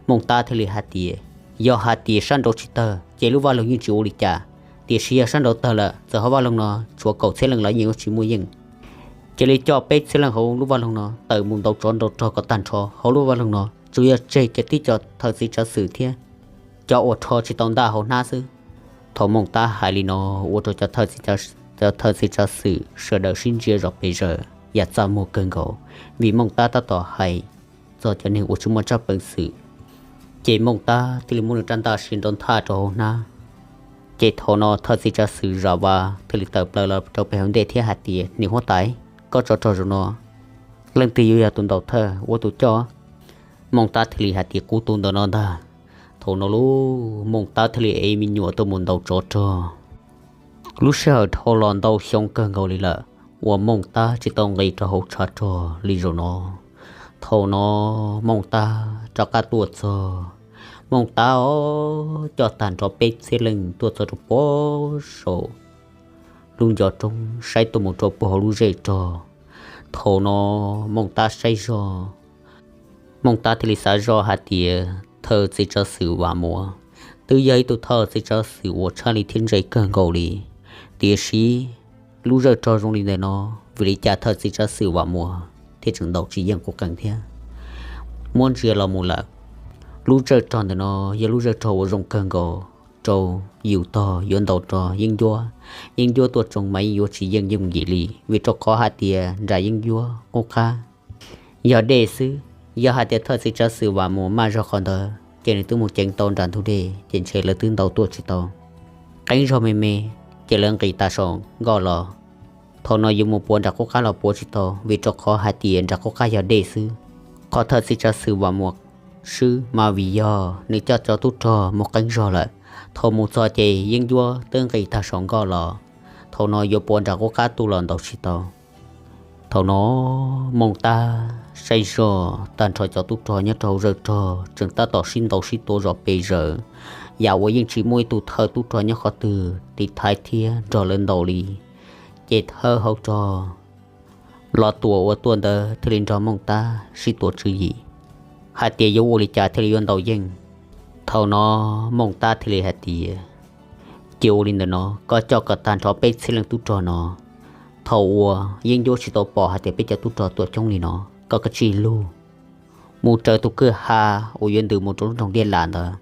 Mooj Tab thiaj li hais tias, yog hais tias sab nraud tsis tawg ces lub vaj loog yeej tsis ua li cas, tiam sis yog sab nraud tawg lawm txawm hauv vaj loog no tshuav kaum txhiab leej los yeej yuav tsis muaj yeej. Cia li coj peb txhiab leej hauv lub vaj loog no tawm mus ntaus tsov ntaus rog kom tag nrho hauv lub vaj loog no, tsuas yog tseg kiag tib co thawj txiv tsav xwm thiab cov uas rho tsis tau ntaj hauv hnab xwb. Thaum Mooj Tab hais li no ua rau cov thawj txiv tsav xwm sawv daws sib ntsia zom pes zaws yam txaj muag kawg nkaus, vim Mooj Tab tab tom hais txog cov neeg uas tsis muaj tsab peev xwm. Ces Mooj Tab thiaj li muab nws rab ntaj sia nrov nthaj rau hauv hnab. Ces thaum no thawj txiv tsav xwm Zam Vas thiaj li tawm plaws los rau pem hauv ntej thiab hais tias, Niam huab tais, koj tsov rog zaum no leej twg yuav yog tus ntaus thawj ua tus coj? Mooj Tab thiaj li hais tias, Kuv tus ntawm no ntag. Thaum no lub Mooj Tab thiaj li ev me nyuam tuaj mus ntaus tsov rog. Lub sij hawm dhau los ntau xyoo kawg nkaus li lawm uas Mooj Tab tsis tau nqis rau hauv tshav rog li zaum no. Thaum no Mooj Tab rov qab tuaj txog, Mooj Tab os, coj tag nrho peb txhiab leej tuaj txog rau puag saum lub ncov roob saib tuaj mus rau puag hauv lub zej rog. Thaum no Mooj Tab saib zog, Mooj Tab thiaj li xav zog hais tias thawj txiv tsav xwm Vam Muas twb yog ib tug thawj txiv tsav xwm uas tshaj li thiab ntse kawg nkaus li. Tiam sis lub zej rog zoo li ntawm no, vim li cas thawj txiv tsav xwm Vam Muas thiaj tseem ntaus tsis yeej quj qees thiab? Muab ntsia los mus lawm, lub zej rog ntawm no yog lub zej rog uas zoo kawg nkaus rau yus tog yuav ntaus rau Yeeb Ncuab. Yeeb Ncuab tuaj tsoo mas yeej yuav tsis yeej yooj yim li, vim rau qhov hais tias nram Yeeb Ncuab qub qab yog dej xwb. Yog hais tias thawj txiv tsav xwm Vam Muas maj zog qhov ntawd ces nws twb mus ceev tau nram ntug dej, ces ntshe lawv twb ntaus tuaj tsis tau. Qeeb zog me me, ces lawv nqis tas saum nkoj los. Thaum no yuav mus puav nram qub qab los puav tsis tau, vim rau qhov hais tias nram qub qab yog dej xwb. Qhov thawj txiv tsav xwm Vam Muas swb mas vim yog nws coj cov tub rog mus qeeb zog lawm. Thaum mus txog ces Yeeb Ncuab twb nqis tag saum nkoj los. Thaum no yuav puav nram qub qab tuaj los ntaus tsis tau. Thaum no Mooj Tab saib zog tag nrho cov tub rog nyob rau hauv zej rog tseem tab tom sib ntaus sib tua zom pes zaws, yam uas yeej tsis muaj ib tug thawj tub rog nyob qhov twg tiv thaiv thiab nrog lawv ntaus li. Ces thawj hauv rog Los Tuam uas tuaj ntawd thiaj li nrog Mooj Tab sib tuav tswv yim hais tias yuav ua li cas thiaj li yuav ntaus yeej. Thaum no Mooj Tab thiaj li hais tias, Cia ua li ntawm no, koj coj kom tag nrho peb txhiab leej tub rog no. Thaum uas Yeeb Ncuab tsis tau pom hais tias peb cov tub rog tuaj coob li no, koj kav tsij lug mus raws tus kwj ha uas yuav ntws mus rau lub nroog Liaj Lam ntawd,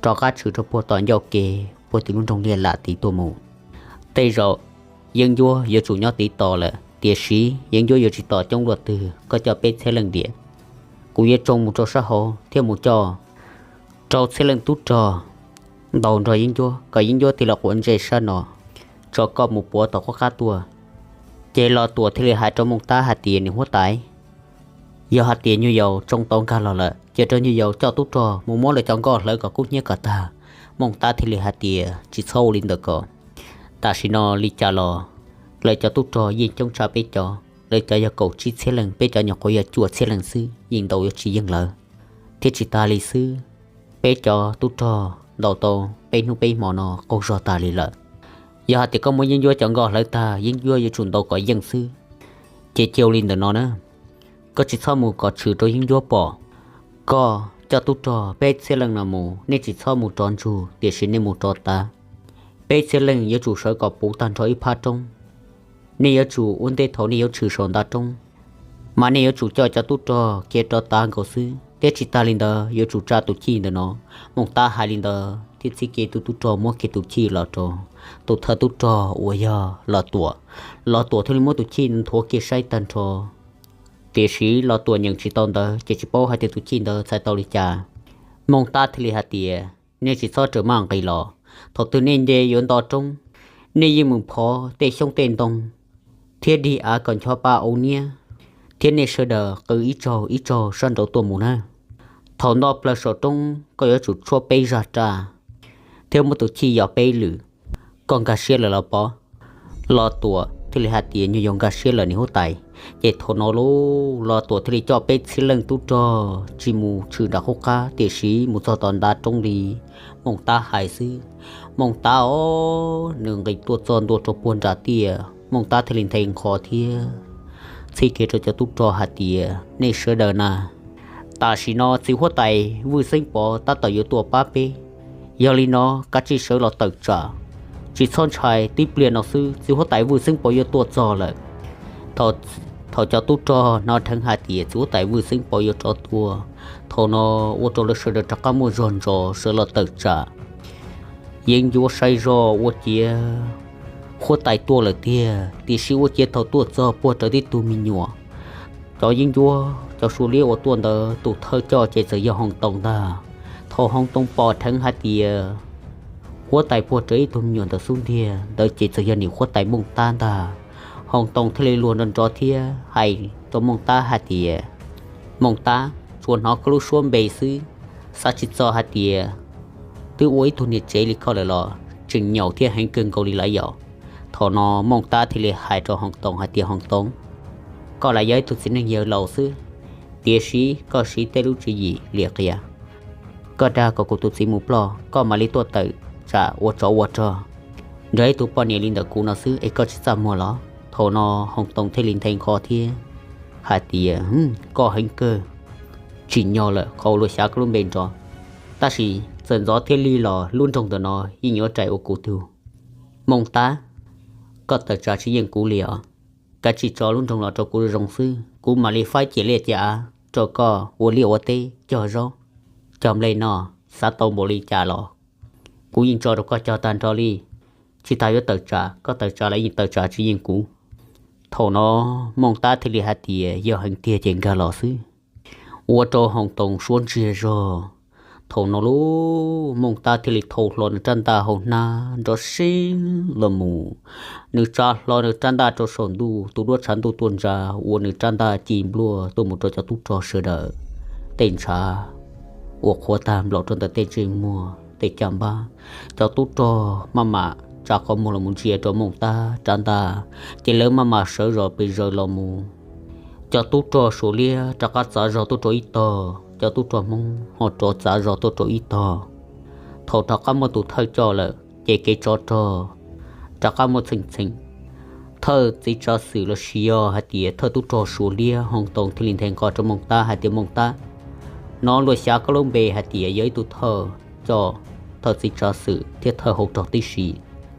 rov qab tshwm rau puag tom ncauj ke, puag tim lub nroog Liaj Lam tid tuaj mus. Tej zaum Yeeb Ncuab yuav tsum nyob tid tos lawm, tiam sis Yeeb Ncuab yuav tsis tos coob luaj twg, koj coj peb txhiab leej tiam, kuv yuav tsoo mus rau sab hauv thiab mus coj rau txhiab leej tub rog ntaus nrog Yeeb Ncuab, kom Yeeb Ncuab tig los quav ntsej sab no, tso koj mus puav tom qub qab tuaj. Ces Los Tuam thiaj li hais rau Mooj Tab hais tias, Niam huab tais, yog hais tias nyuag yaus tsoo tau nkag los lawm, cia rau nyuag yaus coj tub rog mus muab lawv cov nkoj hlawv kom kub hnyiab kom tag. Mooj Tab thiaj li hais tias, Tsis txhob ua li ntawd ko, tam sim no li cas los lawv cov tub rog yeej coob tshaj peb cov, lawv cov yog kaum tsib txhiab leej, peb cov nyuam qhuav yog cuaj txhiab leej xwb, yeej ntaus yuav tsis yeej lawv. Thiab tsis tas li xwb, peb cov tub rog ntaus tau peb hnub peb hmo no qaug zog tas li lawm. Yog hais tias koj muab Yeeb Ncuab cov nkoj hlawv tag, Yeeb Ncuab yuav tsum ntaus kom yeej xwb. Ces cia ua li ntawm no na, koj tsis txhob mus kom tshwm rau Yeeb Ncuab pom. Koj coj tub rog peb txhiab leej no mus, nej tsis txhob mus rov ntsug, tiam sis nej mus rov tav. Peb txhiab leej yuav tsum sawv kom puv tag nrho ib phab roob. Nej yuav tsum ua ntej thaum nej yuav tshwm saum ntav roob, mas nej yuav tsum coj cov tub rog khiav rov tav nkaus xwb, thiab tsis tas li ntawd yuav tsum tsa tus chij ntawm no. Mooj Tab hais li ntawd thiab txib kiag tus tub rog muab kiag tus chij los rau tus thawj tub rog uas yog Los Tuam. Los Tuam thiaj li muab tus chij nthuav kiag saib tag nrho. Tiam sis Los Tuam nyeem tsis tau ntawv ces tsis paub hais tias tus chij ntawd txhais tau li cas. Mooj Tab thiaj li hais tias, Nej tsis txhob raws maj nqis los. Thaum twg nej nce yuav nto roob, nej yeej mus phov tej xyoob tej ntoo thiab dig av kom ncho pa au niab, thiab nej sawv daws qw ib tsaug ib tsaug sab nraud tuaj mus na. Thaum nto plaws saum roob, koj yuav tsum tshuab peb zaj raj thiab muab tus chij yos peb lwm. Koj nkag siab lawm los pov? Los Tuam thiaj li hais tias, Nyuag yaus nkag siab lawm niam huab tais. Ces thaum no lauj, Los Tuam thiaj li coj peb txhiab leej tub rog tsis mus tshwm nram qub qab, tiam sis mus txog tom ntav roob li Mooj Tab hais xwb. Mooj Tab os, nws nqis tuaj txog ntua rau puag nram tiaj, Mooj Tab thiaj li nthe nqho thiab txhib kiag rau cov tub rog hais tias, Nej sawv daws na, tam sim no txiv huab tais Vwj Xeeb Pov tab tom yuav tuaj pab peb. Yog li no kav tsij sawv los tawm tsam, tsis txhob ntshai, tib pliag no xwb txiv huab tais Vwj Xeeb Pov yuav tuaj txog lawm. Thaum cov tub rog hnov dheev hais tias txiv huab tais Vwj Xeeb Pov yuav rov tuaj, Thaum no ua rau lawv sawv daws rov qab muaj zog ntsos sawv los tawm tsam. Yeeb ncuab saib zog ua ciav huab tais tuaj lawm tiag, tiam sis ua ciav thaum tuaj txog puag rawv tib tug me nyuam, cov yeeb ncuab cov suav liab uas tuaj ntawd tus thawj coj ces txawm yog Hoos Toos ntag. Thaum Hoos Toos pom dheev hais tias huab tais puag rawv ib tug me nyuam ntawd xub ntiag ntawd ces txawm yog niam huab tais Mooj Tab ntag. Hoos Toos thiaj li luag nrov nrov thiab hais rau Mooj Tab hais tias, Mooj Tab, tsuas hnov koj lub suab npe xwb, xav tsis txog hais tias twb ua ib tug niam tsev li koj lawm los tseem nyaum thiab heev kawg nkaus li lawm yom. Thaum no Mooj Tab thiaj li hais rau Hoos Toos hais tias, Hoos Toos, koj lam yog ib tug txiv neej yawg laus xwb, tiam sis koj siv tej lub tswv yim lim qia. Koj dag kom kuv tus txiv mus ploj, koj mam li tuaj tawm tsam ua tsov ua rog nrog ib tug poj niam li ntawm kuv no xwb es koj tsis txaj muag los? Thaum no Hoos Toos thiaj li nthe nqho thiab hais tias, Koj heev kawg, tsim nyog lawm qhov uas luag xyav koj lub npe nrov, tab sis txawm ntxov thiab lig los lub nroog ntawm no yeej yuav rais ua kuv tug. Mooj Tab, koj tawm tsam tsis yeej kuv li os. Kav tsij tso lub nroog los rau kuv zoo xwb, kuv mam li faib ciam liaj ciam av rau koj ua liaj ua teb, cog zaub cog nplej noj, xav tau npaum li cas los kuv yeej tso rau koj cog tag nrho li. Tsis tas yuav tawm tsam, koj tawm tsam los yeej tawm tsam tsis yeej kuv. Thaum no Mooj Tab thiaj li hais tias, Yog heev tiag ces nkag los xwb. Ua rau Hoos Toos suab ntsiag zog. Thaum no lub Mooj Tab thiaj li thau hlo nws rab ntaj hauv hnab nrov siab los mus. Nws tsa hlo nws rab ntaj rau saum ntuj, tus duab tshav ntuj tuaj ntsa ua nws rab ntaj ci npluaj tuaj mus rau cov tub rog sawv daws tej ntshav ua qhuav tag nplaum rau ntawm tej ntsej muag tej caj npab. Cov tub rog maj mam tsa qhov muag los mus ntsia rau Mooj Tab rab ntaj, ces lawv maj mam sawv zos pes zaws los mus. Cov tub rog suav liab rov qab txav zog tuaj rau ib tog, cov tub rog Hmoob ho rov txav zog tuaj rau ib tog. Thaum rov qab muaj tus thawj coj lawm ces kev tsov rog rov qab muaj txheej txheem. Thawj txiv tsav xwm los sis yog hais tias thawj tub rog suav liab Hoos Toos thiaj li nthe nqho rau Mooj Tab hais tias, Mooj Tab, no luag xyav koj lub npe hais tias yog ib tug thawj coj, thawj txiv tsav xwm thiab thawj hauv rog tib si.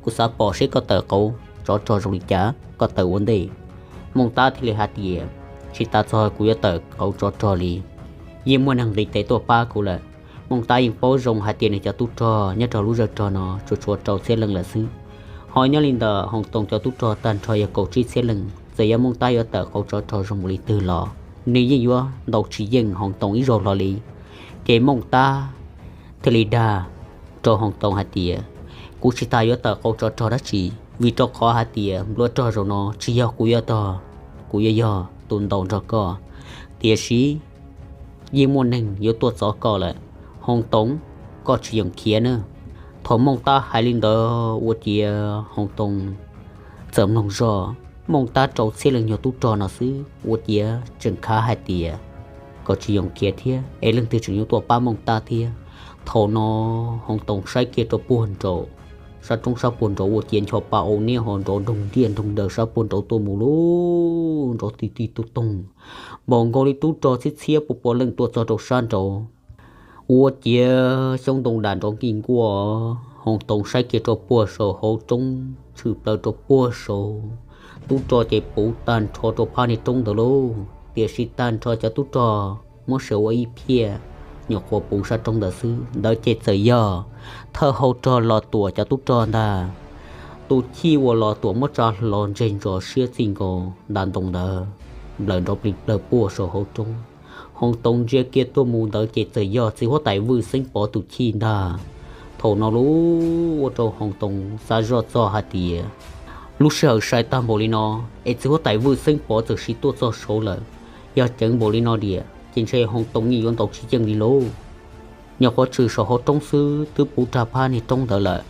Kuv xav pom seb koj tawm qauv tsov rog zoo li cas, koj tawm ua ntej. Mooj Tab thiaj li hais tias, Tsis tas txog kuv yuav tawm qauv tsov rog li, yeej muaj neeg nqis tes tuaj pab kuv lawm. Mooj Tab yeej paub zoo hais tias nws cov tub rog nyob rau lub zej rog no tsuas tshuav rau txhiab leej lawm xwb, ho nyob li ntawm Hoos Toos cov tub rog tag nrho yog kaum tsib txhiab leej. Txawm yog Mooj Tab yuav tawm qauv tsov rog zoo npaum li twg los nws yeej yuav ntaus tsis yeej Hoos Toos ib zaug hlo li. Ces Mooj Tab thiaj li dag rau Hoos Toos hais tias, Kuv tsis tas yuav tawm qauv tsov rog dab tsi, vim rau qhov hais tias nplua rog zaum no tsis yog kuv yuav tog, kuv yuav yog tus ntaus nrog koj, tiam sis yeej muaj neeg yuav tuaj txov koj lawm. Hoos Toos, koj tsis yoom khiav na. Thaum Mooj Tab hais li ntawd ua ciav Hoos Toos txawm mloog zog. Mooj Tab rau txhiab leej nyuag tub rog no xwb ua ciav tseem khav hais tias kom tsis yoom khiav thiab es leej twg tseem yuav tuaj pab Mooj Tab thiab. Thaum no Hoos Toos saib kiag rau puag nraud, sab roob sab puag nraud ua ciav ncho pa au niab ho nrov nroog ntiaj nroog daws sab puag nraud tuaj mus lub nrov ti ti tug toog, npaum nkaus li tub rog txhiab txhiab pua pua leej tuaj txog rau sab nraud. Ua ciav xyoob ntoo dam nrov nkij nkuaj. Hoos Toos saib kiag rau puag saum hauv roob, tshwm plaws rau puag saud, tub rog ces puv tag nrho rau phab niag roob ntawd lauj. Tiam sis tag nrho cov tub rog muab xyaw ua ib phiaj, nyuam qhuav puv sab roob ntawd xwb. Ntawd ces txawm yog thawj hau rog Los Tuam cov tub rog ntag. Tus chij uas Los Tuam muab tsa hlo ntseg ntsos siab txij nkaus nta ntoo ntawd nplawm nrov plig plawg puag saum hauv roob. Hoos Toos ntsia kiag tuaj mus ntawd ces txawm yog txiv huab tais Vwj Xeeb Pov tus chij ntag. Thaum no lub ua rau Hoos Toos xav zoj txog hais tias, lub sij hawm sai tag npaum li no es txiv huab tais Vwj Xeeb Pov txawm sim tuaj txog saud lawm, yog ceev npaum li no diam ces ntshe Hoos Toos yeej yuav ntaus tsis yeej li lauj. Nyuam qhuav tshwm saum hauv roob xwb twb puv rag phab niag roob ntawd lawm.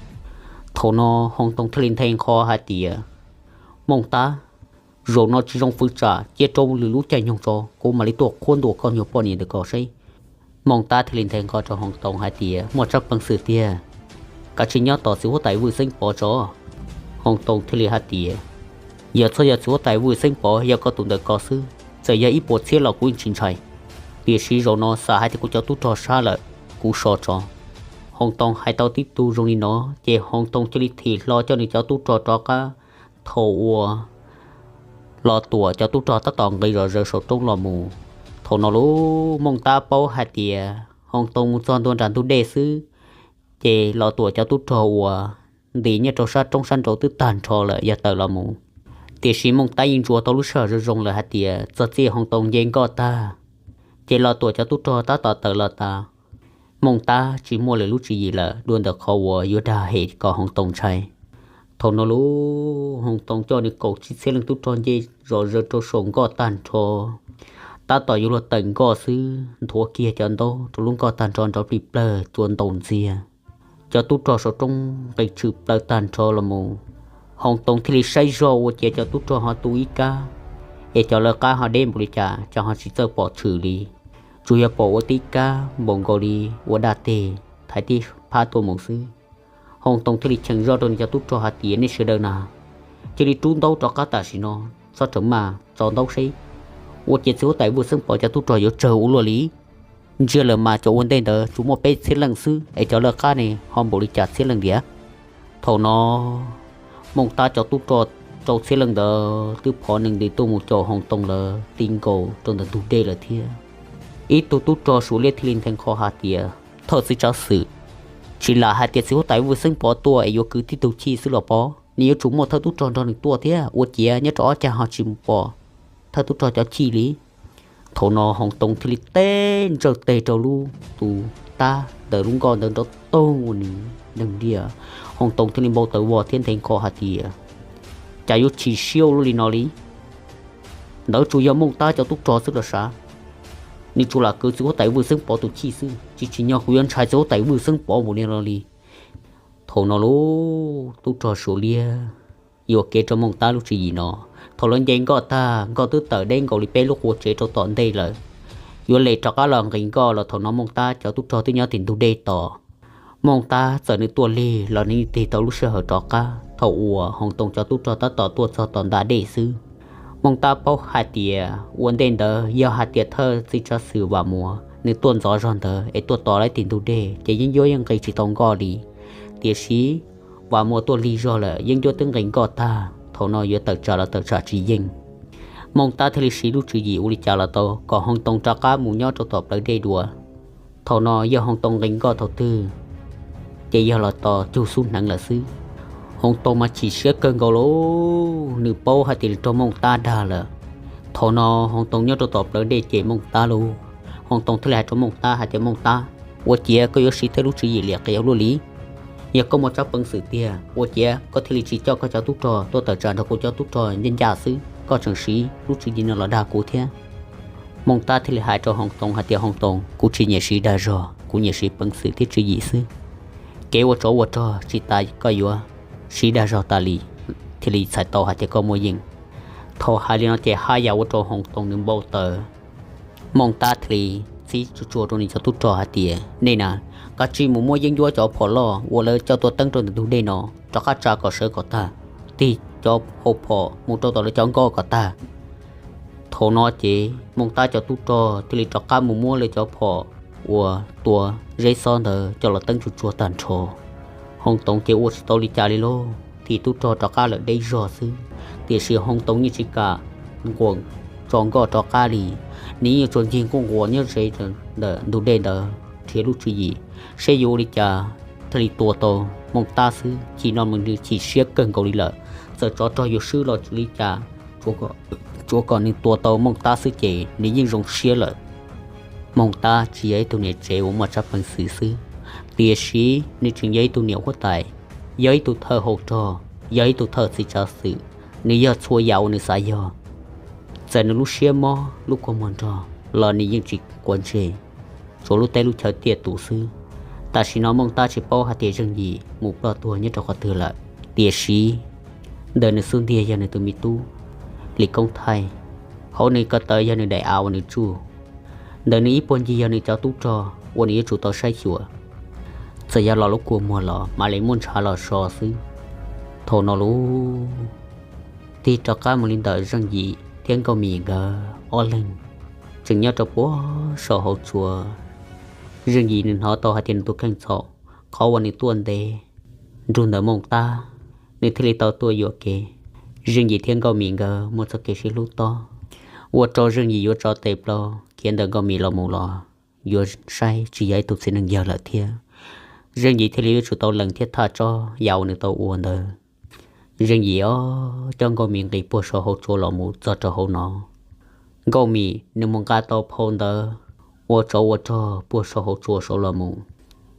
Thaum no Hoos Toos thiaj li nthe nqho hais tias, Mooj Tab, zaum no tsis zoo fwv tsam, cia rau lwm lub caij nyoog tso kuv mam li tuaj qhuab ntuas koj nyuag poj niam ntawm ko seb. Mooj Tab thiaj li nthe nqho rau Hoos Toos hais tias, muaj tsab peev xwm tiag, kav tsij nyob tos txiv huab tais Vwj Xeeb Pov tso. Hoos Toos thiaj li hais tias, yog txhob yog txiv huab tais Vwj Xeeb Pov, yog koj tus ntawm ko xwb, txawm yog ib puas txhiab los kuv yeej tsis ntshai, tiam sis zaum no xam hais tias kuv cov tub rog sab lawm, kuv so tso. Hoos Toos hais tau tib tug zoo li no ces Hoos Toos cia li thim hlo coj nws cov tub rog rov qab. Thaum uas Los Tuam cov tub rog tab tom nqis zom zaws saum roob los mus, Thaum no lub Mooj Tab paub hais tias Hoo Too mus txog ntua nram ntug dej xwb, ces Los Tuam cov tub rog uas ntis nyob rau sab roob sab nraud twb tag nrho lawm yog tawm los mus. Tiam sis Mooj Tab yeej ntsuas tau lub sij hawm zoo zoo lawm hais tias txog txij Hoo Too nce nkoj tag, ces Los Tuam cov tub rog tab tom tawm los tas. Mooj Tab tsis muaj lwm lub tswv yim lawm dua ntawm qhov uas yuav dag hem kom Hoo Too ntshai. Thaum no lub Hoo Too coj nws kaum tsib txhiab leej tub rog nce zom zaws rau saum nkoj tag nrho, tab tom yuav luag tawm nkoj xwb nthuav kiag cov ntaub rau lub nkoj tag nrho nrov plig plawg cua ntaus ntxiag. Cov tub rog saum roob nqis tshwm plaws tag nrho los mus. Hoo Too thiaj li saib zog ua ciav cov tub rog ho tu ib kab, es cov lawv qab ho deb npaum li cas cas ho tsis txawj pom tshwm li, tsuas yog pom ua tib kab npaum nkaus li ua daj teg thaiv tib phab tuaj mus xwb. Hoo Too thiaj li cheem zoj rau nws cov tub rog hais tias nej sawv daws na, cia li rub ntaub rov qab tam sim no, txhob raws maj tso ntaub seb ua ciav txiv huab tais Vwj Xeeb Pov cov tub rog yuav tsawg ua luaj li. Ntsia lawm mas cov ua ntej ntawd tsuas muaj peb txhiab leej xwb es cov lawv qab ne ho npaum li cas txhiab leej tiag. Thaum no Mooj Tab cov tub rog rau txhiab leej ntawd twb phov nees nti tuaj mus caum Hoo Too lawv ti nkaus rau ntawm ntug dej lawm thiab. Ib tug tub rog Suav Liab thiaj li nthe nqho hais tias thawj txiv tsav xwm, tsis lam hais tias txiv huab tais Vwj Xeeb Pov tuaj es yuav kwv tib tug chij xwb los pov, nws yuav tsum muaj thawj tub rog nrog nws tuaj thiab, ua ciav nyob rau ob cag ho tsis mus pom thawj tub rog cov chij li. Thaum no Hoo Too thiaj li teb ntsawj teg rau lub tus tab ntawm lub nkoj ntawd nrov toog ua nws deeg diaj. Hoo Too thiaj li npau taws vog thiab nthe nqho hais tias cas yuav chim siab ua luaj li no li. Ntawd tsuas yog Mooj Tab cov tub rog xwb los sav, nws tsuas lam kwv txiv huab tais Vwj Xeeb Pov tus chij xwb, tsis tsim nyog kuv yuav ntshai txiv huab tais Vwj Xeeb Pov npaum li no li. Thaum no lub tub rog Suav Liab yuam kev rau Mooj Tab lub tswv yim no. Thaum lawv nce nkoj tag, nkoj twb tawm deb nkaus li peb lub qua tsev rau tom ntej lawm, yuav lem rov qab los nqis nkoj los thaum no Mooj Tab cov tub rog twb nyob tim ntug dej tos. Mooj Tab txawm nws tuaj lig los nws tig tau lub sij hawm rov qab thaum uas Hoo Too cov tub rog tab tom tuaj txog tom ntag dej xwb. Mooj Tab paub hais tias ua ntej ntawd yog hais tias thawj txiv tsav xwm Vam Muas nws tuaj ntxov zog ntawd es tuaj tos lawv tim ntug dej ces yeeb ncuab yeej nqis tsis tau nkoj li. Tiam sis Vam Muas tuaj lig zog lawm, yeeb ncuab twb nqis nkoj tag, thaum no yuav tawm tsam los tawm tsam tsis yeej. Mooj Tab thiaj li siv lub tswv yim ua li cas los tau kom Hoo Too rov qab mus nyob rau tom plawv dej dua. Thaum no yog Hoo Too nqis nkoj thaum twg ces yog los tos cug xub hneev lawm xwb. Hoo Too mas chim siab kawg nkaus lauj, nws paub hais tias nws raug Mooj Tab dag lawm. Thaum no Hoo Too nyob rau tom plawv dej ces Mooj Tab lauj, Hoo Too thiaj li hais rau Mooj Tab hais tias Mooj Tab, ua ciav koj yuav siv tej lub tswv yim liam qias ua luaj li. Yog koj muaj tsab peev xwm tiag ua ciav koj thiaj li tsis coj koj cov tub rog tuaj tawm tsam nrog kuv cov tub rog ncaj ncaj xwb, koj tseem siv lub tswv yim no los dag kuv thiab. Mooj Tab thiaj li hais rau Hoo Too hais tias Hoo Too, kuv tsis nyiam siv dag zog, kuv nyiam siv peev xwm thiab tswv yim xwb. Kev ua tsov ua rog tsis tas koj yuav siv dag zog tas li. Thiaj li txhais tau hais tias koj muaj yeej. Thaum hais li no ces haj yam ua rau Hoo Too nws npau taws. Mooj Tab thiaj li txib tsuag tsuag rau nws cov tub rog hais tias nej na, kav tsij mus muab yeeb ncuab cov phom loj uas lawv coj tuaj teeb rau ntawm ntug dej no rov qab tsa kom sawv kom tag, tig cov hau phom mus rau tom lawv cov nkoj kom tag. Thaum no ces Mooj Tab cov tub rog thiaj li rov qab mus muab lawv cov phom uas tua zeb xob ntawd coj los teeb tsuag tsuag tag nrho. Hoo Too ces ua tsis tau li cas li lauj, tig tub rog rov qab lawm deb zog xwb. Tiam sis Hoo Too yeej tsis kam nquam tso nkoj rov qab li, nws yeej tsuas ncig nquj nquas nyob ze ntawm ntug dej ntawd nrhiav lub tswv yim seb yuav ua li cas thiaj li tua tau Mooj Tab xwb. Chim no mas nws chim siab kawg nkaus li lawm, txawm tsov rog yuav swb los tsis li cas, tsuav kom nws tua tau Mooj Tab xwb ces nws yeej zoo siab lawm. Mooj Tab tsis yog ib tug niam tsev uas muaj tsab peev xwm xwb, tiam sis nws tseem yog ib tug niam huab tais, yog ib tug thawj hau rog, yog ib tug thawj txiv tsav xwm, nws yog txhua yam uas nws xav yog. Txawm nws lub siab mob lub kua muag nrog los nws yeej tsis quav ntsej, tsuav lub teb lub chaw tiaj tus xwb. Tam sim no Mooj Tab tsis paub hais tias Zeej Yim mus ploj tuag nyob rau qhov twg lawm, tiam sis ntawm nws xub ntiag yog nws tus me tub Lis Koob Thaij, hauv nws ko taw yog nws daim av uas nws tsuj, ntawm nws ib puag ncig yog nws cov tub rog uas nws yuav tsum tau saib xyuas. Txawm yog los lub kua muag los mam li muab ntshav los so xwb. Thaum no lub tig rov qab mus li ntawm Zeej Yim thiab Nkauj Mim nkawd ob leeg tseem nyob rau puag saum hauv tsua. Zeej Yim nws hnov tau hais tias nws tus kheej txhaum, qhov uas nws tuaj ntev nrug ntawm Mooj Tab, nws thiaj li tau tuaj yuam kev. Zeej Yim thiab Nkauj Mim nkawd muaj txoj kev sib hlub tob, ua rau Zeej Yim yuav tso tes plaub khiav ntawm Nkauj Mim los mus los yuav saib tsis yog ib tug txiv neej yawg lawm thiab. Zeej Yim thiaj li yuav tsum tau lees thiab thaj tsob yam uas nws tau ua ntawd. Zeej Yim os, coj Nkauj Mim nqis puag saum hauv tsua los mus txog rau hauv no. Nkauj Mim nws mus nqa tau phau ntawv ua tsov ua rog puag saum hauv tsua saud los mus,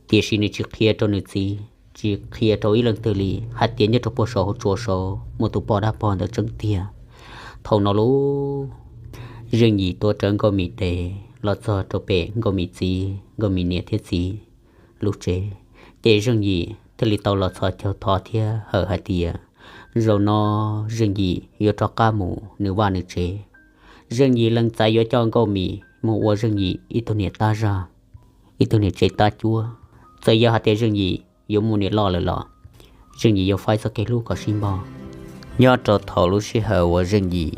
tiam sis nws tsis qhia rau nws txiv, tsis qhia rau ib leej twg li hais tias nyob rau puag saum hauv tsua saud muaj tus poj dab pog ntawd tseeb tiag. Thaum no lauj, Zeej Yim tuav rawv Nkauj Mim tes los txog rau pem Nkauj Mim txiv, Nkauj Mim niam thiab txiv lub tsev, ces Zeej Yim thiaj li tau los txhos caug thov thiab hawm hais tias, zaum no Zeej Yim yuav rov qab mus nws vaj nws tsev. Zeej Yim lees txais yuav coj Nkauj Mim mus ua Zeej Yim ib tug niam tab zaj, ib tug niam tsev tab cuab. Txawm yog hais tias Zeej Yim yuav mus niam loj lawm los Zeej Yim yuav faib txoj kev hlub kom sib npog. Nyob rau thaum lub sij hawm uas Zeej Yim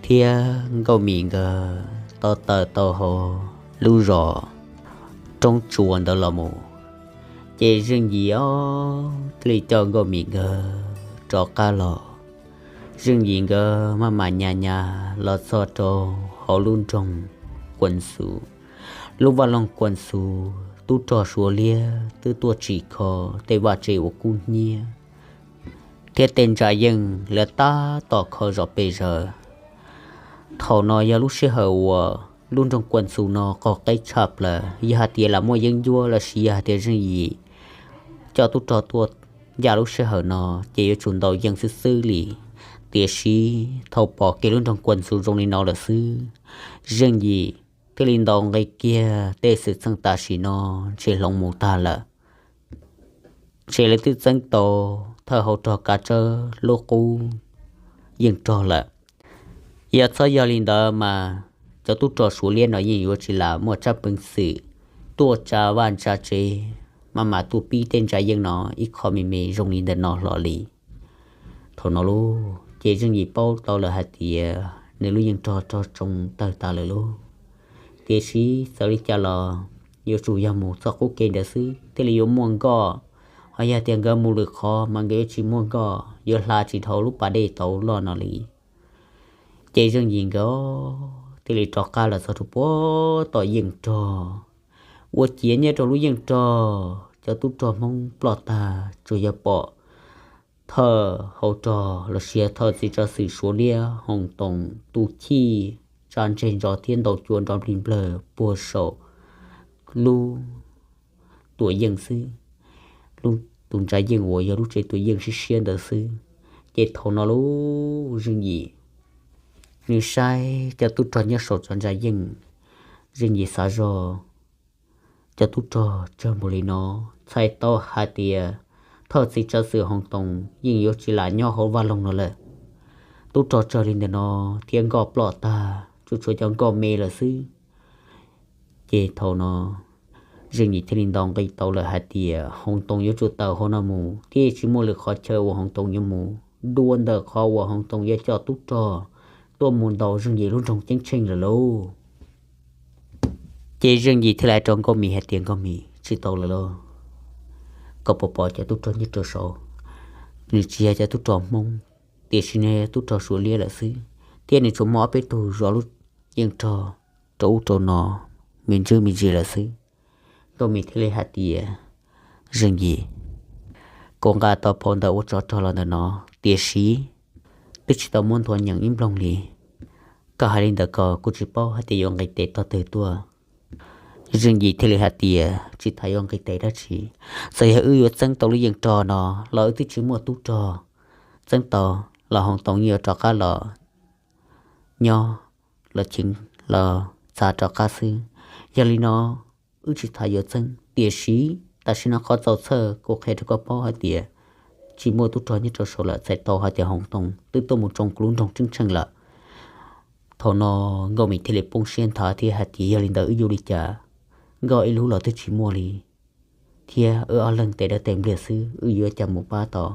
thiab Nkauj Mim nkawd tau tawm tau hauv lub zos Roob Tsua ntawd los mus, ces Zeej Yim os thiaj li coj Nkauj Mim nkawd rov qab los. Zeej Yim nkawd maj mam nyas nyas los txog rau hauv lub nroog Kuas Xus. Lub vaj loog Kuas Xus tub rog Suav Liab twb tuaj tsim kho tej vaj tse uas kub hnyiab thiab tej ntsa yeej lawv tab tom kho zom pes zaws. Thaum no yog lub sij hawm uas lub nroog Kuas Xus no qaug qeb tshaj plaws, yog hais tias lam muaj yeeb ncuab los sis yog hais tias Zeej Yim coj tub rog tuaj ncaj lub sij hawm no ces yuav tsum ntaus yeej xwb xwb li. Tiam sis thaum pom kiag lub nroog Kuas Xus zoo li no lawm xwb, Zeej Yim thiaj li ntaus nqi kiag tej xwm txheej tam sim no ntshe hloov mus tag lawm. Ntshe lawv twb txeeb tau thawj hauv rog Kav Tsawb lub qub yeej rog lawm. Yog txhob yog li ntawd mas cov tub rog Suav Liab no yeej yuav tsis lam muaj tsab peev xwm tuaj tsa vaj tsa tsev, maj mam tuaj pib tej ntsa yeej no ib qho me me zoo li ntawm no hlo li. Thaum no lauj, ces Zeej Yim paub tau lawm hais tias nws lub yeej rog rog tsoo tawg tas lawm lauj. Tiam sis txawm li cas los yuav tsum yog mus txoj qub kev ntawd xwb thiaj li yuav muaj nkoj, ho yog tias nkawd mus lwm qhov mas nkawd yuav tsis muaj nkoj, yuav hla tsis dhau lub pas dej tauv loj no li. Ces Zeej Yim nkawd thiaj li rov qab los txog rau puag tom yeej rog. Ua ciav nyob rau lub yeej rog, cov tub rog Hmoob ploj tag, tsuas yog pom thawj hauv rog los sis thawj txiv tsav xwm Suav Liab Hoos Toos tu chij tsa ntseg ntsos thiab ntaus cua nrov nplig nplawg puag saum lub tuam yeej xwb, lub tus ntsa yeej uas yog lub tsev tuam yeej siab siab ntawd xwb. Ces thaum no lauj, Zeej Yim nws saib cov tub rog nyob saum txoj ntsa yeej, Zeej Yim xav zog cov tub rog tsawg npaum li no, txhais tau hais tias thawj txiv tsav xwm Hoos Toos yeej yuav tsis lam nyob hauv vaj loog no lawm. Tub rog tsawg li ntawm no thiab nkoj ploj tag, tsuas tshuav cov nkoj me lawm xwb. Ces thaum no Zeej Yim thiaj li ntaus nqi tau lawm hais tias Hoos Toos yuav tsum tawm hauv no mus thiab tsis muaj lwm qhov chaw uas Hoos Toos yuav mus dua ntawm qhov uas Hoos Toos yuav coj tub rog tuaj mus ntaus Zeej Yim lub nroog ceeb tsheej lawm lauj. Ces Zeej Yim thiaj li hais rau Nkauj Mim hais tias, Nkauj Mim, tsis tau lawm lauj, koj puas pom cov tub rog nyob rau saud? Nws tsis yog cov tub rog Hmoob, tiam sis nws yog tub rog Suav Liab lawm xwb, thiab nws tsuas muaj ob peb tug zov lub yeej rog rau ub rau no me ntsis me ntsis lawm xwb. Nkauj Mim thiaj li hais tias, Zeej Yim, kuv nqa tau phau ntawv ua tsov rog los ntawm no, tiam sis twb tsis tau muab nthuav nyeem ib nploog li. Koj hais li ntawd ko kuv tsis paub hais tias yuav nqis tes tog twg tuaj. Zeej Yim thiaj li hais tias, tsis tas yuav nqis tes dab tsi, txawm yog wb yuav txeeb tau lub yeej rog no los wb twb tsis muaj tub rog txeeb tau, los Hoos Toos yeej yuav rov qab los nyob, los cheev, los txav rov qab xwb. Yog li no wb tsis tas yuav txeeb, tiam sis tam sim no qhov txaus txhawj kuv qhia rau koj paub hais tias tsis muaj tub rog nyob rau saud lawm, txhais tau hais tias Hoos Toos twb tuaj mus tsoo kuv lub nroog ceeb tsheej lawm. Thaum no Nkauj Mim thiaj li poob siab nthav thiab hais tias, yog li ntawd wb yuav ua li cas? Nkoj ib lub los twb tsis muaj li, thiab wb ob leeg tes dawb tes npliag xwb, wb yuav ua cas mus pab tau?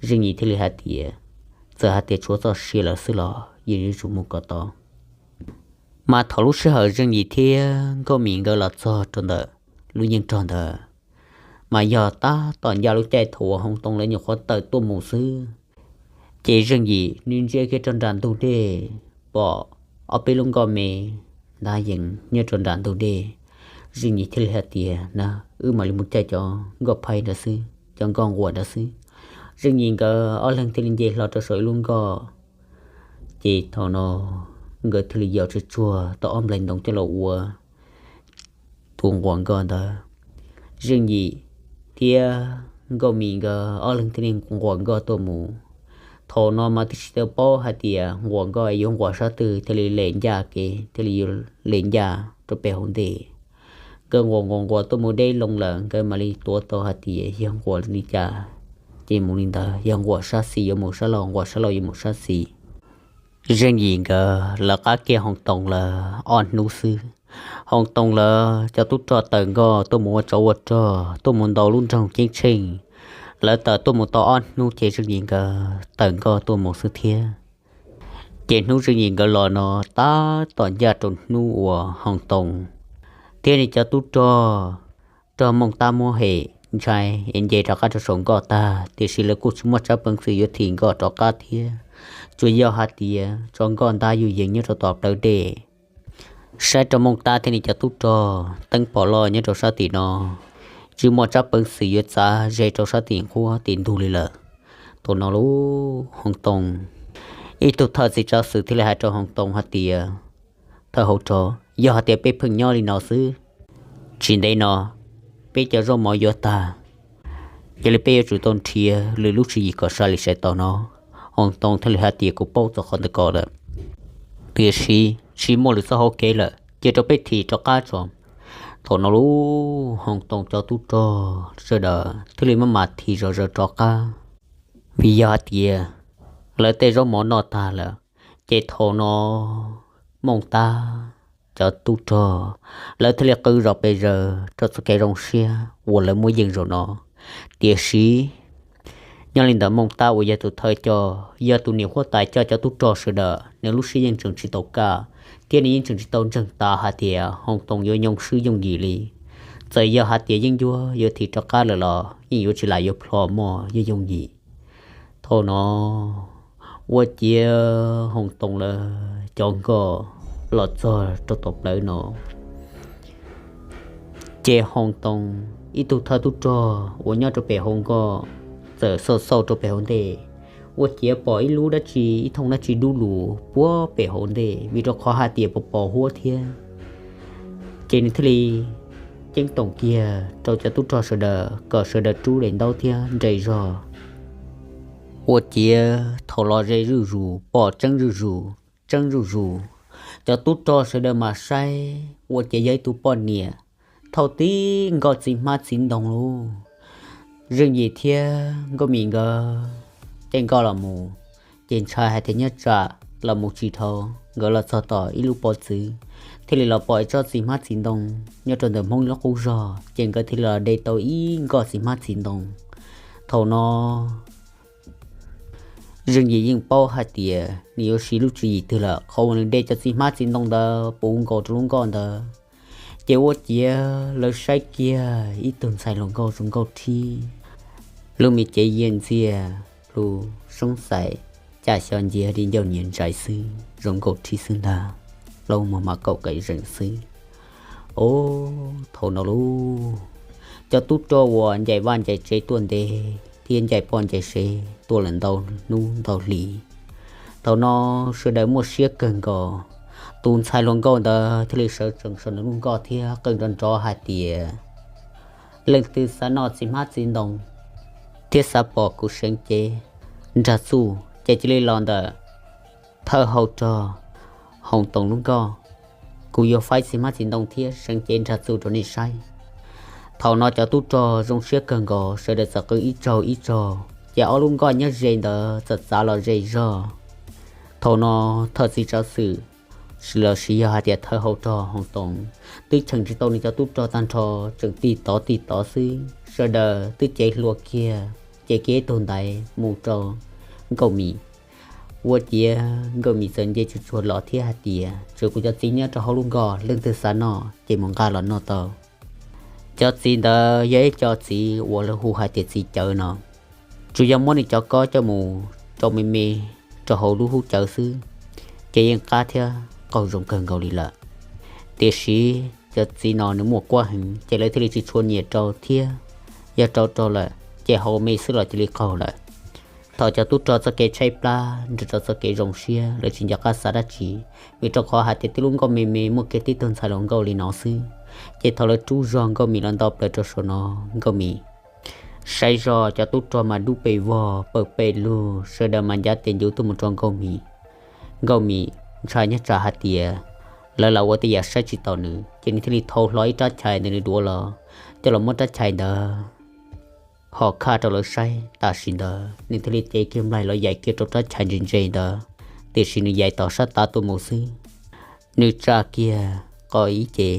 Zeej Yim thiaj li hais tias, txawm hais tias tshuav txoj sia lawm xwb los yeej yuav tsum mus kom tau. Mas thaum lub sij hawm Zeej Yim thiab Nkauj Mim nkawd los txog rau ntawm lub yeej rog ntawd, mas yog tab tom ncaj lub caij thaum uas Hoos Toos lawv nyuam qhuav tawm tuaj mus xwb. Ces Zeej Yim nws ntsia kiag rau nram ntug dej, pom ob peb lub nkoj me ntab yees nyob rau nram ntug dej. Zeej Yim thiaj li hais tias, Na, wb mam li mus caij cov nkoj phaib ntawd xwb, cov nkoj nquas ntawd xwb. Zeej Yim nkawd ob leeg thiaj li nce hlo rau saum ib lub nkoj. Ces thaum no nkawd thiaj li yos tsuag tsuag tau ob nplais ntoo coj los ua tus nquas nkoj ntawd. Zeej Yim thiab Nkauj Mim nkawd ob leeg thiaj li nquas nkoj tuaj mus. Thaum no mas twb tsis tau paub hais tias nquas nkoj yuav nquas sab twg thiaj li lem ncaj kev thiaj li yuav lem ncaj rau pem hauv ntej. Nkawd nquas nquas nquas tuaj mus deb loo lawm, nkawd mam li tuav tau hais tias yog nquas li cas ces mus li ntawd, yog nquas sab xis yuav mus sab laug, nquas sab laug yuav mus sab xis. Zeej Yim nkawd lawv qab kiag Hoos Toos lawv ob hnub xwb. Hoos Toos lawv cov tub rog tawm nkoj tuaj mus ua tsov ua rog, tuaj mus ntaus lub nroog ceeb tsheej. Lawv tawm tuaj mus tau ob hnub ces Zeej Yim nkawd tawm nkoj tuaj mus xwb thiab. Ces hnub Zeej Yim nkawd los no tab tom ncaj rau hnub uas Hoos Toos thiab nws cov tub rog rog Mooj Tab muab hem ntshai es nce rov qab rau saum nkoj tag, tiam sis lawv kuj tsis muaj tsab peev xwm yuav thim nkoj rov qab thiab. Tsuas yog hais tias tso nkoj ntab yuj yees nyob rau tom plawv dej. Saib rau Mooj Tab thiab nws cov tub rog teeb pom loj nyob rau sab tim no, tsis muaj tsab peev xwm yuav txav ze rau sab tim nqhuab tim ntug li lawm. Thaum no lub Hoos Toos ib tug thawj txiv tsav xwm thiaj li hais rau Hoos Toos hais tias, Thawj hauv rog, yog hais tias peb pheej nyob li no xwb, tsis ntev no peb cov zaub mov yuav tag, cia li peb yuav tsum tau nrhiav lwm lub tswv yim kom sai li sai tau no. Hoos Toos thiaj li hais tias, Kuv paub txog qhov ntawd ko lawm, tiam sis tsis muaj lwm txoj hauv kev lawm, cia rau peb thim rov qab tso. Thaum no lub Hoos Toos cov tub rog sawv daws thiaj li maj mam thim zom zaws rov qab, vim yog hais tias lawv tej zaub mov noj tag lawm. Ces thaum no Mooj Tab cov tub rog lawv thiaj li qw zom pes zaws rau txoj kev zoo siab uas lawv muaj yeej zaum no. Tiam sis nyob li ntawd Mooj Tab uas yog tus thawj coj, yog tus niam huab tais coj cov tub rog sawv daws, nws lub siab yeej tseem tsis tau kaj, thiab nws yeej tseem tsis tau ntseeg tas hais tias Hoos Toos yuav nyoo swb yooj yim li. Txawm yog hais tias yeeb ncuab yuav thim rov qab lawm los yeej yuav tsis lam yuav plho moj yooj yooj yim. Thaum no ua ciav Hoos Toos lawv cov nkoj los txog rau tom plawv no, ces Hoos Toos ib tug thawj tub rog uas nyob rau pem hauv nkoj txawm xauj xauj rau pem hauv ntej, ua ciav pom ib lub dab tsi ib thooj dab tsi dub lug puag pem hauv ntej, vim rau qhov hais tias pos pos huab thiab. Ces nws thiaj li ceeb toom kiag rau cov tub rog sawv daws kom sawv daws rub daim ntaub thiab nres zog. Ua ciav thaum los ze zuj zus, pom tseeb zuj zus, tseeb zuj zus, cov tub rog sawv daws mam saib ua ciav yog ib tug poj niam thauj tib nkoj txiv hmab txiv ntoo lauj. Zeej Yim thiab Nkauj Mim nkawd caij nkoj los mus, ces ntshai hais tias nyob tsam los mus tsis dhau, nkawd los txog tom ib lub pob txwv, thiaj li los pom ib tsob txiv hmab txiv ntoo nyob rau ntawm Hmoob lub qub zog, ces nkawd thiaj li los de tau ib nkoj txiv hmab txiv ntoo. Thaum no Zeej Yim yeej paub hais tias nws yuav siv lub tswv yim twg lawm, qhov uas nws de cov txiv hmab txiv ntoo ntawd puv nkaus rau lub nkoj ntawd. Ces ua ciav lawv saib kiag ib tug ntxhais hluas nkauj zoo nkauj rhib, lub me cev yias ntxiag, lub xyoob xais caj xyov nciag di ncauj nyias ntsais xwb, zoo nkauj rhib xwb ntag, plaub muag mas kaum qe zeem xwb. Os, thaum no lauj, cov tub rog uas ncaim vaj ncaim tsev tuaj ntev thiab ncaim poj ncaim sev tuaj lawm ntau hnub ntau hli, thaum no sawv daws muaj siab kawg nkaus. Tus ntxhais hluas nkauj ntawd thiaj li sawv tsees saum nws lub nkoj thiab qw nrov nrov hais tias, Leej twg xav noj txiv hmab txiv ntoo thiab xav pom kuv seev cev nrag txuj ces cia li los ntawm thawj hau rog Hoos Toos lub nkoj. Kuv yuav faib txiv hmab txiv ntoo thiab seev cev nrag txuj rau nej saib. Thaum no cov tub rog zoo siab kawg nkaus, sawv daws txawm qw ib zaug ib zaug, ces ob lub nkoj nyob ze ntawd txawm txav los ze zog. Thaum no thawj txiv tsav xwm, los sis yog hais tias thawj hau rog Hoos Toos, twb cheem tsis tau nws cov tub rog tag nrho, tseem tig tov tig tov xwb. Sawv daws twb cev hlua kiag, ces kiag ib tug ntaiv mus rau Nkauj Mim. Ua ciav Nkauj Mim txawm nce tsuag tsuag los thiab hais tias, Tsuas kuv cov txiv nyob rau hauv lub nkoj, leej twg xav noj ces mus nqa los noj tau. Cov txiv ntawd yog ib co txiv uas lawv hu hais tias txiv cawv no. Tsuas yog muab nws cov kob coj mus rau me me rau hauv lub hub cawv xwb, ces yeej qab thiab qaug zoo kawg nkaus li lawm. Tiam sis cov txiv no nws muaj kuab heev ces lawv thiaj li tsis tshua nyiam rau thiab, yog rau rau lawm ces haus me xwb los cia li qaug lawm. Thaum cov tub rog txoj kev tshaib plab nrog rau txoj kev zoo siab lawv tsis nco qab xav dab tsi, vim rau qhov hais tias tib lub nkoj me me muaj kiag tib tug ntxhais hluas nkauj li no xwb. Ces thaum lawv rub zog Nkauj Mim los nto plaws rau saum no, Nkauj Mim saib zog cov tub rog mas dub pes vog pawg pes lug, sawv daws mas ncav tes ncuv tuaj mus rau Nkauj Mim. Nkauj Mim ntshai nyob tsam hais tias lawv lam ua tej yam saib tsis taus nws, ces nws thiaj li thau hlo ib rab chais ntawm nws duav los, coj los muab rab chais ntawd hos khaj rau lawv saib. Tam sim ntawd nws thiaj li cev kiag nplaig los yaim kiag rau rab chais ntse ntse ntawd, tiam sis nws yaim tom sab tav tuaj mus xwb. Nws tsa kiag qo ib ce,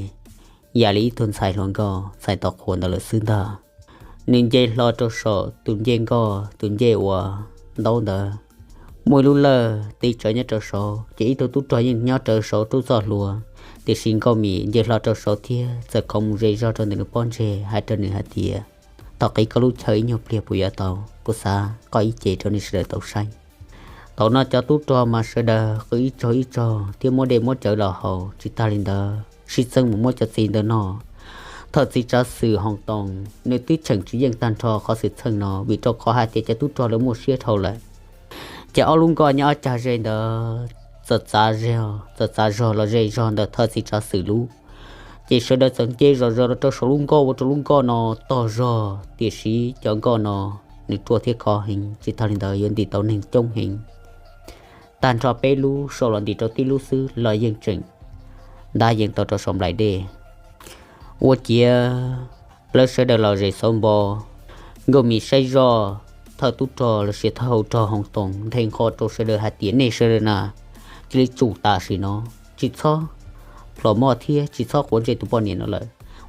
yam li ib tug ntxhais hluas nkauj txhais tos qhuas ntawd lawm xwb ntag. Nws nce hlo rau saum tus ncej nkoj, tus ncej uas ntaub ntawd, muaj ib lub lawj tib tsawv nyob rau saud, ces ib tug tub rog yeej nyob rau saud rub txoj hlua. Tiam sis Nkauj Mim nce hlo rau saud thiab txawm khoov mus ze zog rau ntawm nws pob ntseg hais rau nws hais tias, thaum qhib koj lub chaw ib nyuag pliag puas yuav tau? Kuv xav qoj ib ce rau nej sawv daws tau saib. Thaum no cov tub rog mas sawv daws qw ib tsaug ib tsaug thiab muab dej muab cawv los haus, tsis tag li ntawd sib txeeb mus muab cov txiv ntawd noj. Thawj txiv tsav xwm Hoos Toos nws twb cheem tsis yeej tag nrho qhov xwm txheej no, vim rau qhov hais tias cov tub rog lawv muaj siab dhau lawm. Ces ob lub nkoj nyob ob cag ze ntawd txawm txav zog, txawm txav zog los ze zog ntawm thawj txiv tsav xwm lub. Ces sawv daws txawm nce zom zaws los rau saum lub nkoj ua rau lub nkoj no tog zog, tiam sis cov nkoj no nws ruaj thiab khov heev, tsis tag li ntawd yuav ntim tau neeg coob heev. Tag nrho peb lub sau los ntim rau tib lub xwb los yeej tseem ntab yees tau rau saum nplaim dej. Ua ciav lawv sawv daws los zem xauv npo. Nkauj Mim saib zoj thawj tub rog los sis thawj hauv rog Hoos Toos nthe nqho rau sawv daws hais tias, nej sawv daws na, cia li tsum tam sim no, tsis txhob plhom moj thiab tsis txhob quav ntsej tus poj niam no lawm.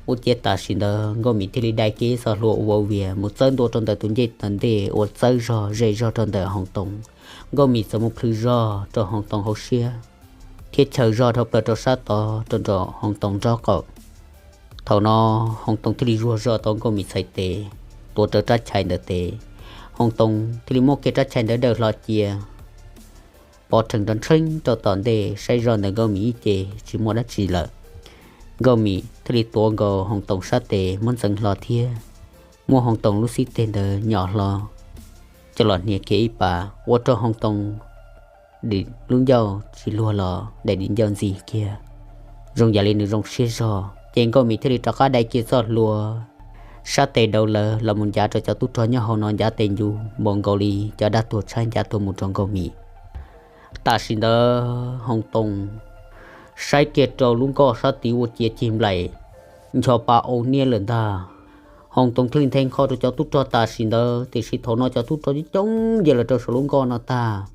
Ua ciav tam sim ntawd Nkauj Mim thiaj li dai kiag ib txoj hlua ua vau vias mus txawb ntua rau ntawm tus ncej tawm ntej uas txawb zog ze zog rau ntawm Hoos Toos. Nkauj Mim txawm mus plhws zog rau Hoos Toos hauv siab thiab chaws zog dhau plaws rau sab tod rau nram Hoos Toos nraub qaum. Thaum no Hoos Toos thiaj li zuag zog tau Nkauj Mim txhais tes, tuav rawv rab chais ntawd tes. Hoos Toos thiaj li muab kiag rab chais ntawd dawj hlo cia, pov rhees nrov nrheeb rau tom ntej, saib zoj ntawm Nkauj Mim ib ce tsis muaj dab tsi lawm. Nkauj Mim thiaj li tuav nkaus Hoos Toos sab tes muab ntxeev hlo thiab muab Hoos Toos lub xib teg ntawd nyom hlo coj los hnia kiag ib pas, ua rau Hoos Toos dim lub ncauj tsis luag los daim dim ncauj ntxi kiag, zoo yam li nws zoo siab zog. Ces Nkauj Mim thiaj li rov qab dai kiag txoj hlua sab tes daus lawv los mus ncav rau cov tub rog nyob hauv no ncav tes ncu npaum nkaus li cov dab tuag tshaib ncav tuaj mus rau Nkauj Mim. Tam sim ntawd Hoos Toos saib kiag rau lub nkoj sab tid ua ciav cig nplaim ncho pa au niab lawm ntag. Hoos Toos thiaj li nthe nqho rau cov tub rog tam sim ntawd, tiam sis thaum no cov tub rog coob coob nce los rau saum lub nkoj no tag.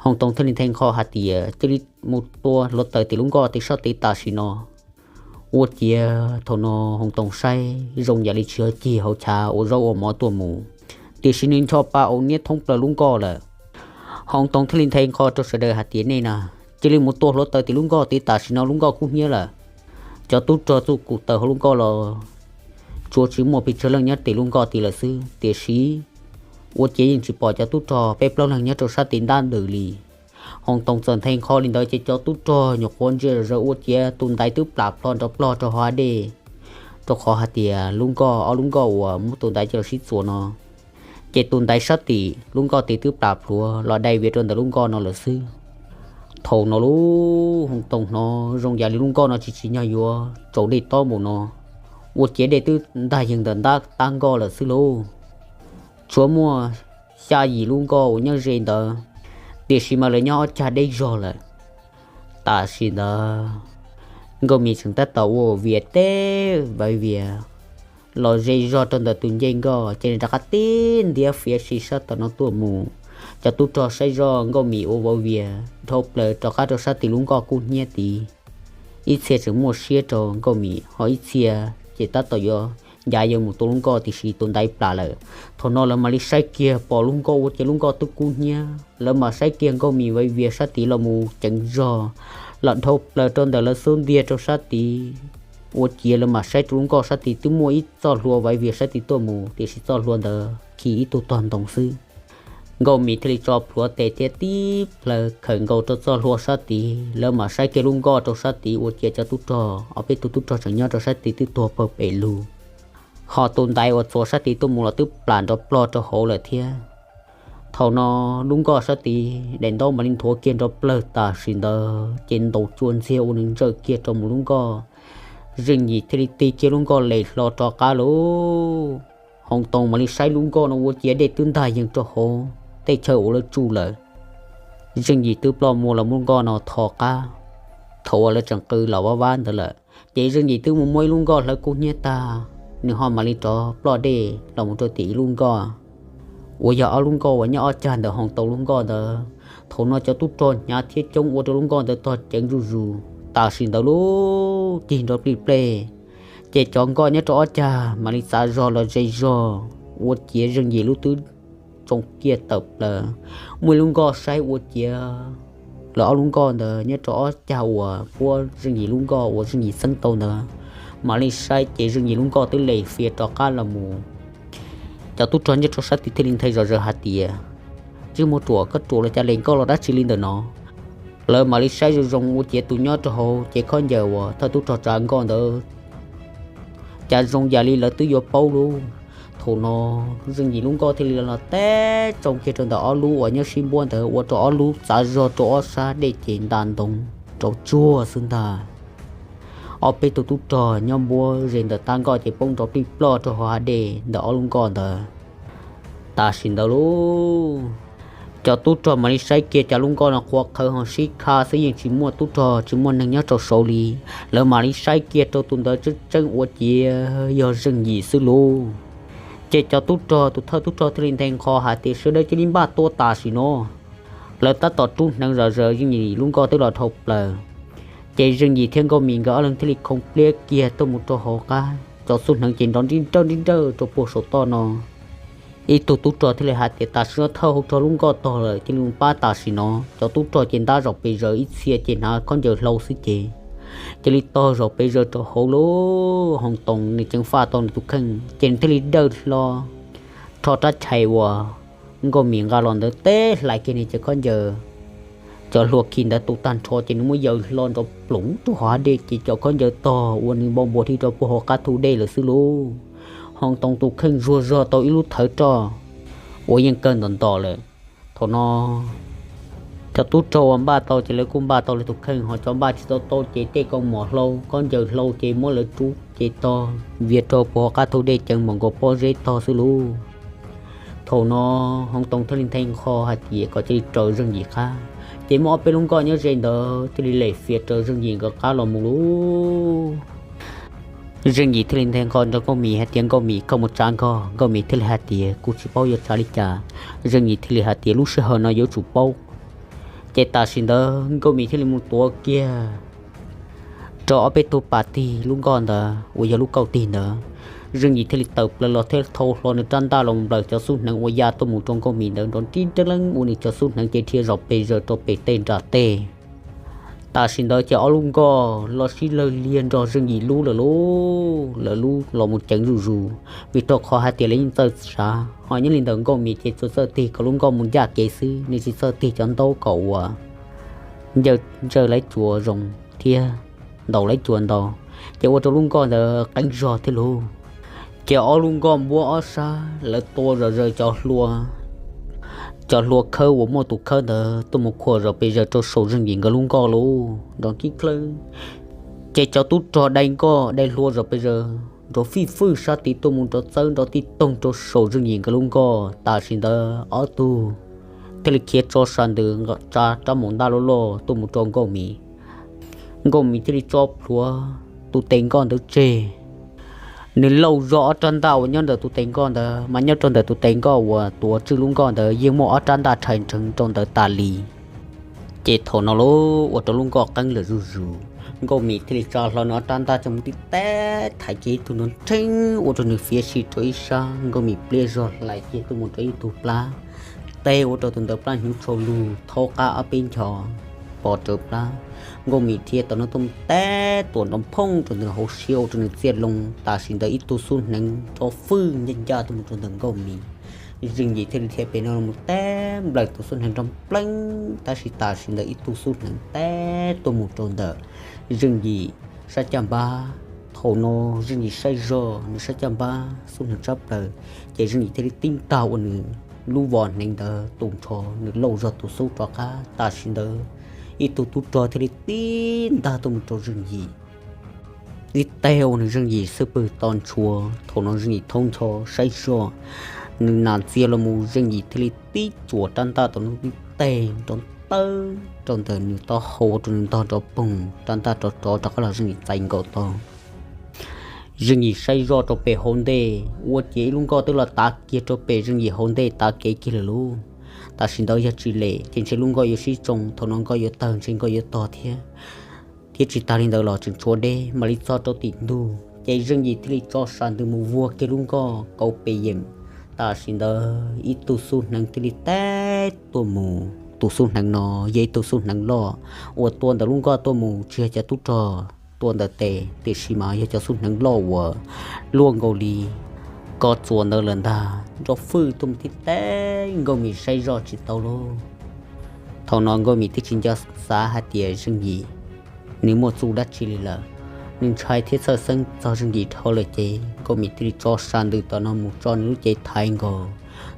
Hoos Toos thiaj li nthe nqho hais tias, cia li mus tua hluav taws tim lub nkoj tim sab tid tam sim no. Ua ciav thaum no Hoos Toos saib zoo yam li tsis yog cig hauv chav ua zaub ua mov tuaj mus, tiam sis nws ncho pa au niab thoob plaws lub nkoj lawm. Hoos Toos thiaj li nthe nqho rau sawv daws hais tias, nej na, cia li mus tua hluav taws tim lub nkoj tid tam sim no, lub nkoj kub hnyiab lawm. Cov tub rog txuj kum taws hauv lub nkoj los tsuas tsis muaj pes tsawg leej nyob tim lub nkoj tid lawm xwb, tiam sis ua ciav yeej tsis pom cov tub rog peb plaub leeg nyob rau sab tid ntab ntws li. Hoos Toos txawm nthe nqho li ntawd ces cov tub rog nyuam qhuav ntsia zom zaws ua ciav tus ntaiv twb plam plho nrov plog rau hauv dej, rau qhov hais tias lub nkoj, ob lub nkoj uas muab tus ntaiv coj los sib txuas no, ces tus ntaiv sab tim lub nkoj tid twb plam plhuav los dai vias rau ntawm lub nkoj no lawm xwb. Thaum no lub Hoos Toos hnov zoo yam li lub nkoj no tsis tsim nyog yuav tsaus dej tob npaum no, ua ciav dej twb ntag yees ntawm ntab tab nkoj lawm xwb lauj. Tshuav muaj xya yim lub nkoj uas nyob ze ntawd, tiam sis mas lawv nyob ob cag deb zog lawm. Tam sim ntawd Nkauj Mim tseem tab tom ua vias teb vaiv vias los ze zog rau ntawm tus ncej nkoj, ces nws rov qab tib ntiav fiav si sab tom no tuaj mus. Cov tub rog saib zoj Nkauj Mim ua vaiv vias dhau plaws rov qab rau sab tim lub nkoj kub hnyiab tid. Ib txhia tseem muaj siab rau Nkauj Mim, ho ib txhia ces tab tom yuav ncav yuav mus tua lub nkoj tiam sis tus ntaiv plam lawm. Thaum no lawv mam li saib kiag pom lub nkoj ua ciav lub nkoj twb kub hnyiab, lawv mam saib kiag Nkauj Mim vaiv vias sab tid los mus ceev zog los dhau plaws rau ntawm lawv xub ntiag rau sab tid. Ua ciav lawv mam saib rau lub nkoj sab tid twb muaj ib txoj hlua vaiv vias sab tid tuaj mus, tiam sis txoj hlua ntawd khi ib tug tog ntoo xwb. Nkauj Mim thiaj li tso plhuav tes thiab tib plhaw khawm nkaus rau txoj hlua sab tid. Lawv mam saib kiag lub nkoj rau sab tid ua ciav cov tub rog, ob peb tug tub rog tseem nyob rau sab tid twb tuag pawg pem lug, ho tus ntaiv uas txuas sab tid tuaj mus los twb plam nrov plog rau hauv lawm thiab. Thaum no lub nkoj sab tid daim ntaub mam li nthuav kiag nrov plawg tam sim ntawd ces ntaus cua ntxiag ua nws ntsawm kiag rau mus lub nkoj. Zeej Yim thiaj li tig kiag lub nkoj lem hlo rov qab lauj. Hoo Toos mam li saib lub nkoj no ua ciav dej twb ntag yees rau hauv tej chaw uas lawv tsuj lawm. Zeej Yim twb ploj muag los muab lub nkoj no tho qab. Thaum uas lawv tseem qw los vab vab ntawd lawm ces Zeej Yim twb mus muab ib lub nkoj hlawv kub hnyiab tag, nws ho mam li rov ploj dej los mus rau tim ib lub nkoj uas yog ob lub nkoj uas nyob ob cag ntawm Hoo Toos lub nkoj ntawd. Thaum no cov tub rog hnyav thiab coob ua rau lub nkoj ntawd tog ceev zuj zus tam sim ntawd lub cig nrov plij plej. Ces cov nkoj nyob rau ob cag mam li txav zog los ze zog ua ciav Zeej Yim lub twb tsoo kiag tawm plaws. Muaj ib lub nkoj saib ua ciav lawv ob lub nkoj ntawd nyob rau ob cag uas puab Zeej Yim lub nkoj uas Zeej Yim txeeb tau ntawd, mam li saib ces Zeej Yim lub nkoj twb lem fias rov qab los mus. Cov tub rog nyob rau sab tid thiaj li nthe zom zaws hais tias, Tsis muaj ruam, koj ruam los cas, lem nkoj los dab tsi li ntawm no? Lawv mam li saib zoo zoo ua ciav tus nyob rau hauv cev khaub ncaws uas thawj tub rog tsav nkoj ntawd cas zoo yam li lawv twb yuav paub lub. Thaum no Zeej Yim lub nkoj thiaj li los teb tsoo kiag rau ntawm ob lub uas nyob sib npuab ntawd ua rau ob lub txav zog rau ob sab dej ces nta ntoo rau tsuag xwb ntag. Ob peb tug tub rog nyob npuab ze ntawm tab nkoj ces poob nrov plij ploj rau hauv hav dej ntawm ob lub nkoj ntawd. Tam sim ntawd lub, cov tub rog mam li saib kiag cas lub nkoj no qhuav qhawv ho sib kha xwb, yeej tsis muaj tub rog tsis muaj neeg nyob rau saud li. Lawv mam li saib kiag rau tus ntawd tseeb tseeb ua ciav yog Zeej Yim xwb lub. Ces cov tub rog tus thawj tub rog thiaj li nthe nqho hais tias, Sawv daws cia li npaj tua tam sim no. Lawv tab tom rub hneev zom zaws, Zeej Yim lub nkoj twb los dhau plaws. Ces Zeej Yim thiab Nkauj Mim nkawd ob leeg thiaj li khoov pliab kiag tuaj mus rau hauv qab, cov xub hneev ces nrov nrib nrawj nrib nrawj rau puag saum toj no. Ib tug tub rog thiaj li hais tias, Tam sim no thawj hauv rog lub nkoj tog lawm, cia li mus pab tam sim no. Cov tub rog ces ntab zom pes zaws, ib txhia ces hnav khaub ncaws hlau xwb ces cia li tog zom pes zaws rau hauv lub. Hoo Toos nws ceev faj tau nws tus kheej ces nws thiaj li dawj hlo rho rab chais uas Nkauj Mim nqa los ntawd teb hlais kiag nws cov khaub ncaws, cov hlua khi ntawd tu tag nrho ces nws muab yaws hlo nrov ploov rau hauv hav dej ces cov khaub ncaws tog ua nws npau npua rhib rau puag hauv qab thu dej lawm xwb lub. Hoo Toos tus kheej zuag zog tau ib lub thawv roj uas yeej kawg ntom ntom lawm. Thaum no cov tub rog uas npaj tau ces lawv kuj npaj tau lawv tus kheej, ho cov npaj tsis tau tau ces tej kaus mom hlau khaub ncaws hlau ces muab lawv rub ces tog vias rau puag hauv qab thu dej ceev npaum nkaus pob zeb tog xwb lub. Thaum no Hoo Toos thiaj li nthe nqho hais tias kom cia li raws Zeej Yim qab, ces muaj ob peb lub nkoj nyob ze ntawd thiaj li lem fias raws Zeej Yim nkawd qab los mus lub. Zeej Yim thiaj li nthe nqho nrog Nkauj Mim hais tias, Nkauj Mim, koj mus tsav nkoj. Nkauj Mim thiaj li hais tias, Kuv tsis paub yuav tsav li cas. Zeej Yim thiaj li hais tias, Lub sij hawm no yuav tsum paub. Ces tam sim ntawd Nkauj Mim thiaj li mus tuav kiag rau ob peb tug pas tig lub nkoj ntawd uas yog lub kauj tig ntawd. Zeej Yim thiaj li tawm plaws los thiab thau hlo nws rab ntaj los nplawm cov xub hneev uas ya tuaj mus rau Nkauj Mim ntawd nrov nrib nrab leeb ua nws cov xub hneev ces dhia zom pes zaws rau pem tej nram tej. Tam sim ntawd ces ob lub nkoj los sib lawg liag nrog Zeej Yim lub lawm lub, lawv lub los mus ceev zuj zus, vim rau qhov hais tias lawv yeej txawj tsav, ho nyob li ntawm Nkauj Mim ces tsuas txawj tig kom lub nkoj mus ncaj kev xwb, nws tsis txawj tig cov ntaub kom uas ncaws ntsawj lawv cua zoo thiab ntaus lawv cua ntau, ces ua rau lub nkoj ntawd qeeb zog thiab lub. Ces ob lub nkoj npuab ob sab lawv tua zom zaws cov hlua, cov hlua khawb uas muaj tus khawb ntawd tuaj mus khuam zom pes zaws rau saum Zeej Yim nkawd lub nkoj lub nrov kib klawb. Ces cov tub rog dai nkoj dai hlua zom pes zaws nrov fij fwj sab tid tuaj mus nrov txawb nrov tij toog rau saum Zeej Yim nkawd lub nkoj. Tam sim ntawd ob tug thiaj li khiav tso sa ntws tsa rab maum ntaj loj loj tuaj mus rau Nkauj Mim. Nkauj Mim thiaj li tso plhuav tus tes nkoj ntawd tseg. Nws lauj zog ob rab ntaj uas nyob ntawm tus tes nkoj ntawd, mas nyob rau ntawm tus tes nkoj uas tuav tswj lub nkoj ntawd yeej muaj ob rab ntaj rhais nreeg rau ntawd tas li. Ces thaum no lub ua rau lub nkoj qeeb lawm zuj zus. Nkauj Mim thiaj li tsa hlo nws ob rab ntaj coj mus tib teb thaiv kiag ib tug nrov nrheeb ua rau nws fiav si rau ib sab. Nkauj Mim pliaj zog hlais kiag tuaj mus rau ib tug plab, teb ua rau tus ntawd plab hnyuv tshau lug thaub qab ob peb nchos pov rawv plab. Nkauj Mim dhia tau nws tuaj mus teb tuam nrov phooj rau nws hauv siab ua rau nws txiaj loo. Tam sim ntawd ib tug xub hneev rov fwj ncaj ncaj tuaj mus rau ntawm Nkauj Mim, Zeej Yim thiaj li dhia pem no los teb nplawm tus xub hneev nrov npleeb, tab sis tam sim ntawd ib tug xub hneev teb tuaj mus rau ntawm Zeej Yim sab caj npab. Thaum no Zeej Yim saib zog nws sab caj npab xub hneev tshab plaws, ces Zeej Yim thiaj li tib ntaj ua nws lub vos hneev ntawd tu nrho, nws lauj zog tus xub rov qab. Tam sim ntawd ib tug tub rog thiaj li tib ntaj tuaj mus rau Zeej Yim, tib teg ua nws Zeej Yim xub pwg to ntshua. Thaum no Zeej Yim thaub ncho saib zog, nws nas ntxias los mus, Zeej Yim thiaj li tib cuam rab ntaj tom no tib teg nrov tawb rau ntawm nws taub hau, rau nws ntog nrov poog, rab ntaj rov rov rov qab los Zeej Yim txais nkaus tau. Zeej Yim saib zoj rau pem hauv ntej, ua ciav ib lub nkoj twb los tav kiag rau pem Zeej Yim hauv ntej tav kev kiag lawm lauj. Tam sim ntawd yog tsis lem ces ntshe lub nkoj yuav sib tsoo, thaum no nkoj yuav tawg ntshe nkoj yuav tog thiab. Thiab tsis tas li ntawd los tseem tshuav deb, mam li txog rau tim ntug ces Zeej Yim thiaj li tso sas ntws mus vuag kiag lub nkoj kauv pes yeem. Tam sim ntawd ib tug xub hneev thiaj li teb tuaj mus. Tus xub hneev no yog ib tug xub hneev loj uas tua ntawm lub nkoj tuaj mus tsis yog cov tub rog tua ntawm tes, tiam sis mas yog cov xub hneev loj uas luaj nkaus li ko txuas ntawd lawm ntag. Nrov fwj tuaj mus tib teg, Nkauj Mim saib zoj tsis tau lauj. Thaum no Nkauj Mim twb tsis nco xav hais tias Zeej Yim nws muaj txuj dab tsi li lawm. Nws ntshai thiab txhawj xeeb txog Zeej Yim dhau lawm ces Nkauj Mim thiaj li tso sas ntws tom no mus tso nws lub cev thaiv nkaus.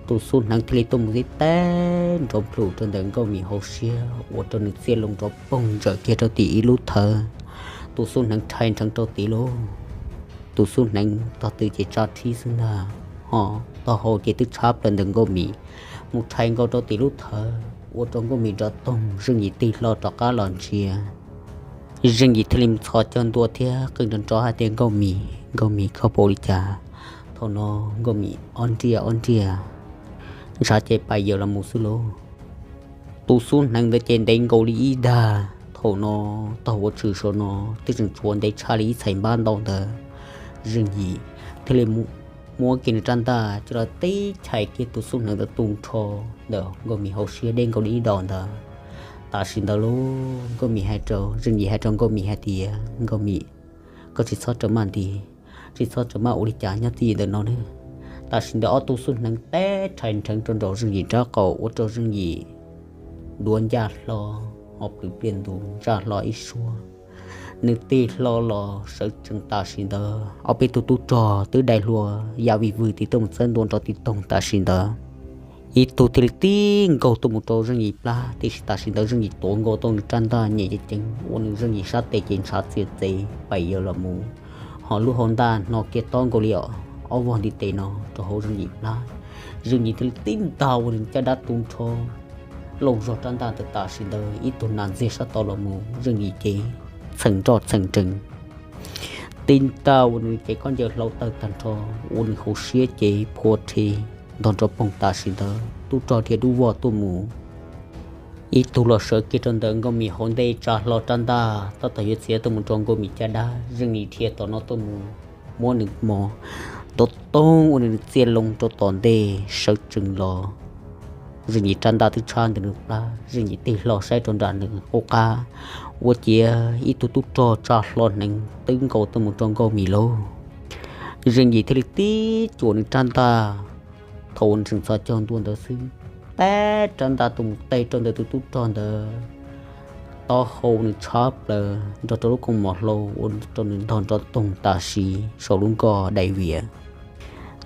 Tus xub hneev thiaj li tuaj mus tib teg nrov nplum rau ntawm Nkauj Mim hauv siab ua rau nws txiaj loo nrov poog ntsawm kiag rau tim ib lub thawv. Tus xub hneev rhais nrheev rau tid lauj. Tus xub hneev tog twg ces tsa rhib xwb ntag, ho tog hau ces twb tshab plaws ntawm Nkauj Mim mus rhais nkaus rau tim lub thawv ua rau Nkauj Mim nrov toog, Zeej Yim tig hlo rov qab los ntsia. Zeej Yim thiaj li mus txhos caug ntua thiab qw nrov nrov hais tias, Nkauj Mim, Nkauj Mim, koj puas ua li cas? Thaum no Nkauj Mim ob nriaj ob nriaj ntshav ces pais yawm los mus xwb lauj. Tus xub hneev ntawd ces ntev nkaus li ib dag. Thaum no tog huv tshwm saum no twb tseem tshuav ntev tshaj li ib txhais npab ntau ntawd. Zeej Yim thiaj li muab kiag nws rab ntaj coj los tib chais kiag tus xub hneev ntawd tu nrho ntawm Nkauj Mim hauv siab deb nkaus li ib dos ntawd. Tam sim ntawd lauj, Nkauj Mim hais rau, Zeej Yim hais rau Nkauj Mim hais tias, Nkauj Mim, koj tsis txhob rawm maj nti, tsis txhob rawm maj ua li cas nyob txij ntawm no nawb. Tam sim ntawd ob tug xub hneev teb rhais nrheev rau nraum Zeej Yim nraub qaum ua rau Zeej Yim duav ncaj hlo, ho plwm pliaj ntus ntsaj hlo ib suab. Nws tig hlo los sawv tsees tam sim ntawd ob peb tug tub rog twb dai hlua ya vim vwm tim tuaj mus txawb ntua nrov ti toog tam sim ntawd. Ib tug thiaj li tib nkaug tuaj mus rau Zeej Yim plab, tiam sis tam sim ntawd Zeej Yim tuav nkaus tau nws rab ntaj nyem ceev ceev ua nws Zeej Yim sab tes ces ntshav txias txev pais yawm los mus, ho lub hau ntaj hno kiag tob nkaus li ob vog ntiv tes no rau hauv Zeej Yim plab. Zeej Yim thiaj li tib ntaj ua nws caj dab tu nrho lauj zog rab ntaj ntawd tam sim ntawd ib tug nas ntxiag sab tod los mus, Zeej Yim ces txheem nroj txheem nrees tib ntaj ua nws cev khaub ncaws hlau tawg tag nrho, ua nws hauv siab ces phua rhe ntog nrov poog tam sim ntawd tub rog dhia dub vog tuaj mus. Ib tug los sawv kiag rau ntawm Nkauj Mim hauv ntej tsa hlo rab ntaj tab tom yuav txiav tuaj mus rau Nkauj Mim caj dab, Zeej Yim dhia tom no tuaj mus muab nws mos nrov toog ua nws txiaj loo rau tom ntej sawv tsees los. Zeej Yim rab ntaj twb tshab ntawm nws plab, Zeej Yim tig hlo saib rau nram nws qub qab, ua ciav ib tug tub rog tsa hlo hneev twb nkaus tuaj mus rau Nkauj Mim lauj. Zeej Yim thiaj li tib cuam nws rab ntaj, thaum uas nws tseem txhos caug ntua ntawd xwb, teb rab ntaj tuaj mus teg rau ntawm tus tub rog ntawd taub hau, nws tshab plaws nrog rau lub kooj mom hlau ua rau nws ntog nrov toog tam sim saum lub nkoj dai vias.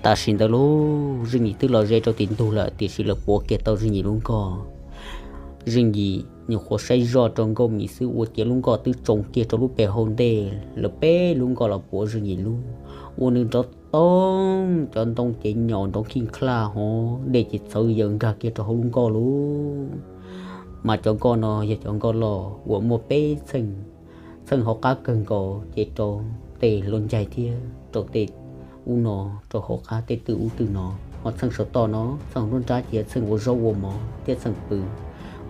Tam sim ntawd lauj, Zeej Yim twb los ze rau tim ntug lawm tiam sis lawv puav kiag tau Zeej Yim lub nkoj. Zeej Yim nyuam qhuav saib zoj rau Nkauj Mim xwb ua ciav lub nkoj twb tsoo kiag rau lub pem hauv ntej, lawv peb lub nkoj los puav Zeej Yim lub, ua nws nrov toog, cov ntoo ces nyaum nrov khij khlaj hov, dej ces txhawv yaws nkag kiag rau hauv lub nkoj lauj. Mas cov nkoj no yog cov nkoj loj uas muaj peb txheej, txheej hauv qab kawg nkaus ces rau tej hluav ncaig thiab rau tej ub no, rau hauv qab tej twj ub twj no, ho txheej saum toj no, txheej hauv nruab nrab ces yog txheej ua zaub ua mov thiab txheej pw,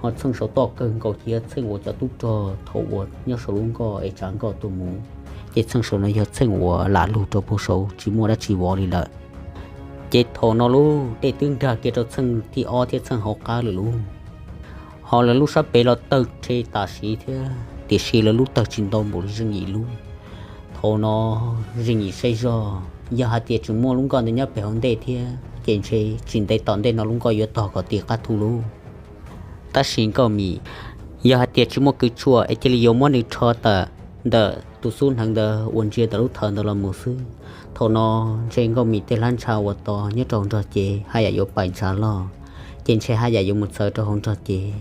ho txheej saum toj kawg nkaus ces yog txheej uas cov tub rog thaum uas nyob saum lub nkoj es tsav nkoj tuaj mus, ces txheej saum no yog txheej uas lam lug rau puag saud tsis muaj dab tsi vov li lawm. Ces thaum no lauj, dej twb nkag kiag rau txheej thib ob thiab txheej hauv qab lawm lauj. Ho lawv lub sab pem los tawg rhe tam sim thiab tiam sis lawv lub tawg tsis ntau npaum li Zeej Yim lub. Thaum no Zeej Yim saib zog, yog hais tias tseem muaj lub nkoj ntawd nyob pem hauv ntej thiab, ces ntshe tsis ntev tom ntej no lub nkoj yuav tog kom ti qab thu lauj. Tab sis Nkauj Mim yog hais tias tsis muaj kws tshuam es cia li yuav muab nws rho tawm ntawm tus xub hneev ntawd uas ntsia ntawm lub thawv ntawd los mus xwb. Thaum no ntshe Nkauj Mim tej hlab ntsha uas tos nyob rau hauv nrog cev haj yam yuav pais ntshav loj, ces ntshe haj yam yuav mus txawv rau hauv nrog cev,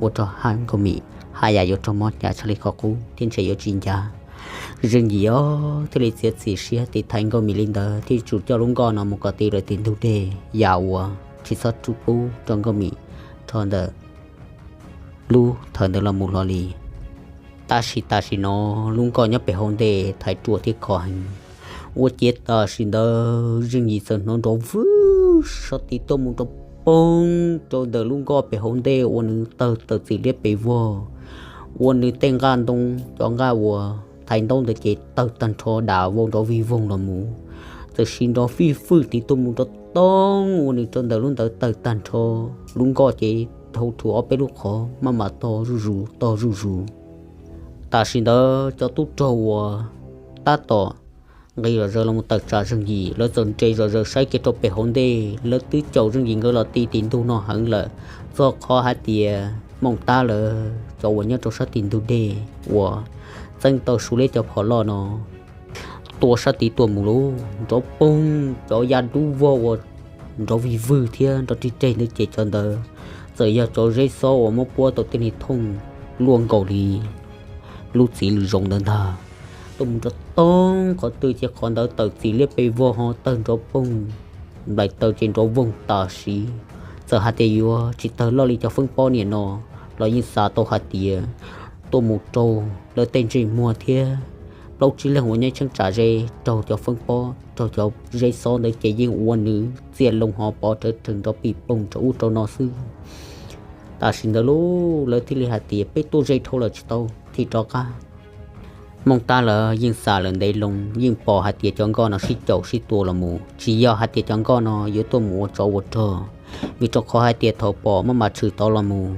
ua rau Nkauj Mim haj yam yuav raug mob hnyav tshaj li qhov qub thiab ntshe yuav tsis ncav. Zeej Yim os thiaj li txiav txim siab tiv thaiv Nkauj Mim li ntawd thiaj tsum coj lub nkoj no mus kom ti lawm tim ntug dej yam uas tsis txhob pub rau Nkauj Mim rho ntawm lub thawv ntawd los mus hlo li. Tab sis tam sim no lub nkoj nyob pem hauv ntej thaiv ruam thiab khov heev. Ua ciav tam sim ntawd Zeej Yim txawm hnov nrov vwj sab tid tuaj mus nrov poog rau ntawm lub nkoj pem hauv ntej uas nws tawg tawm txim liab pes vog, ua nws tej nqaj ntoo cov nqaj uas thaiv ntaub ntawd ces tawg tag nrho dam vau nrov vij voog los mus. Txawm sis nrov fij fwj tid tuaj mus nrov toog ua nws rau ntawm lub ntawd tawg tag nrho. Lub nkoj ces dhau rhuv ob peb lub qhov maj mam tog zuj zus tog zuj zus. Tam sim ntawd cov tub rog uas tab tom nqis zom zaws los mus tawm tsam Zeej Yim, lawv txawm nres zom zaws saib kiag rau pem hauv ntej, lawv twb caum Zeej Yim nkawd los ti tim ntug no heev lawm. Txog qhov hais tias Mooj Tab lawv cov uas nyob rau sab tim ntug dej uas txeeb tau Suav liab cov phom loj no tua sab tid tuaj mus lauj, nrov poog cov ya dub vog uas nrov vij vwg thiab nrov rig reg ntawd ces cov ntawd txawm yog cov zeb xob uas muab puab tau tej niag thooj luaj nkaus li lub txiv lws zoov ntawd ntag. Tuaj mus nrov toog qhov twg ces qhov ntawd tawm txim liab pes vog ho tawg nrov poog, nplaim taws ces nrov voog tam sim. Txawm hais tias yuav tsis tawg loj li cov feeb pob niam no los yeej xav tau hais tias tuaj mus raug lawv tej ntsej muag thiab plaub tsib leeg uas nyob tsheeb tsam ze raug cov feeb pob raug cov zeb xob ntawd ces yeej ua nws txiaj loo ho pov rawv rhees nrov pij poog rau ub rau no xwb. Tam sim ntawd lauj, lawv thiaj li hais tias peb tuaj ze dhau lawm tsis tau, thim rov qab. Mooj Tab lawv yeej xam lawm ntev loo, yeej pom hais tias cov nkoj no sib caum sib tua los mus, tsis yog hais tias cov nkoj no yuav tuaj mus ua tsov ua rog, vim rau qhov hais tias thaum pom maj mam tshwm tod los mus,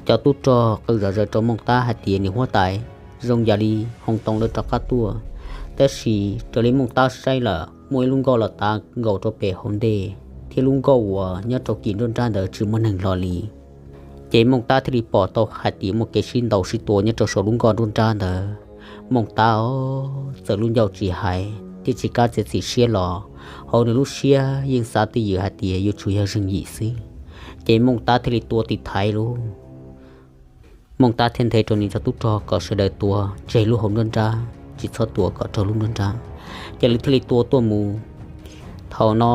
cov tub rog qw zom zaws rau Mooj Tab hais tias nws huab tais zoo yam li hoo too lawv rov qab tuaj. Tab sis raws li Mooj Tab saib lawm muaj ib lub nkoj los tav nkaus rau pem hauv ntej, thiab lub nkoj uas nyob rau kis nruab nrab ntawd tsis muaj neeg hlo li. Ces Mooj Tab thiaj li pom tau hais tias muaj kev sib ntaus sib tua nyob rau saum lub nkoj nruab nrab ntawd. Mooj Tab os, txawm lub ncauj tsis hais thiab tsis kam txiav txim siab los hauv nws lub siab yeej xav twj ywm hais tias yuav tsum yog Zeej Yim xwb. Ces Mooj Tab thiaj li tua tiv thaiv lauj. Mooj Tab thiaj nthe rau nws cov tub rog kom sawv daws tua tseg lub hauv nruab nrab, tsis txhob tua kom raug lub nruab nrab. Ces lawv thiaj li tua tuaj mus. Thaum no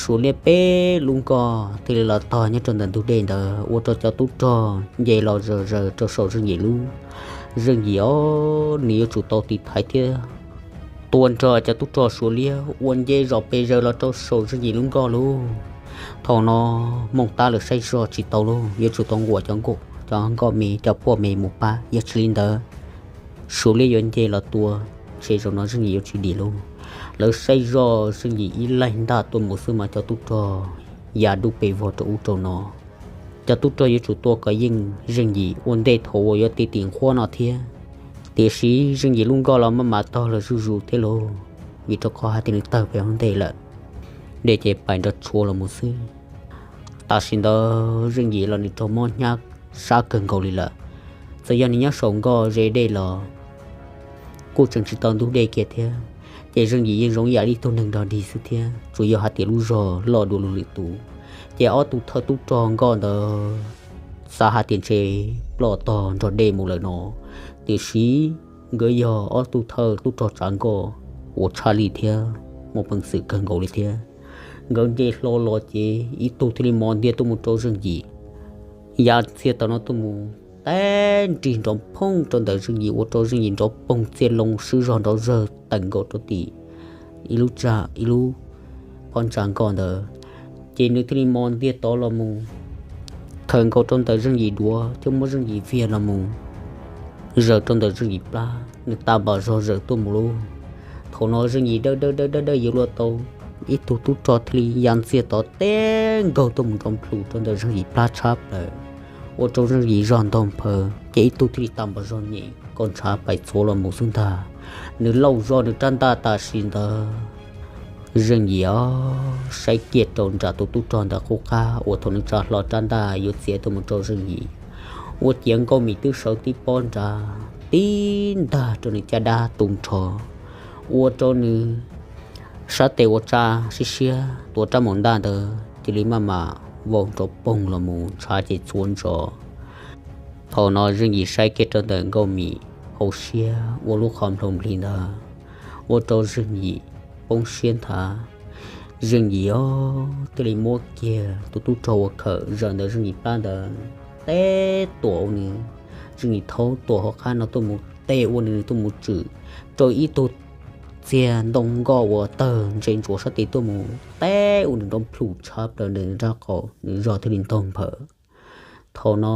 Suav liab peb lub nkoj thiaj li los tog nyob rau ntawm ntug dej ntawd ua rau cov tub rog nce los zom zaws rau saum Zeej Yim lub. Zeej Yim os, nws yuav tsum tau tiv thaiv thiab tua nrog cov tub rog Suav liab uas nce zom pes zaws los rau saum Zeej Yim lub nkoj lauj. Thaum no Mooj Tab lawv saib zoj tsis tau lauj, yuav tsum tau nquam cov nkoj, cov nkoj me, cov puag me mus pab, yog tsis li ntawd Suav liab yuav nce los tua, ntshe zaum no Zeej Yim yuav tsis dim lauj. Lawv saib zoj Zeej Yim ib laig ntaj tuaj mus xwb mas cov tub rog ya dub pes vog rau ub rau no. Cov tub rog yuav tsum tua kom yeej Zeej Yim ua ntej thaum uas yuav ti tim nqhuab no thiab. Tiam sis Zeej Yim lub nkoj los maj mam tog lawm zuj zus thiab lauj, vim rau qhov hais tias nws tawg pem hauv ntej lawm, dej ces pais nrov tshua los mus xwb. Tam sim ntawd Zeej Yim los nws raug mob hnyav sab kawg nkaus li lawm. Txawm yog nws nyob saum nkoj ze dej los kuj tseem tsis tau ntug dej kiag thiab, ces Zeej Yim yeej zoo yam li ib tug neeg nrog dig xwb thiab, tsuas yog hais tias lub zog loj dua lwm tus. Ces ob tug thawj tub rog nkoj ntawd xav hais tias ntshe ploj tog nrog dej mus lawm no, tiam sis nkawd yog ob tug thawj tub rog tsav nkoj uas tshaj lij thiab muaj peev xwm kawg nkaus li thiab. Nkawd nce hlo los ces ib tug thiaj li mos ntiag tuaj mus rau Zeej Yim, ya ntxiag tom no tuaj mus, teb nrig nrov phooj rau ntawm Zeej Yim ua rau Zeej Yim nrov poog txiaj loo swb zog nrov zawg tawm nkaus rau tim ib lub tsa, ib lub phab ntsa nkoj ntawd. Ces nws thiaj li mos ntiag tod los mus, khaws nkaus rau ntawm Zeej Yim duav thiab muab Zeej Yim viag los mus zaws rau ntawm Zeej Yim plab, nws tag npam zog zaws tuaj mus lauj. Thaum no Zeej Yim dawb dawb dawb dawb dawb yuav luag tau, ib tug tub rog thiaj li ya ntxiag tod teb nkaug tuaj mus nrov nplhus rau ntawm Zeej Yim plab tshab plaws, ua rau Zeej Yim zog ntog nphaws, ces ib tug thiaj li tag npam zog nyem kom ntshav pais txhuav los mus xwb ntag. Nws lauj zog nws rab ntaj tam sim ntawd Zeej Yim os, saib kiag rau nram tus tub rog ntawd qub qab uas thaum nws tsa hlo rab ntaj yuav txiav tuaj mus rau Zeej Yim, ua ciav Nkauj Mim twb sawv tib pob nrad tib ntag rau nws caj dab tu nrho, ua rau nws sab tes uas tsa siab siab tuav rab maum ntaj ntawd cia li maj mam vau nrov poog los mus ntshav ces txhua ntsos. Thaum no Zeej Yim saib kiag rau ntawm Nkauj Mim hauv siab ua lub qhov nplhoo nplig ntawd, ua rau Zeej Yim poob siab nthav. Zeej Yim os, thiaj li muab kiag tus tub rog uas khawm zaws ntawm Zeej Yim plab ntawd teb tuam ua nws, Zeej Yim thaub tuam hauv qab no tuaj mus teb ua nws tuaj mus tswm rau ib tug txiag ntoo nkoj uas tawg ntse ntsuav sab tid tuaj mus teb ua nws nrov plhum tshab plaws ntawm nws nrab qaum, nws zog thiaj li ntaug nphawm. Thaum no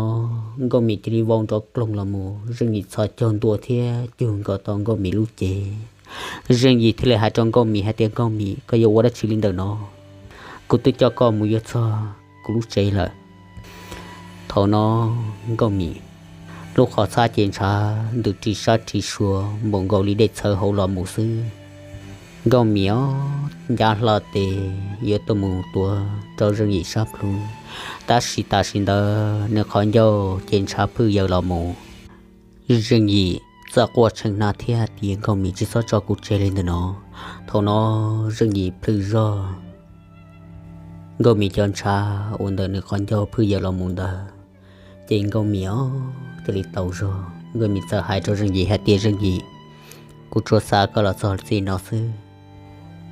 Nkauj Mim cia li vau nrov ploog los mus, Zeej Yim txhos caug ntua thiab cug nkaus tau Nkauj Mim lub cev. Zeej Yim thiaj li hais rau Nkauj Mim hais tias, Nkauj Mim, koj yuav ua dab tsi li ntawm no? Kuv twb coj koj mus yuav txog kuv lub tsev lawm. Thaum no Nkauj Mim lub qhov txhab ces ntshav ntws ri sab ri sua npaum nkaus li dej txhawv hauv los mus xwb. Nkauj Mim os, ncab hlo tes yuav tuaj mus tuav rau Zeej Yim sab plhu, tab sis tam sim ntawd nws qhov ncauj ces ntshav phwj yaws los mus. Zeej Yim txawm quaj tshee hna thiab hais tias, Nkauj Mim, tsis txhob tso kuv tseg li ntawm no. Thaum no Zeej Yim plhws zog Nkauj Mim cov ntshav uas ntawm nws qhov ncauj phwj yaws los mus ntawd, ces Nkauj Mim os thiaj li tau zog. Nkauj Mim txawm hais rau Zeej Yim hais tias, Zeej Yim, kuv tsuas xav koj los txog txij no xwb,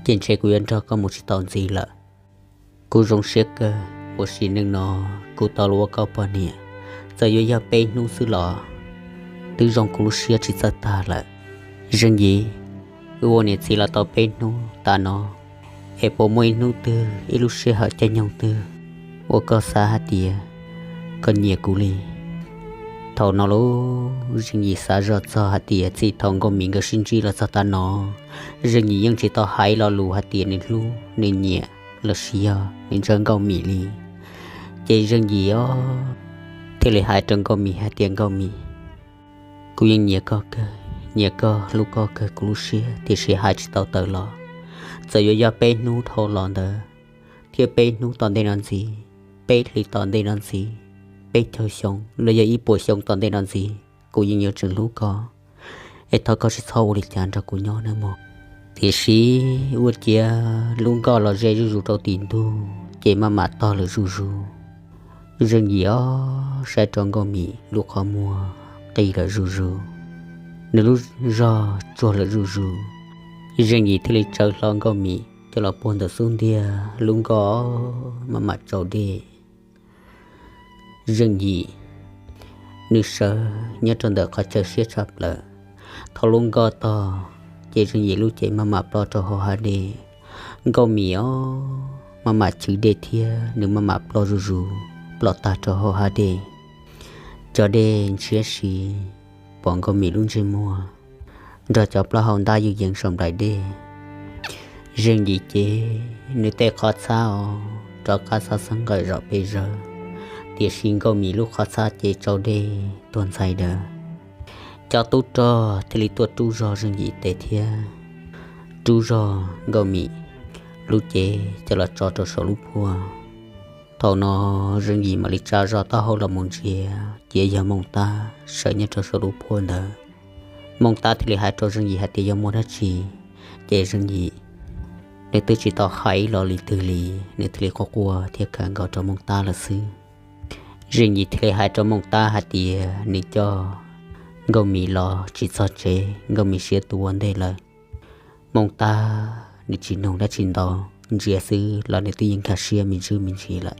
ces ntshe kuv yuav nrog koj mus tsis tau ntxiv lawm. Kuv zoo siab kawg uas sim neej no kuv tau los ua koj poj niam, txawm yuav yog peb hnub xwb los twb zoo kuv lub siab tsis txawj tag lawm. Zeej Yim, wb ua niam txiv los tau peb hnub tas no, es puas muaj ib hnub twg, ib lub sij hawm caij nyoog twg uas koj xav hais tias koj nyiam kuv li? Thaum no lauj, Zeej Yim xav zoj txog hais tias txij thaum Nkauj Mim nkawd sib ntsib los txog tav no, Zeej Yim yeej tsis tau hais lo lus hais tias nws hlub, nws nyiam los sis yog nws ntshaw Nkauj Mim li. Ces Zeej Yim os thiaj li hais rau Nkauj Mim hais tias, Nkauj Mim, kuv yeej nyiam koj kawg, nyiam koj, hlub koj kawg kuv lub siab, tiam sis hais tsis tau tawm los. Txawm yuav yog peb hnub dhau los ntawd, thiab peb hnub tom ntej no ntxiv, peb hlis tom ntej no ntxiv, peb caug xyoo los yog ib puas xyoo tom ntej no ntxiv, kuv yeej yuav tseem hlub koj. Es thov koj tsis txhob ua li cas nrog kuv nyob nawb mog. Tiam sis ua ciav lub nkoj los ze zuj zus rau tim ntug ces maj mam tog lawm zuj zus. Zeej Yim os saib rau Nkauj Mim lub qhov muag qi lawm zuj zus, nws lub zog tsuag lawm zuj zus. Zeej Yim thiaj li tsawv hlo Nkauj Mim coj los puag ntawm xub ntiag, lub nkoj maj mam tsau dej. Zeej Yim nws sawv nyob rau ntawm qhov chaw siab tshaj plaws. Thaum lub nkoj tog ces Zeej Yim lub cev maj mam ploj rau hauv hav dej. Nkauj Mim os maj mam chwv dej thiab nws maj mam ploj zuj zus, ploj tag rau hauv hav dej. Cov dej ntshiab si pom Nkauj Mim lub ntsej muag nrog cov plaub hau ntab yeej yees saum nplaim dej. Zeej Yim ces nws tej qhov txhab os rov qab xab xeeb nqawm zom pes zawg, tiam sis Nkauj Mim lub qhov txhab ces tsau dej tuag ntxhais daws. Cov tub rog thiaj li tuaj rub zog Zeej Yim tes thiab rub zog Nkauj Mim lub cev coj los tso rau saum lub phuaj. Thaum no Zeej Yim mam li tsa zog taub hau los mus ntsia, ces yog Mooj Tab sawv nyob rau saum lub phuaj ntawd. Mooj Tab thiaj li hais rau Zeej Yim hais tias yog muaj dab tsi, ces Zeej Yim nws twb tsis tau hais ib lo li twg li, nws thiaj li quaj quaj thiab khaws nkaus rau Mooj Tab lawm xwb. Zeej Yim thiaj li hais rau Mooj Tab hais tias nws coj Nkauj Mim los tsis txog tsev, Nkauj Mim siav tus ua ntej lawm. Mooj Tab nws tsis nug dab tsi ntau, ntsia xwb los nws twb yeej nkag siab me ntsis me ntsis lawm.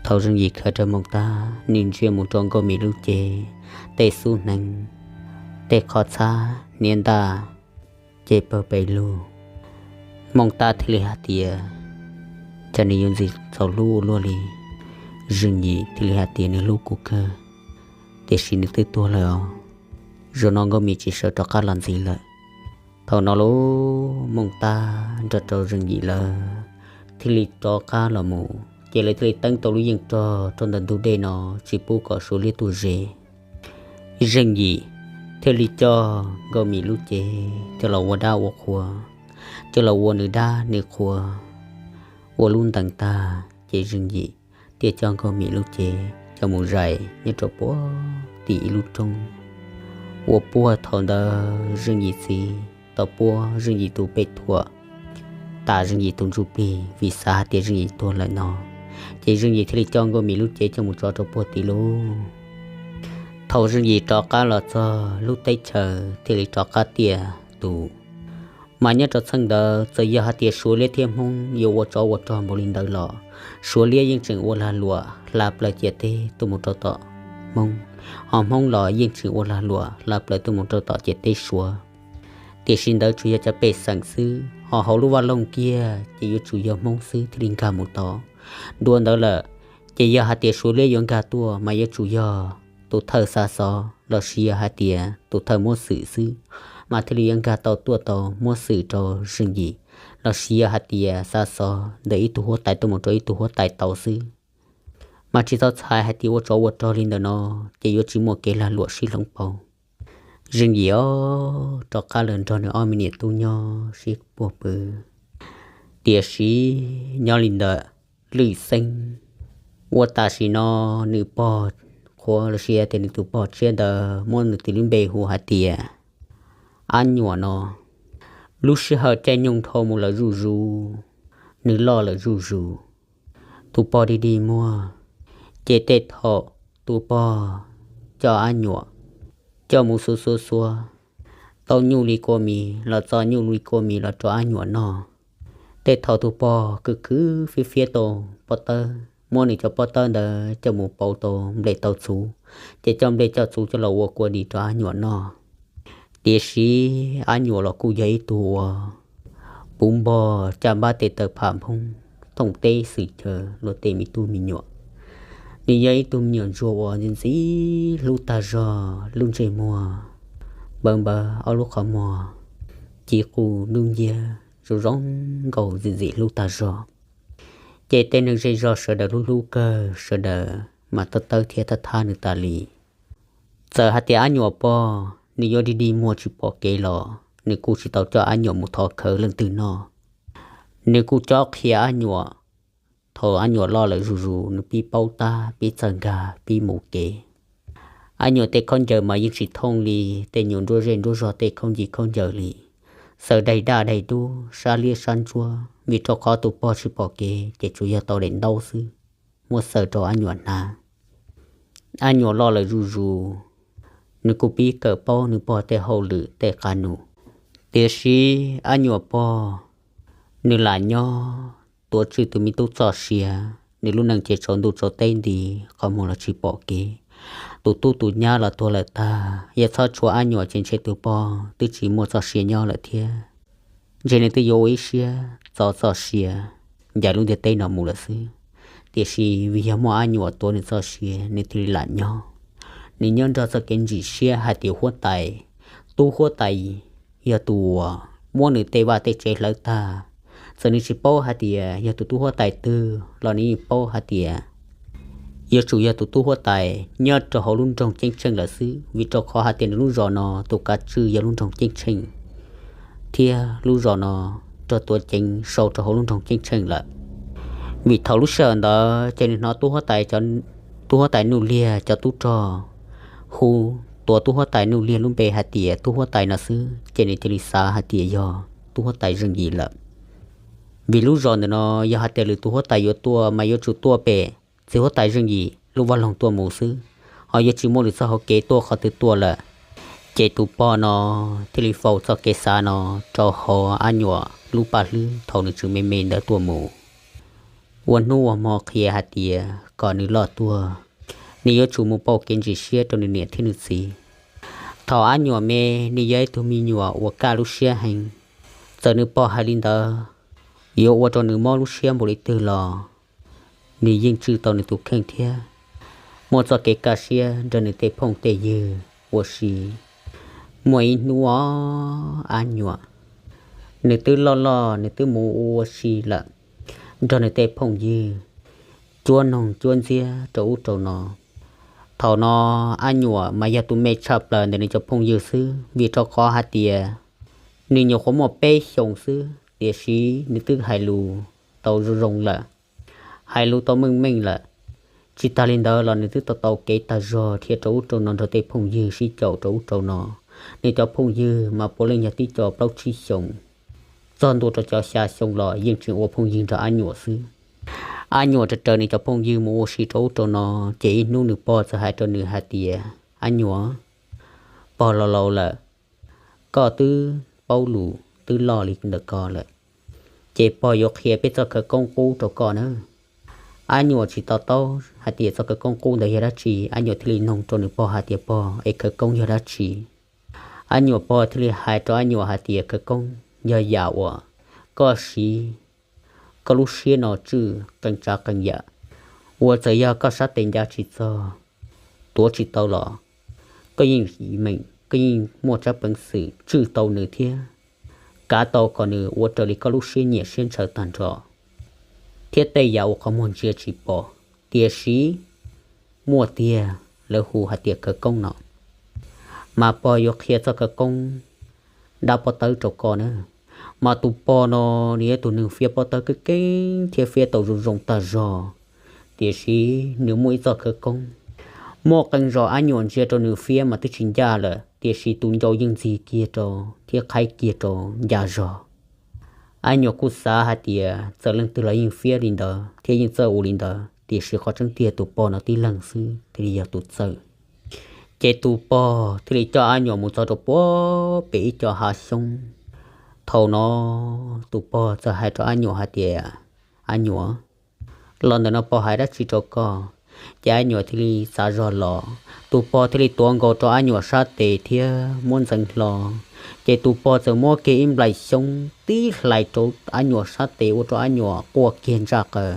Thaum Zeej Yim khaws rau Mooj Tab, nws ntsia mus rau Nkauj Mim lub cev, tej xub hneev, tej qhov txhab hniav ntaj ces pawg pes lug. Mooj Tab thiaj li hais tias cas nws yuav ntxim txhaum hlub ua luaj li. Zeej Yim thiaj li hais tias nws hlub kuv kawg, tiam sis nws twb tuag lawm os. Zaum no Nkauj Mim tsis sawv rov qab los ntxiv lawm. Thaum no lauj, Mooj Tab nrog rau Zeej Yim lawv thiaj li rov qab los mus, ces lawv thiaj li teeb tau lub yeej rog rau ntawm ntug dej no, tsis pub kom suav liab tuaj ze. Zeej Yim thiaj li coj Nkauj Mim lub cev coj los ua dab ua qhua, coj los ua nws dab nws qhua ua lub ntees tag, ces Zeej Yim thiaj coj Nkauj Mim lub cev coj mus zais nyob rau puag tim ib lub roob uas puag thaum ntawd Zeej Yim txiv tau puab Zeej Yim tus peb thuam tas Zeej Yim tus ntsuj plig vim xav hais tias Zeej Yim tuag lawm no, ces Zeej Yim thiaj li coj Nkauj Mim lub cev coj mus tso rau puag tim lub. Thaum Zeej Yim rov qab los txog lub teb chaws thiaj li rov qab tiaj tus. Mas nyob rau txheej ntawd txawm yog hais tias Suav liab thiab Hmoob yuav ua tsov ua rog npaum li ntawd los Suav liab yeej tseem ua lag luam hla plaws ciam teb tuaj mus rau tom Hmoob, ho Hmoob los yeej tseem ua lag luam hla plaws tuaj mus rau tom ciam teb Suav. Tiam sis ntawd tsuas yog cov pej xeem xwb, ho hauv lub vaj loog kiag ces yuav tsum yog Hmoob xwb thiaj li nkag mus tau. Dua ntawd lawm, ces yog hais tias Suav liab yuav nkag tuaj mas yuav tsum yog tus thawj xa xov lossis yog hais tias tus thawj muab xwm xwb, mas thiaj li yuav nkag tau tuaj tau muab xwm rau Zeej Yim, lossis yog hais tias xa xov ntawm ib tug huab tais tuaj mus rau ib tug huab tais tau xwb. Mas tsis txhob txhais hais tias ua tsov ua rog li ntawm no ces yuav tsis muaj kev lag luam sib hloov pauv. Zeej Yim ob rov qab los nrog nws ob me niam tub nyob sib puag pw. Tiam sis nyob li ntawm Lwm Xeeb, ua tam sim no nws pog qhuav lossis tias nws tus pog tshiab ntawd muab nws tis lub npe hu hais tias Ab Nyuam no, lub sij hawm caij nyoog dhau mus lawm zuj zus, nws loj lawm zuj zus. Tus pog dig dig muag, ces tej thaum tus pog coj Ab Nyuam coj mus xuav xuav xuav tau nyuj li kua mis los txo nyuj li kua mis los rau Ab Nyuam noj. Tej thaum tus pog khwv khwv fiab fiab tau pob tawb, muab nws cov pob tawb ntawd coj mus pauv tau nplej tau txhuv, ces coj nplej coj txhuv coj los ua kua dis rau Ab Nyuam noj. Tiam sis Ab Nyuam los kuj yog ib tug uas puv npog caj npab tes taw pham nphoob thooj teb xwm chaw luag tej me tub me nyuam. Nws yog ib tug me nyuam ntsuag uas ntxim ntxim hlub tag zog, lub ntsej muag npawv npawv, ob lub qhov muag ci qus dub nciab zoo zoo nkauj ntxim ntxim hlub tag zog. Ces tej neeg zej zog sawv daws hlub hlub kawg, sawv daws mas tawb tawb thiab thab thab nws tas li. Txawm hais tias Ab Nyuam pog nws yuav dig dig muag tsis pom kev los nws kuj tsis tau coj Ab Nyuam mus thov khawv leej twg noj. Nws kuj cob qhia Ab Nyuam, thaum Ab Nyuam loj lawm zuj zus nws pib paub tab, pib txawj nkag, pib mus kev. Ab Nyuam tej khaub ncaws mas yeej tsis thooj li tej nyuam nruab zej nruab zog tej khaub ncaws khaub ncaws li, xaws daig daj daig dub, sab liab sab ntsuab, vim rau qhov tus pog tsis pom kev ces tsuas yog tau daim ntaub xwb, muab xaws rau Ab Nyuam hnav. Ab Nyuam loj lawm zuj zus, nws kuj pib kawm paub nws pog tej hauj lwm tej qab num. Tiam sis Ab Nyuam pog nws lam nyob tuav tswj tus me tub txoj sia, nws lub neej ces tsaus ntuj tsaus teb nti, qhov muag los tsis pom kev. Tus tub tus nyab los tuag lawm tag, yog txhob tshuav Ab Nyuam ces ntshe tus pog twb tsis muaj txoj sia nyob lawm thiab. Ntshe nws twb yuav ua ib siab txo txoj sia ncaim lub ntiaj teb no mus lawm xwb. Tiam sis vim yog muaj Ab Nyuam tuav nws txoj sia nws thiaj li lam nyob. Nws nyob nrog txoj kev ntsim siab hais tias huab tais, tub huab tais yog tus uas muab nws tej vaj tej tsev hlawv tag. Txawm nws tsis paub hais tias yog tus tub huab tais twg los nws yeej paub hais tias yuav tsum yog tus tub huab tais nyob rau hauv lub nroog Ceeb Tsheej lawm xwb, vim rau qhov hais tias nws lub zos no tus kav tswj yog lub nroog Ceeb Tsheej, thiab lub zos no raug tuav ceev sau rau hauv lub nroog Ceeb Tsheej lawm. Vim thaum lub sij hawm ntawd ces nws hnov tub huab tais, tub huab tais Nuj Liag cov tub rog hu tuav tub huab tais Nuj Liag lub npe hais tias tub huab tais no xwb, ces nws cia li xav hais tias yog tub huab tais Zeej Yim lawm. Vim lub zos ntawm no yog hais tias lwm tus huab tais yuav tuaj mas yuav tsum tuaj pem txiv huab tais Zeej Yim lub vaj loog tuaj mus xwb, ho yuav tsis muaj lwm txoj hauv kev tuaj qhov twg tuaj lawm. Ces tus pog no thiaj li faus txoj kev xav no rau hauv Ab Nyuam lub paj hlwb thaum nws tseem me me ntawd tuaj mus, ua hnub ua hmo qhia hais tias kom nws loj tuaj, nws yuav tsum mus pauj kev ntsim siab rau nws niam thiab nws txiv. Thaum Ab Nyuam me, nws yog ib tug me nyuam uas kaj lub siab heev. Txawm nws pog hais li ntawd yuav ua rau nws mob lub siab npaum li twg los nws yeej tswj tau nws tus kheej thiab muaj txoj kev kaj siab nrog nws tej phooj tej ywg ua si. Muaj ib hnub os, Ab Nyuam nws twb loj loj, nws twb mus ua si lawm, nrog nws tej phooj ywg cuab noog cuab ntxiab rau ub rau no. Thaum no Ab Nyuam mas yog tus me tshaj plaws ntawm nws cov phooj ywg xwb, vim rau qhov hais tias Nws nyuam qhuav muaj peb xyoos xwb tiam sis nws twb hais lus tau zoo zoo lawm, hais lus tau meej meej lawm. Tsis tas li ntawd los nws twb tau tau kev tag zog dhia rau ub rau no nrog tej phooj ywg sib caum rau ub rau no. Nws cov phooj ywg mas puav leej yog tib co plaub tsib xyoos, txog ntua rau cov xya xyoo los yeej tseem ua phooj ywg nrog Ab Nyuam xwb. Ab Nyuam raws raws nws cov phooj ywg mus ua si rau ub rau no, ces ib hnub nws pog txawm hais rau nws hais tias, Ab Nyuam, pog laus laus lawm, koj twb paub lus twb loj li ntawm ko lawm, ces pog yuav qhia peb txoj khawv koob qub rau koj na. Ab Nyuam tsis to taub hais tias txoj khawv koob qub ntawd yog dab tsi, Ab Nyuam thiaj li noog rau nws pog hais tias, Pog, es khawv koob yog dab tsi? Ab Nyuam pog thiaj li hais rau Ab Nyuam hais tias, Khawv koob yog yam uas koj siv koj lub siab no tswj qee tsav qee yam, uas txawm yog koj sab tes ncav tsis txog, tuav tsis tau los koj yeej meem, koj yeej muaj tsab peev xwm tswj tau nws thiab kav tau kom nws ua raws li koj lub siab nyiam siab ntshaw tag nrho, thiab tej yam uas qhov muag ntsia tsis pom, tiam sis muaj tiag, lawv hu hais tias khawv koob no. Mas pog yuav qhia txoj khawv koob dab pob tawb rau koj na. Mas tus pog no nws yog tus neeg fiab pob tawb keeb keeb thiab fiab tau zoo zoo tag zog, tiam sis nws muaj ib txoj khawv koob. Muaj qee zaus Ab Nyuam ntsia rau nws fiab mas twb tsis ncaj lawm, tiam sis tus ncau yeej ntxig kiag rau thiab qhaib kiag rau ncaj zog. Ab Nyuam kuj xav hais tias txawm leej twg los yeej fiab li ntawd thiab yeej txawj ua li ntawd, tiam sis qhov tseeb tiag tus pog no tib leeg xwb thiaj li yog tus txawj. Ces tus pog thiaj li coj Ab Nyuam mus txog rau puag pem ib co hav xyoob. Thaum no tus pog txawm hais rau Ab Nyuam hais tias, Ab Nyuam, los ntawm no pog hais dab tsi rau koj? Ces Ab Nyuam thiaj li xav zog los, tus pog thiaj li tuav nkaus rau Ab Nyuam sab tes thiab muab ntxeev hlo. Ces tus pog txawm muab kiag ib nplaim xyoob tib hlais rau Ab Nyuam sab tes ua rau Ab Nyuam quaj kiag ntsaj qaws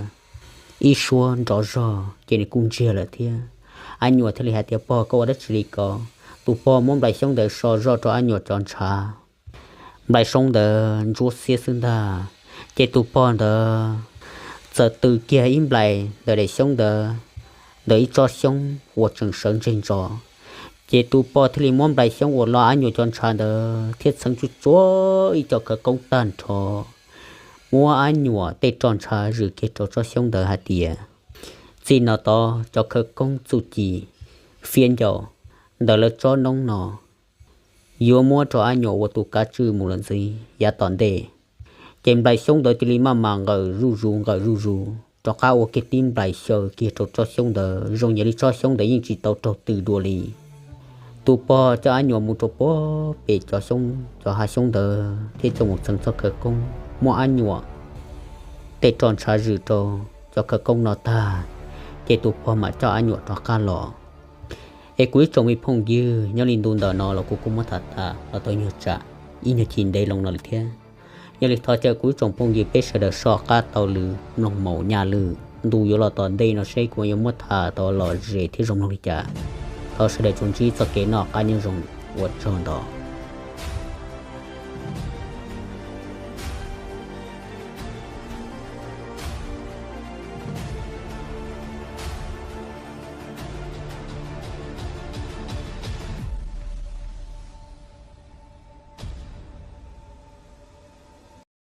ib suab nrov zog, ces nws kuj ntsiag lawm thiab. Ab Nyuam thiaj li hais tias, Pog, koj ua dab tsi li ko? Tus pog muab nplaim xyoob ntawd so zoj rau Ab Nyuam cov ntshav. Nplaim xyoob ntawd ntsuab xiab xwb ntag. Ces tus pog ntawd txawm tws kiag ib nplaim ntawm daim xyoob ntawd, ntawm ib tsob xyoob uas tseem sawv ntseg ntso. Ces tus pog thiaj li muab nplaim xyoob uas lo Ab Nyuam cov ntshav ntawd thiab txheev tsuj tsuav ib co khawv koob tag nrho, muab Ab Nyuam tej roj ntshav zwm kiag rau tsob xyoob ntawd hais tias, Txij no tod cov khawv koob txuj ci fiab ncau ntawm lawv tsob noob no yuav muab rau Ab Nyuam ua tus kav tswj mus lawm ntxiv yav tom ntej. Ces nplaim xyoob ntawd cia li maj mam nqawm zuj zus nqawm zuj zus rov qab ua kiag tib nplaim xyaw kiag rau tsob xyoob ntawd, zoo yam li tsob xyoob ntawd yeej tsis tau raug tws dua li. Tus pog coj Ab Nyuam mus rau puag pem cov xyoob, cov hav xyoob ntawd thiab coj mus txheev txoj khawv koob, muab Ab Nyuam tej roj ntshav zwm rau cov khawv koob no tag, ces tus pog mam coj Ab Nyuam rov qab los. Es kuv ib tsoom me phooj ywg, nyob li ntu ntawm no los kuv kuj muab tham tas los tau nyuag tsam ib nyuag chim ntev loo no lawm thiab. Yog li thov caw kuv ib tsoom phooj ywg peb sawv daws soj qab taug lw mloog maum nyaj lwm ntu yuav los tom ntej no seb kuv yuav muab tham tau lom zem thiab zoo mloog li cas. Thov sawv daws tsuas ntsib txoj kev noj qab nyob zoo, ua tsaug ntau.